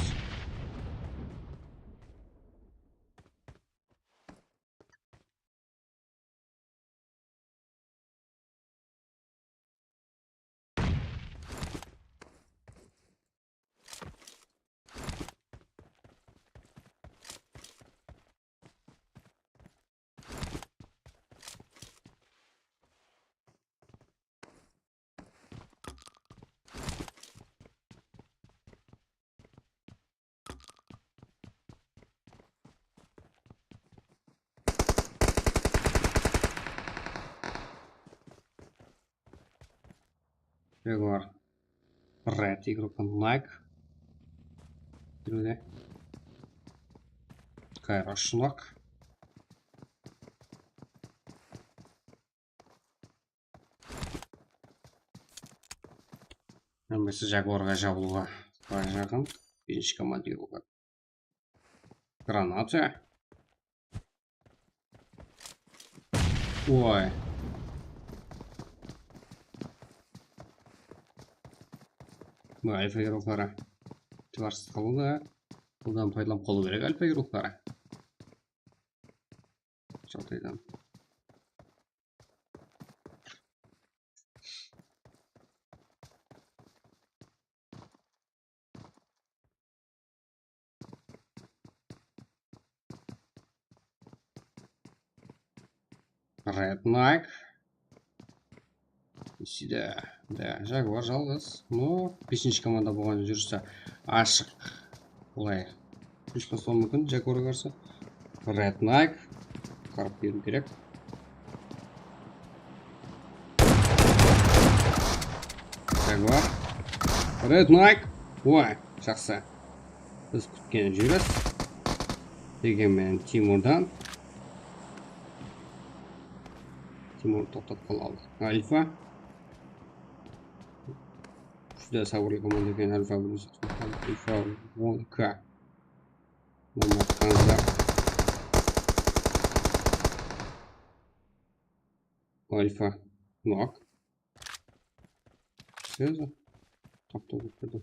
Jaguar. Red игрок Nike. Birew de. Kayra Shunok. Hámmesi Jaguarǵa jabılıwǵa jaqın. Birinshi komandir bolǵan. Granata. Oy. Bu alfa игроклары. Itibarsız qalıwda. Bunnan paydalanıp qalıw kerek alfa игроклары. Jaǵdaydan. Red Nike. Side, da, Jaguar jalǵız. No, besinshi komanda bolǵan júrisi ashıq. Bılay. Úsh baslıwı múmkin Jaguarǵa qarsı. Red Nike. Qarıp beriw kerek. Jaguar. Red Nike. Oy, jaqsı. Biz kútken júrimiz. Degen menen Timurdan. Timur toqtatıp qala aldı. Alfa. Júdá sabırlı komanda eken Alfa. Alfa on K. Nomad Kanza. Alfa. Nok. Sezdi. Taptı, taptı.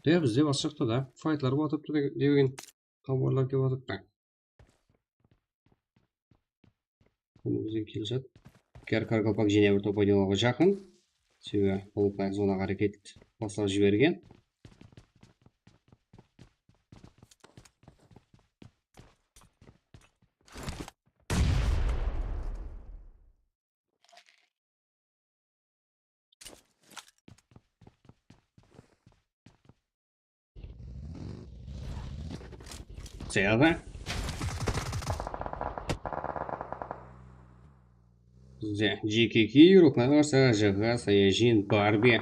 De, bizde basıqtı da. Faytlar bolıp atırıptı de, degen xabarlar kelip atırıptı. Bunı bizge kelip atır. Kar Karkalpak jene bir top oynawǵa jaqın. Sebebi bul zonaǵa háreket baslap jibergen. Sıyaqta. Bizde G K K, Ruqnazar, Sarajaǵa, Sayajin, Barbi.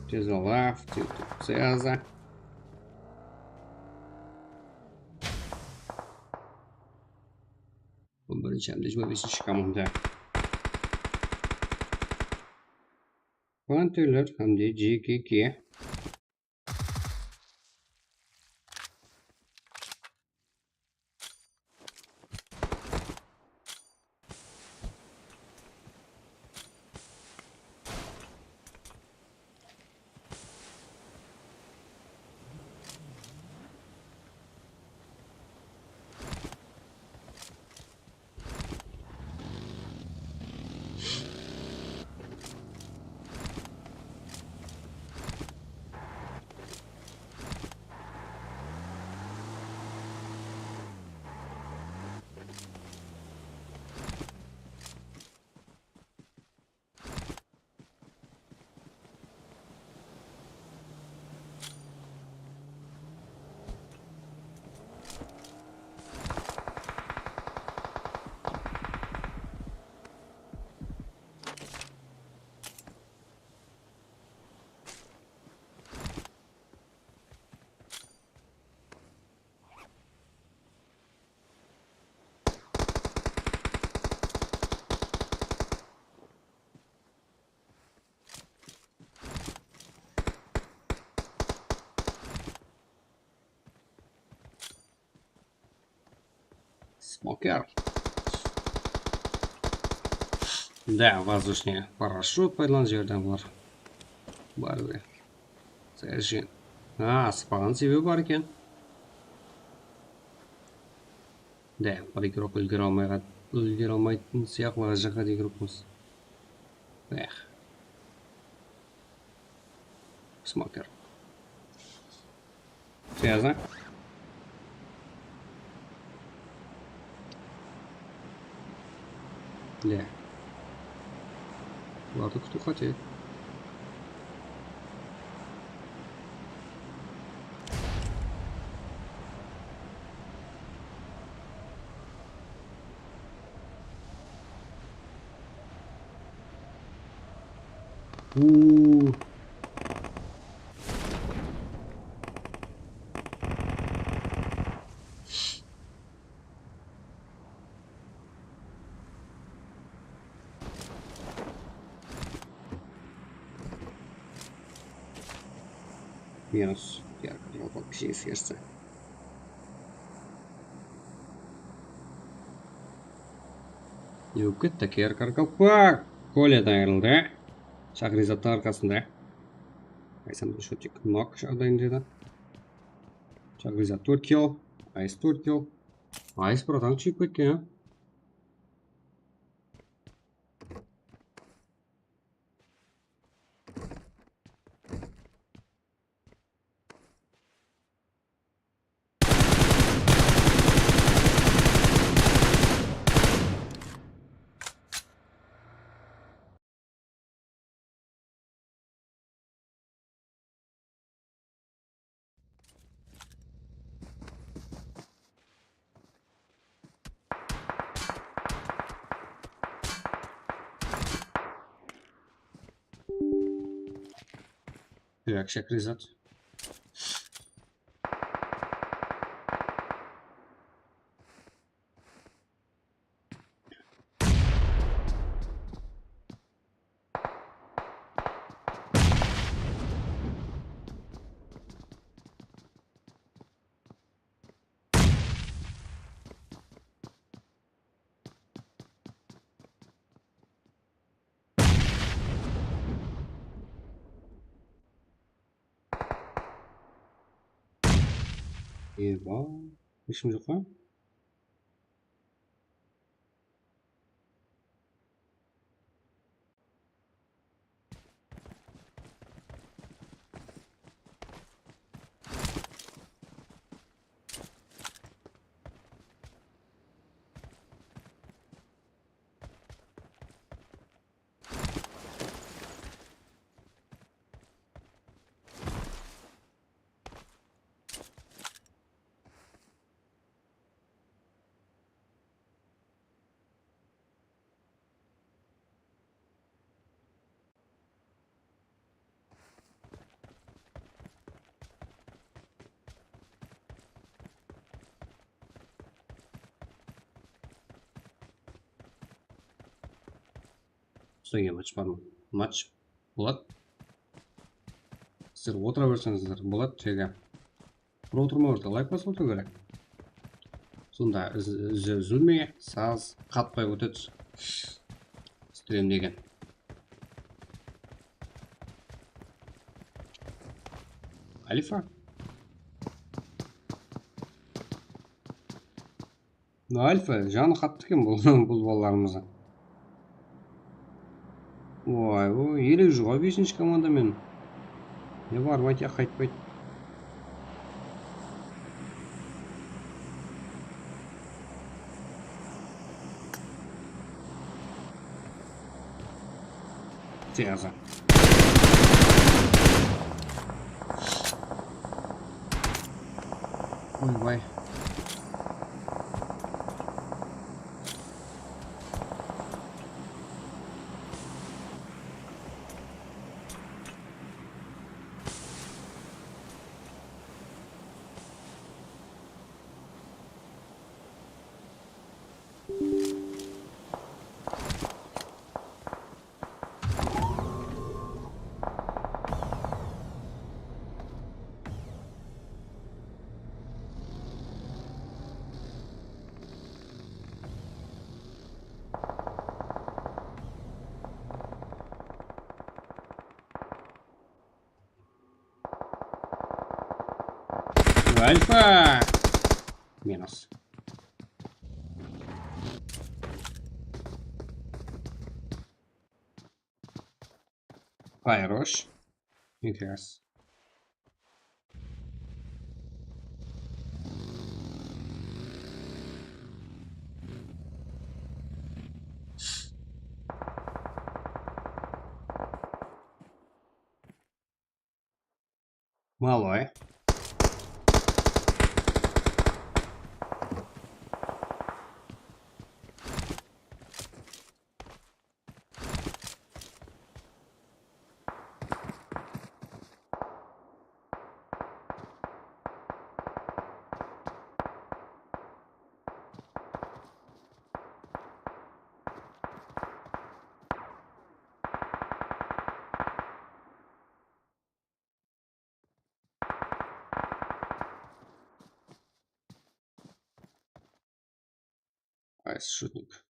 Tezalav, Tezalav. On birinshi hám de jigirma besinshi komanda. Panterler hám de G K K. Smoker. Да, воздушный парашют paydalanıp jiberdi bular. Barbi. Sérgin. Ha, asıqpaǵan sebebi bar eken. De, bir igrok úlgere almay, úlgere almaytın sıyaqlı jaqqa da igrokpız. Eh. Smoker. Связано. Бля. Ладно, кто хотел. Minus. Yarqı jalpaq kishige serse. Ne bolıp ketti? Kerkar kalpak! Kolyadan ayırıldı. Shahrizattıń arqasında. Aysan shottik nok jaǵdayında edi. Shahrizat tórt kill. Ayız tórt kill. Ayız bir adam túsip ketken, ya. Yak, shakrizat. Eba, heshkim joq pa? Sońǵı match barma? Match boladı. Sizler otıra berseńizler boladı, tege. Tur oturmaw kerek, layk basıw otıw kerek. Sonda iz-, izi úzilmey, saz qatpay ótedi. Stream degen. Alfa. Alfa, janı qattı eken bul, bul balalarımızdıń. Oy, o, ele júr ǵoy besinshi komanda men. Ne bar, Matiya qaytpaydı. Связано. Oybay. Alfa! Minus. Хорош. Интересно. Малой. Айс, шутник.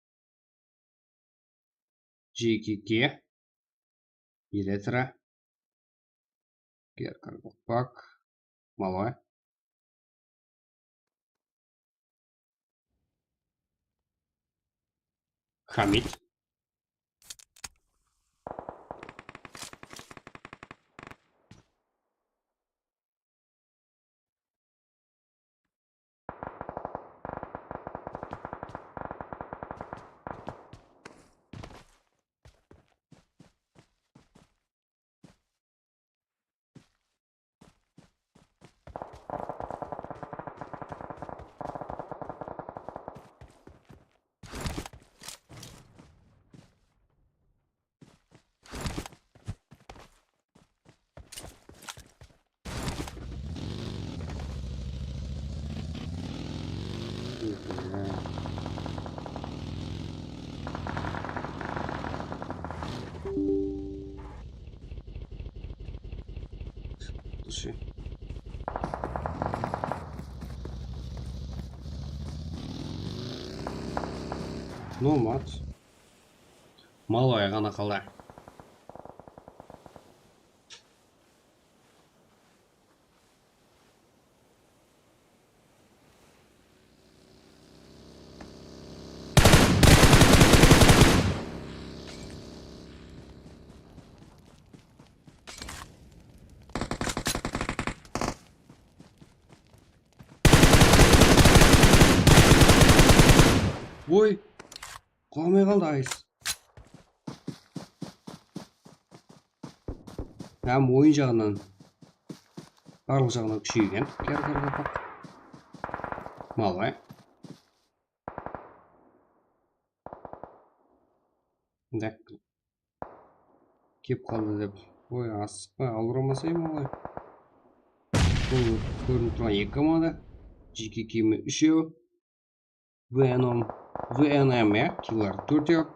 G K K. Елетра. Геркар Букпак. Малой. Хамид. Слушай. Nomad. Malaya ǵana qaldı. Oy! Qulamay qaldı Ayıs. Hám oyın jaǵınan, barlıq jaǵınan kúsheygen. Kerkir qalpaq. Malay. Dak. Kep qaldı dep. Oy, asıqpa, awıramasayma oǵay. Bul kórinip turǵan eki komanda. G K K me úshew. V N M, V N M ya, Killer tórt ya.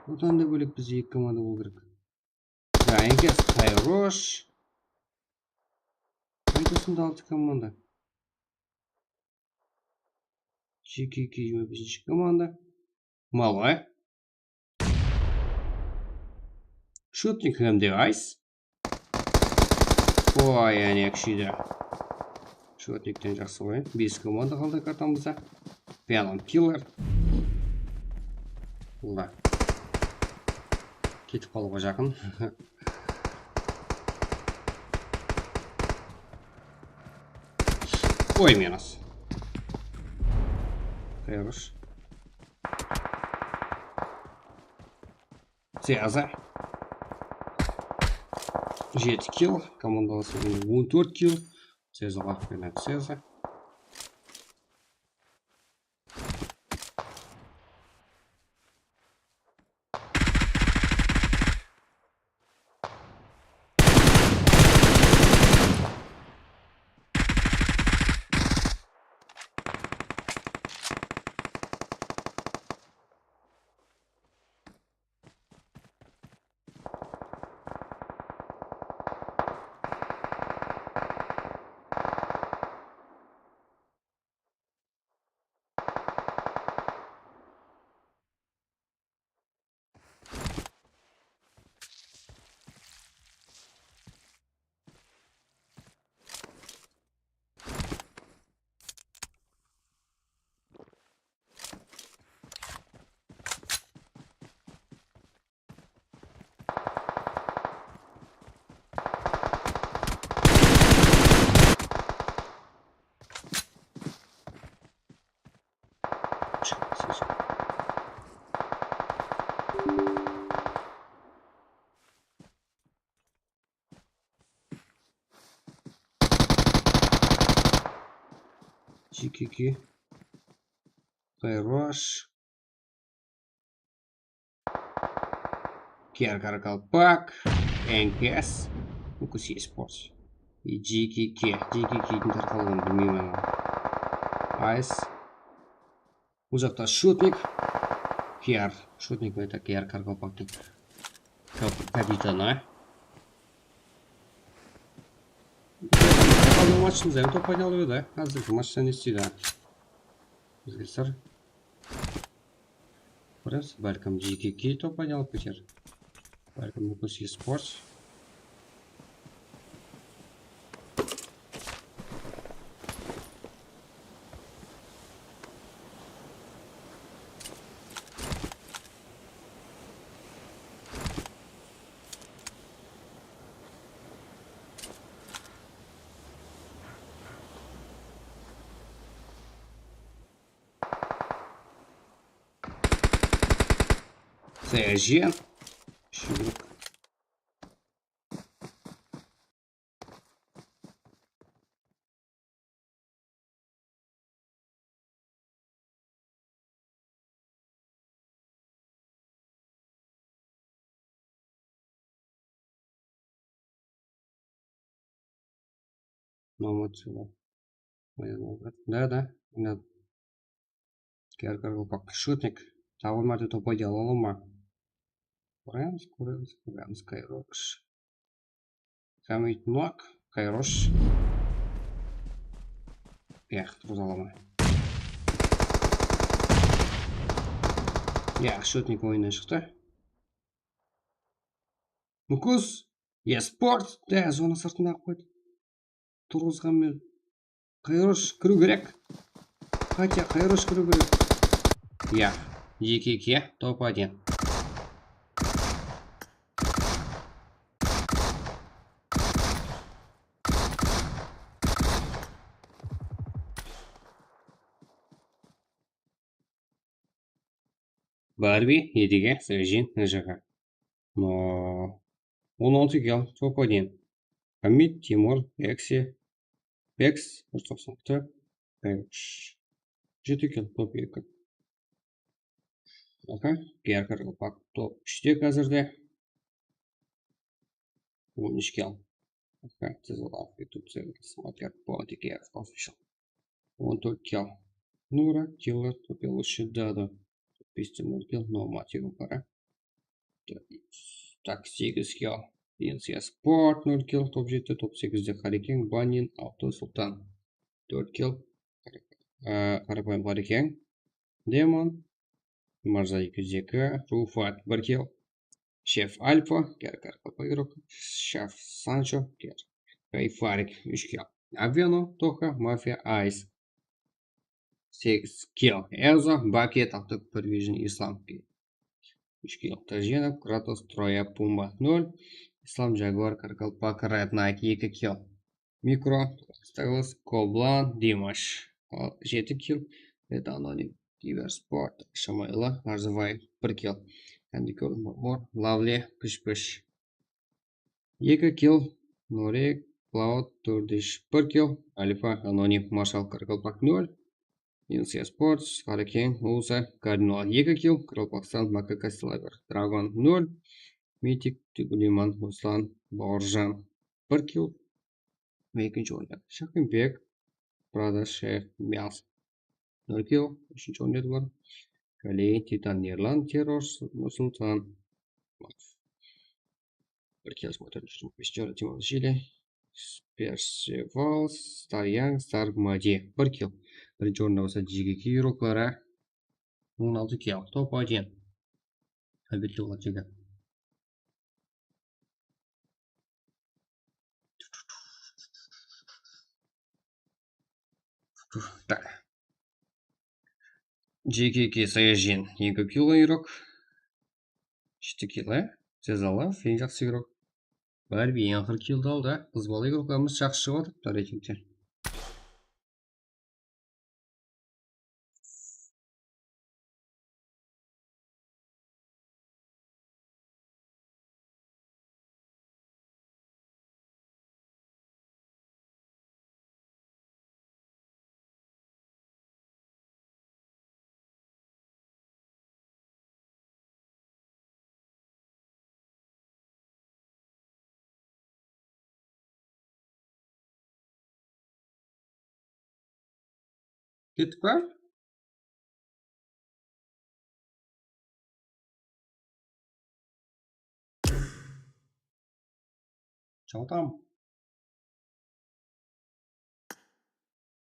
Odan da bólek bizde eki komanda bolıw kerek. Ya, Enkes, Hayrosh. Qaytasında altı komanda. G K K jigirma besinshi komanda. Malay. Shutnik hám de Ice. Oy, áne, kúsheydi. Shutnikten jaqsı oyın. Bes komanda qaldı kartamızda. Venom Killer. Ulla. Ketip qalıwǵa jaqın. Oy, minus. Хорош. Seza. Jeti kill, komandalası on tórt kill. Seza, aqıp keledi Seza. Eki. Hayrosh. Kiyar Karaqalpaq, N K S, Nukus Esports. I G K K, G K K-diń tarqalıwın bilmeymen. Ice. Bul jaqta Shotnik. Kiyar, Shotnik, это Kiyar Karaqalpaqtıń kap-, kapitanı. Qaldırǵan matchımız hám top oynaldı edi. Házirgi matchta ne isteydi? Bizge sır. Biraz, bálkim, G K K top oynalıp keter. Bálkim, Nukus Esports. Sayajen. Shıbırıq. Nomad Sula. Да, да, да. Kiyar Karaqalpaq. Shotnik. Taǵı márte top oynadı, ala ma? Kóremiz, kóremiz, kóremiz, Kayrosh. Samit Nok, Kayrosh. Yaq, turǵıza alaman. Yaq, Shotnik oyınnan shıqtı. Nukus, Esport, da, zona sırtında qoydı. Turǵızǵan men. Kayrosh kiriw kerek. Qáte Kayrosh kiriw kerek. Yaq, G K K, top один. Barbi, Edige, Sayajen, Najaǵa. No, on altı kill, top один. Hamid, Timur, Eksi, Beks, bir toqsan altı, Beks, jeti kill, top eki. Aha, Kiyar Karaqalpaq top úshte házirde. On úsh kill. Aha, siz olar YouTube server смотрят, Botik Kiyar Official. On tórt kill. Nura, Killer, Topeloshe, Dado. Bes te nol kill, Nomad, Yegor Qara. Tak, segiz kill. N C Sport, nol kill, top jeti, top segizde Qareken, Banin, Abdul Sultan. Tórt kill. Á, qarapayım Qareken. Demon. Marza eki júz eki. Rufat, bir kill. Chef Alfa, Kiyar Karaqalpaq igrok. Chef Sancho, Kiyar. Kayfarik, úsh kill. Aveno, Toxa, Mafia, Ice. Segiz kill. Elza, Baket, Altı, Provision, Islam. Úsh kill. Tajenov, Kratos, Troya, Pumba, nol. Islam, Jaguar, Karaqalpaq, Red Knight, eki kill. Mikro, Staglas, Koblan, Dimash, al, jeti kill. Red Anonim, Kibersport, Shamayla, Arzavay, bir kill. Andikor, Murmur, Lavli, Pish Pish. Eki kill, Norik, Cloud, Turdish, bir kill, Alfa, Anonim, Marshal, Karaqalpaq, nol, N C Sports, Qarakeń, Uza, Kardinal, eki kill, Qaraqalpaqstan, Makaka, Slaver, Dragon, nol, Mitik, Tiguliman, Ruslan, Bauırjan, bir kill, ve ekinshi orında Shaqımbek, Prada, Sheyx, Myals, nol kill, úshinshi orında bar. Kaley, Titan, Erlan, Terror, Nursultan, bir kill, смотрим, jigirma bes jara, Timon Jili, Perseval, Star Young, Star Madi, bir kill. Birinshi orında bolsa G K K igrokları, on altı kill, top один. Hábitli olar jigit. Tak. G K K Sayajen, eki kill igrok. Jeti kill, e? Sezala, eń jaqsı igrok. Barbi eń aqır killdi aldı. Qız bala igroklarımız jaqsı shıǵıp atırıptı reytingte. Kettik pa? Jawtam.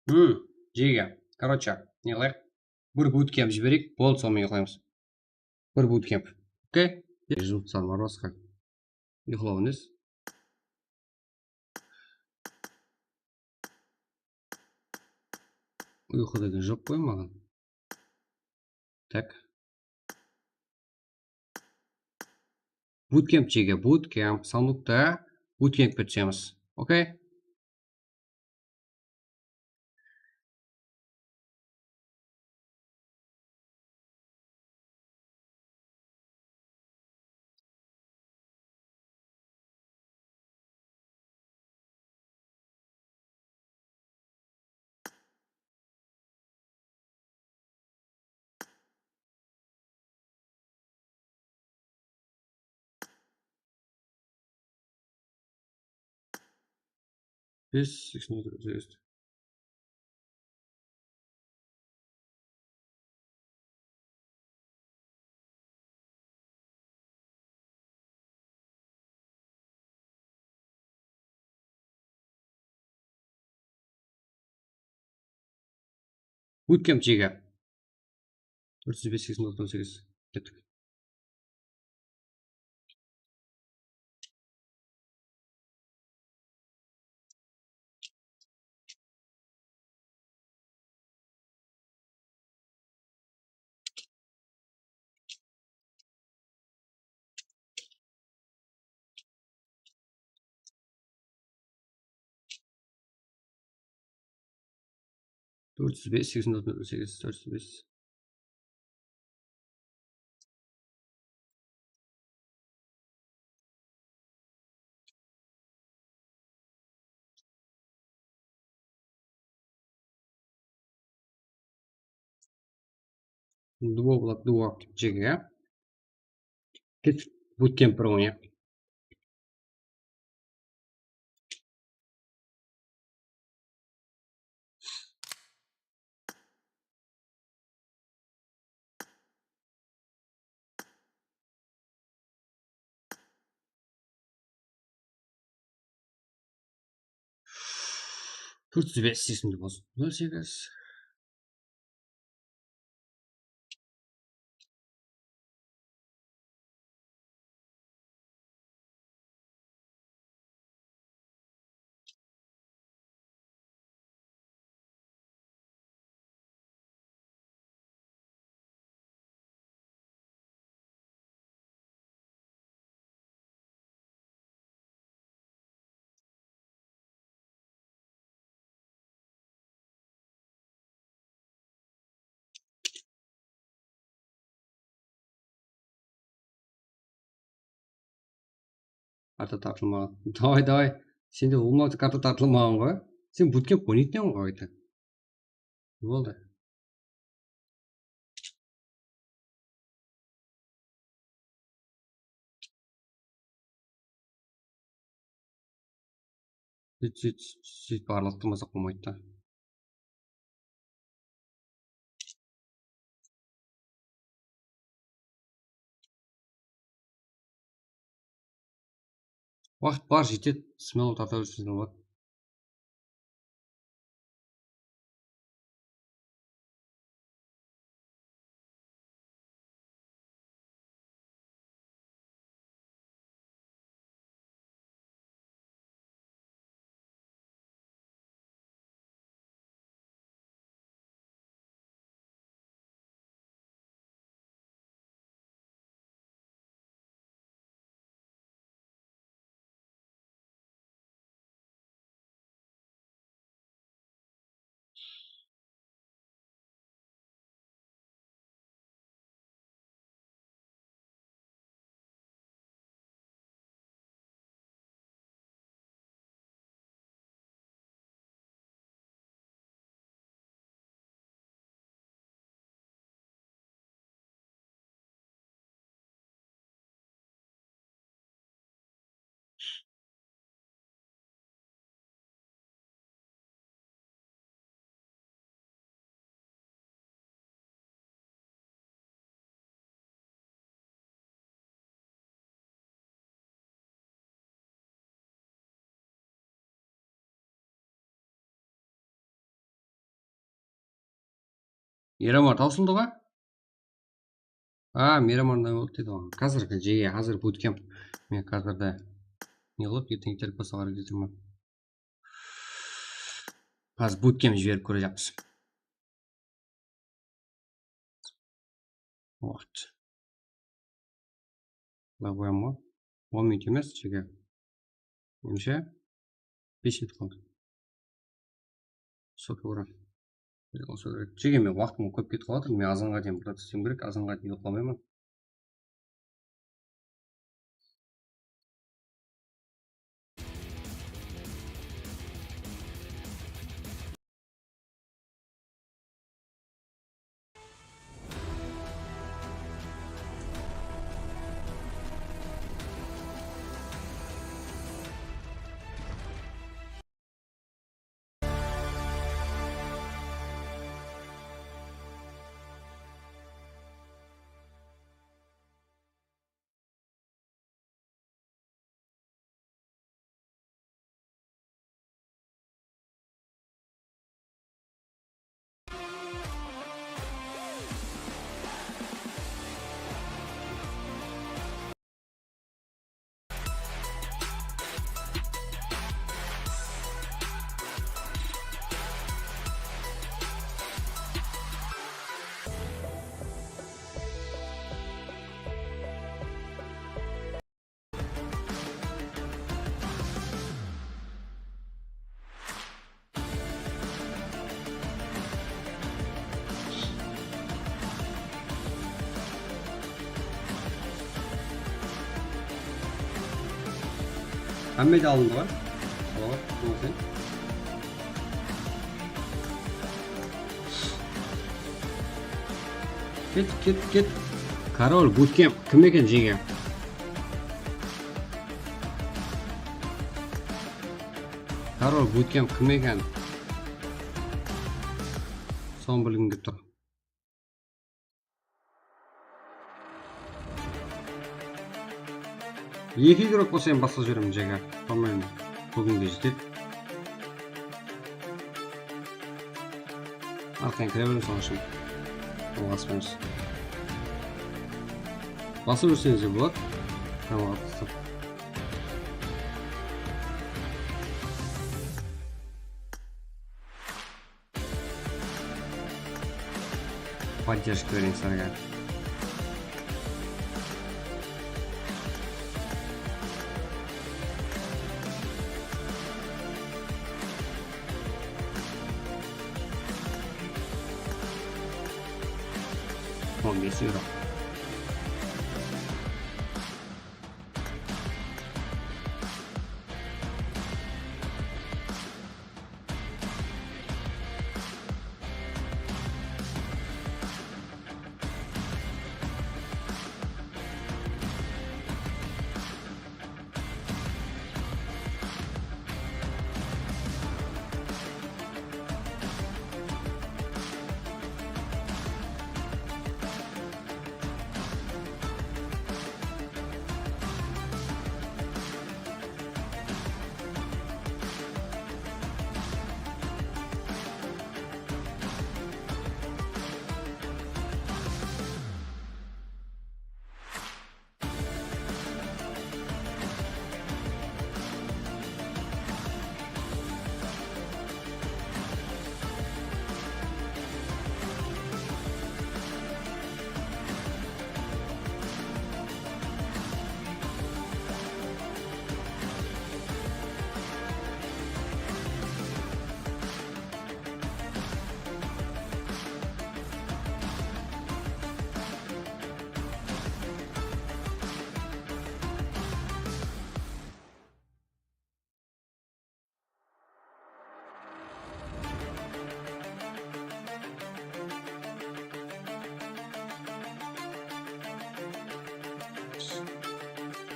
Hmm, jege. Короче, ne qılayıq? Bir bootcamp jibereyik, boldı, sonıman uyıqlaymız. Bir bootcamp. Okey? Rejim sal moroz, как. Uyıqlaw emes. Uyqı degen joq qoy maǵan. Tak. Bootcamp jege, bootcamp, sandukta bootcampke túsemiz. Okey? Bes, seksen otız. Bootcamp jege. Tórt júz bes, seksen toqsan segiz. Kettik. Tórt júz bes, seksen toqsan segiz, tórt júz bes. Duo blok, duo jege. Kettik, bootcamp bir oynayıq. Tórt júz bes, seksen toqsan, nol segiz. Karta tartılmaǵan. Davay, davay. Sende ulıwma karta tartılmaǵan ǵoy. Sen bootcamp oynaytın edim ǵoy, qayta. Ne boldı? Sóyt, sóyt, sóyt barlıq turmasaq bolmaydı da. Waqıt bar, jetedi. Smelo tarta bersin, boladı. Miramar tawsıldı ǵoy. A, Miramar ne boldı dedi oǵan. Házir jege, házir bootcamp. Men házirde ne qılıp, erteń ertelik baslawǵa háreket etemen. Házir bootcamp jiberip kórejekpiz. Waqıt. Bılay qoyamın ǵoy. On minut emes, jege. Nenshe? Bes minut qaldı. Sotı bura. Jege, men waqtım kóp ketip qalatır. Men azanǵa deyin bir zat islewim kerek. Azanǵa deyin uyıqlamayman. Hámme de alındı ǵoy. Salamat bolsın. Ket, ket, ket. Korol, bootcamp kim eken, jege? Korol, bootcamp kim eken? Sonı bilgim kelip tur. Eki igrok bolsa, endi basqa jiberemiz, jege. По-моему, búgin de jetedi. Arqayın kire beriń, sonıń ushın. Basıp júrseńiz de boladı. Tamam, atlasın. Поддержка bereyin sizlerge. On bes evro.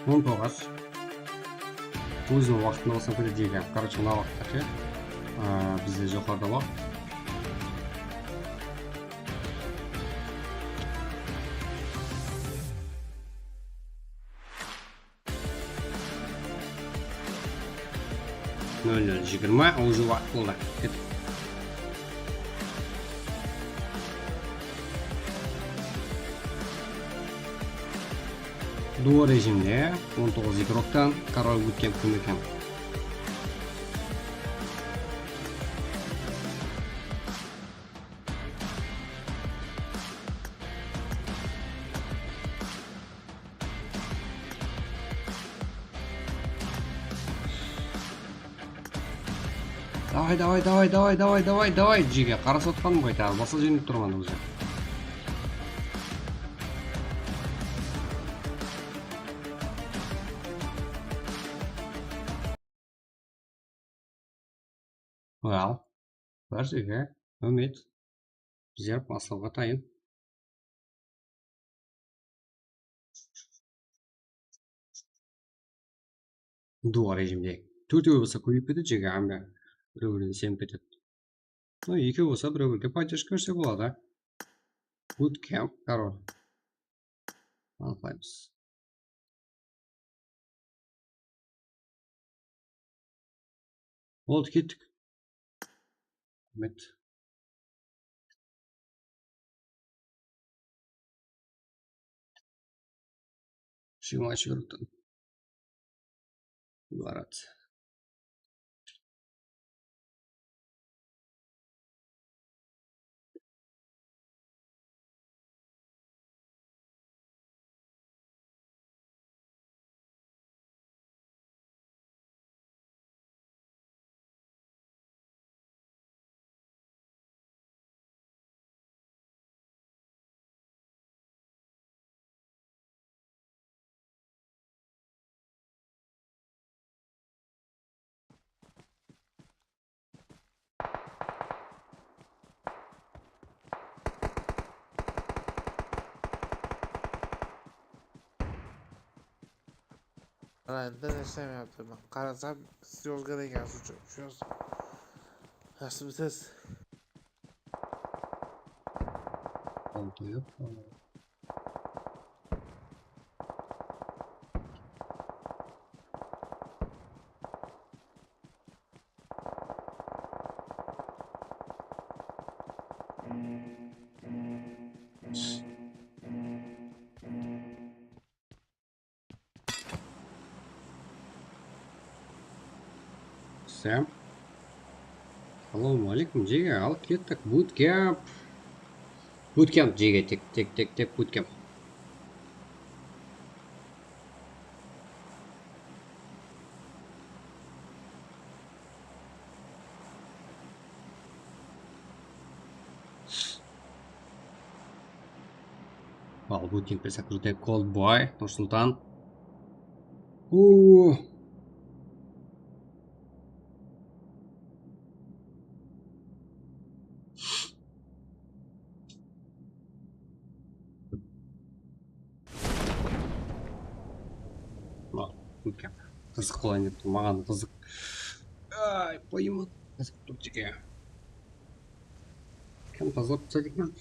On toǵız. Óziniń waqtında bolsa, bir deydi. Короче, mına waqıtta ke, a, bizde joqarıda waqıt. Nol nol jigirma, уже waqıt boldı. Ket. Duo rejimde on toǵız igroktan Korol Butkem kim eken? Davay, davay, davay, davay, davay, davay, davay, jege, qarasıp atqanım ǵoy, taǵı basqa jerinde turman ózi. Well, bir jege, Úmit, bizler baslawǵa tayın. Duo rejimde tórtew bolsa kóbeyip ketedi, jege, hámme birew-birew isenip ketedi. No, ekew bolsa birew-birewge podderjka berse boladı. Bootcamp, король. Anıqlaymız. Boldı, kettik. Raxmet. Jigirma úsh minuttan ibarat. Ana, endi ne islemeyapti? Men qarasam, syomka degen shu, shu, yaxshımısız? Oldu yoq. Sen. Assalamu aleykum, jege, al kettik, bootcamp. Bootcamp, jege, tek, tek, tek, tek, bootcamp. Wow, bootcamp is a крутый, Cold Boy, Nursultan. Uuu. Maqul, bootcamp. Qızıq bolayın dep tur, maǵan qızıq. Ay, qoyma. Qızıq tur jeke. Kim tazalap taslaydı eken?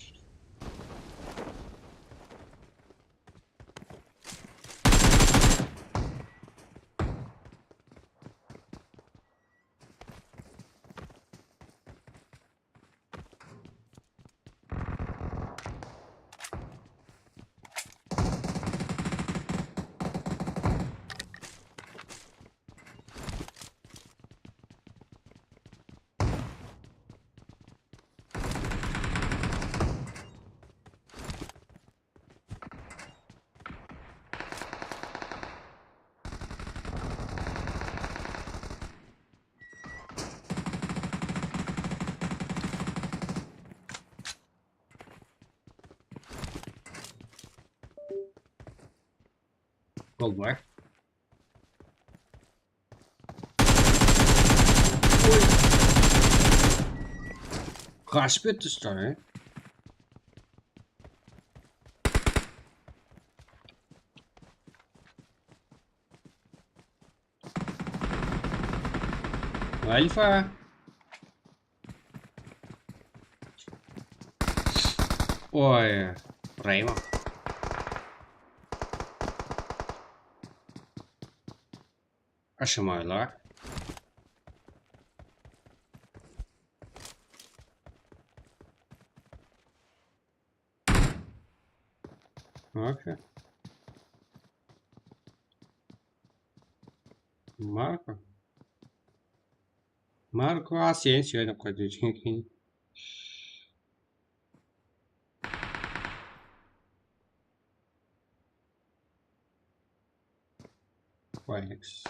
Golboy. Oy. Qashıp ketti, что ли? Alfa. Oy, Reyma. Ashımaylar. Okey. Marko. Marko, a sen sóylep qoydı. Foenix.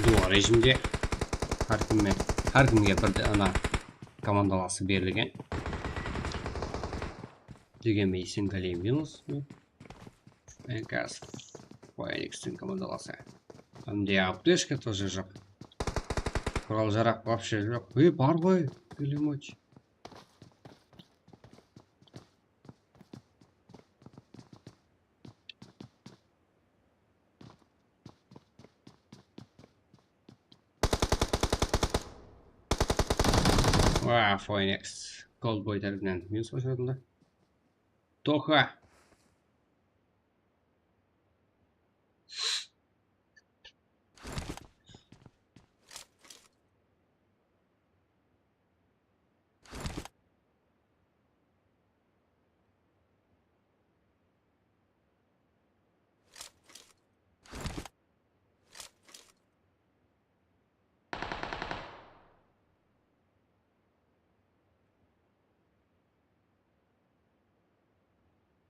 Duo rejimde hár kimge, hár kimge bir de ana komandalası berilgen. Degen meysin Galey minus. Enkas. Foenixtiń komandalası. Mende aptechka тоже joq. Qural-jaraq вообще joq. E, bar ǵoy, pulemyot. Waa, Foenix. Goldboy tárepinen minus basıp atırdı. Toxa.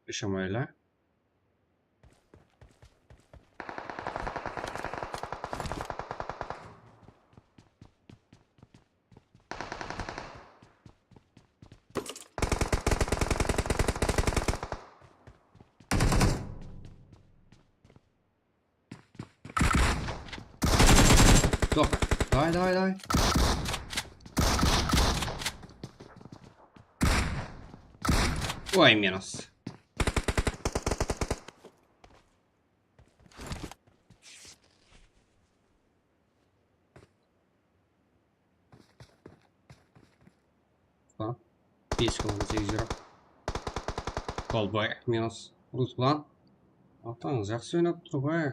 Ishamayla. Toxta. Davay, davay, davay. Oy, minus. Ruslan. Bes kilo segiz júz. Golboy, minus. Ruslan. Atań, jaqsı oynap tur ǵoy.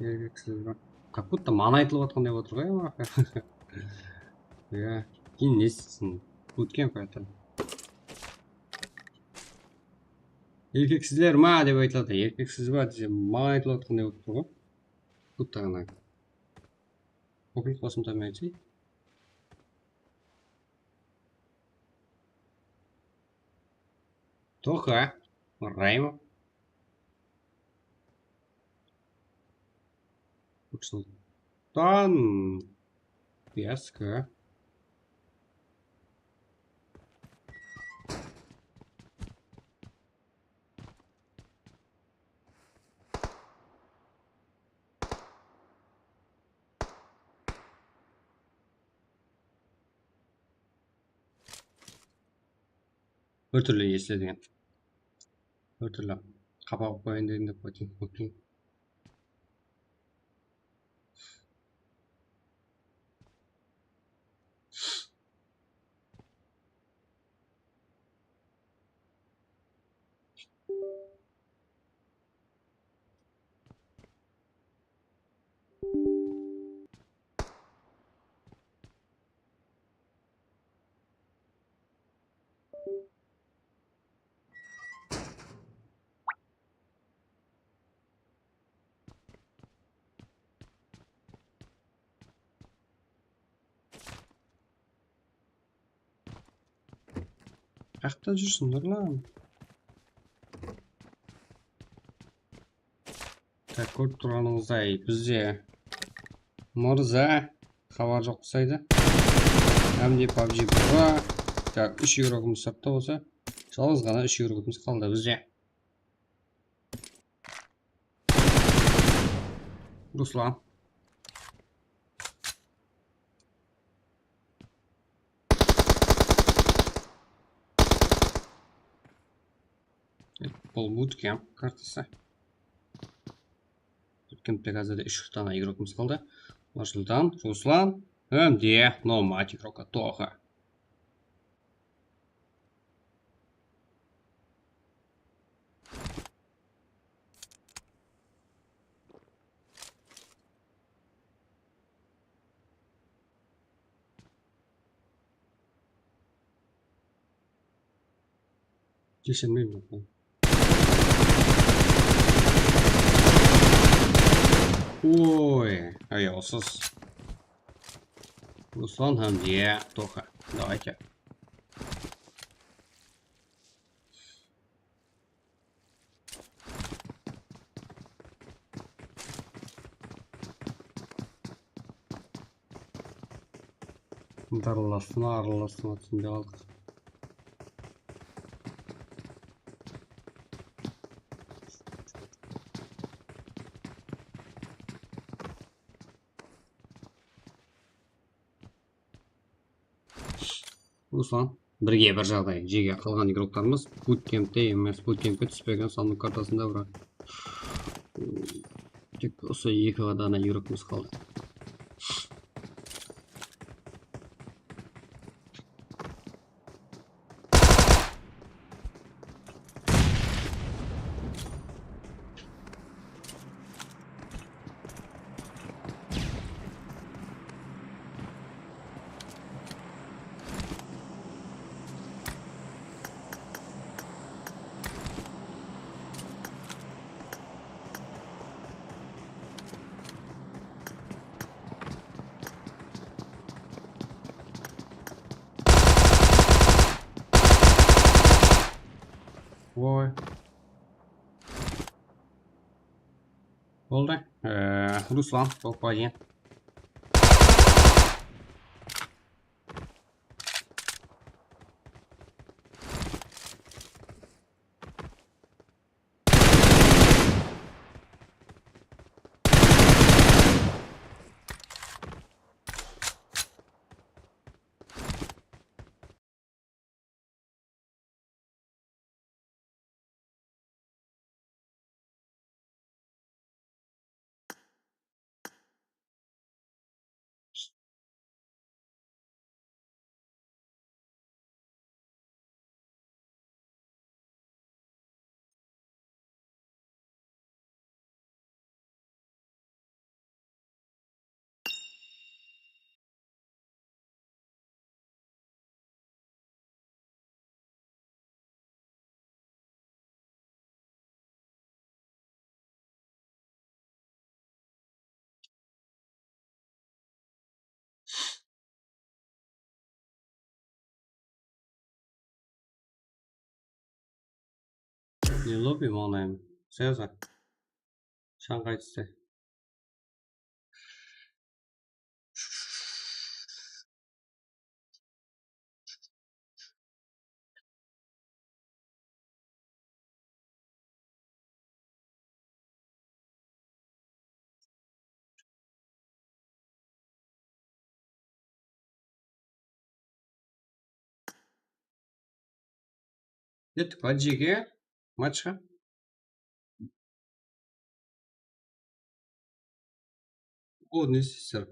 Erkeksiz. Как будто maǵan aytılıp atqanday otır ǵoy. Ya, keyin ne istesin? Bootcamp aytır. Erkeksizler ma dep aytıladı. Erkeksiz ba dese, maǵan aytılıp atqanday bolıp tur ǵoy. Butta ǵana. Okul qosımta men aytayın. Toxa Raimov. Nursultan Piyaska. Bir túrli esitedi eken. Bir túrli qapa qoyayın dedim dep qoydım. Qaqta júrsiń, Nurlan? Tak, kórip turǵanıńızday, bizde mırza xabar joq qusaydı. Hám de PUBG Pro. Tak, úsh igrogımız sırtta bolsa, jalǵız ǵana úsh igrogımız qaldı bizde. Ruslan. Bul bootcamp kartası. Bootcampte házirde úsh dana igrogımız qaldı. Nursultan, Ruslan, hám de Nomad igrogi Toxa. Keshirmeymen. Oy, ayawsız. Ruslan, Hamdiya, Toxa. Давайте. Darılasına, arılasına túsinbey qaldıq. Ruslan, birge bir jaǵday. Jege qalǵan igroklarımız butkempte emes, butkempke túspegen sandık kartasında, biraq tek usı eki ǵana igrokımız qaldı. Oy. Boldı. Ee, Ruslan, toqpa, yen. Ne lobby mańlayım? Seza. Shańǵay túste. Kettik pa jeke matchqa? O, ne isteysizler?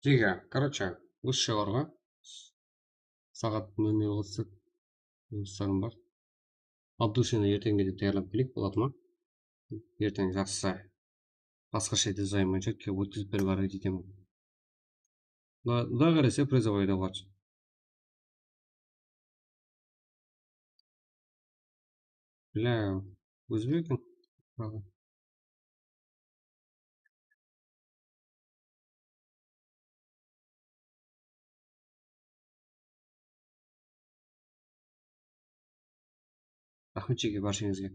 Jeke, короче, usı shıǵarǵa. Saat nol nol qılsaq, jumıslarım bar. Abdul, sen ertenge de tayarlanıp keleyik, boladı ma? Erteń jaqsı, basqasha dizayn boyınsha ke-, ótkizip berip araydı ekenmen. Quday qálese, призовойda boladı. Бля, ózbek eken. Raxmet, jeke, bársheńizge.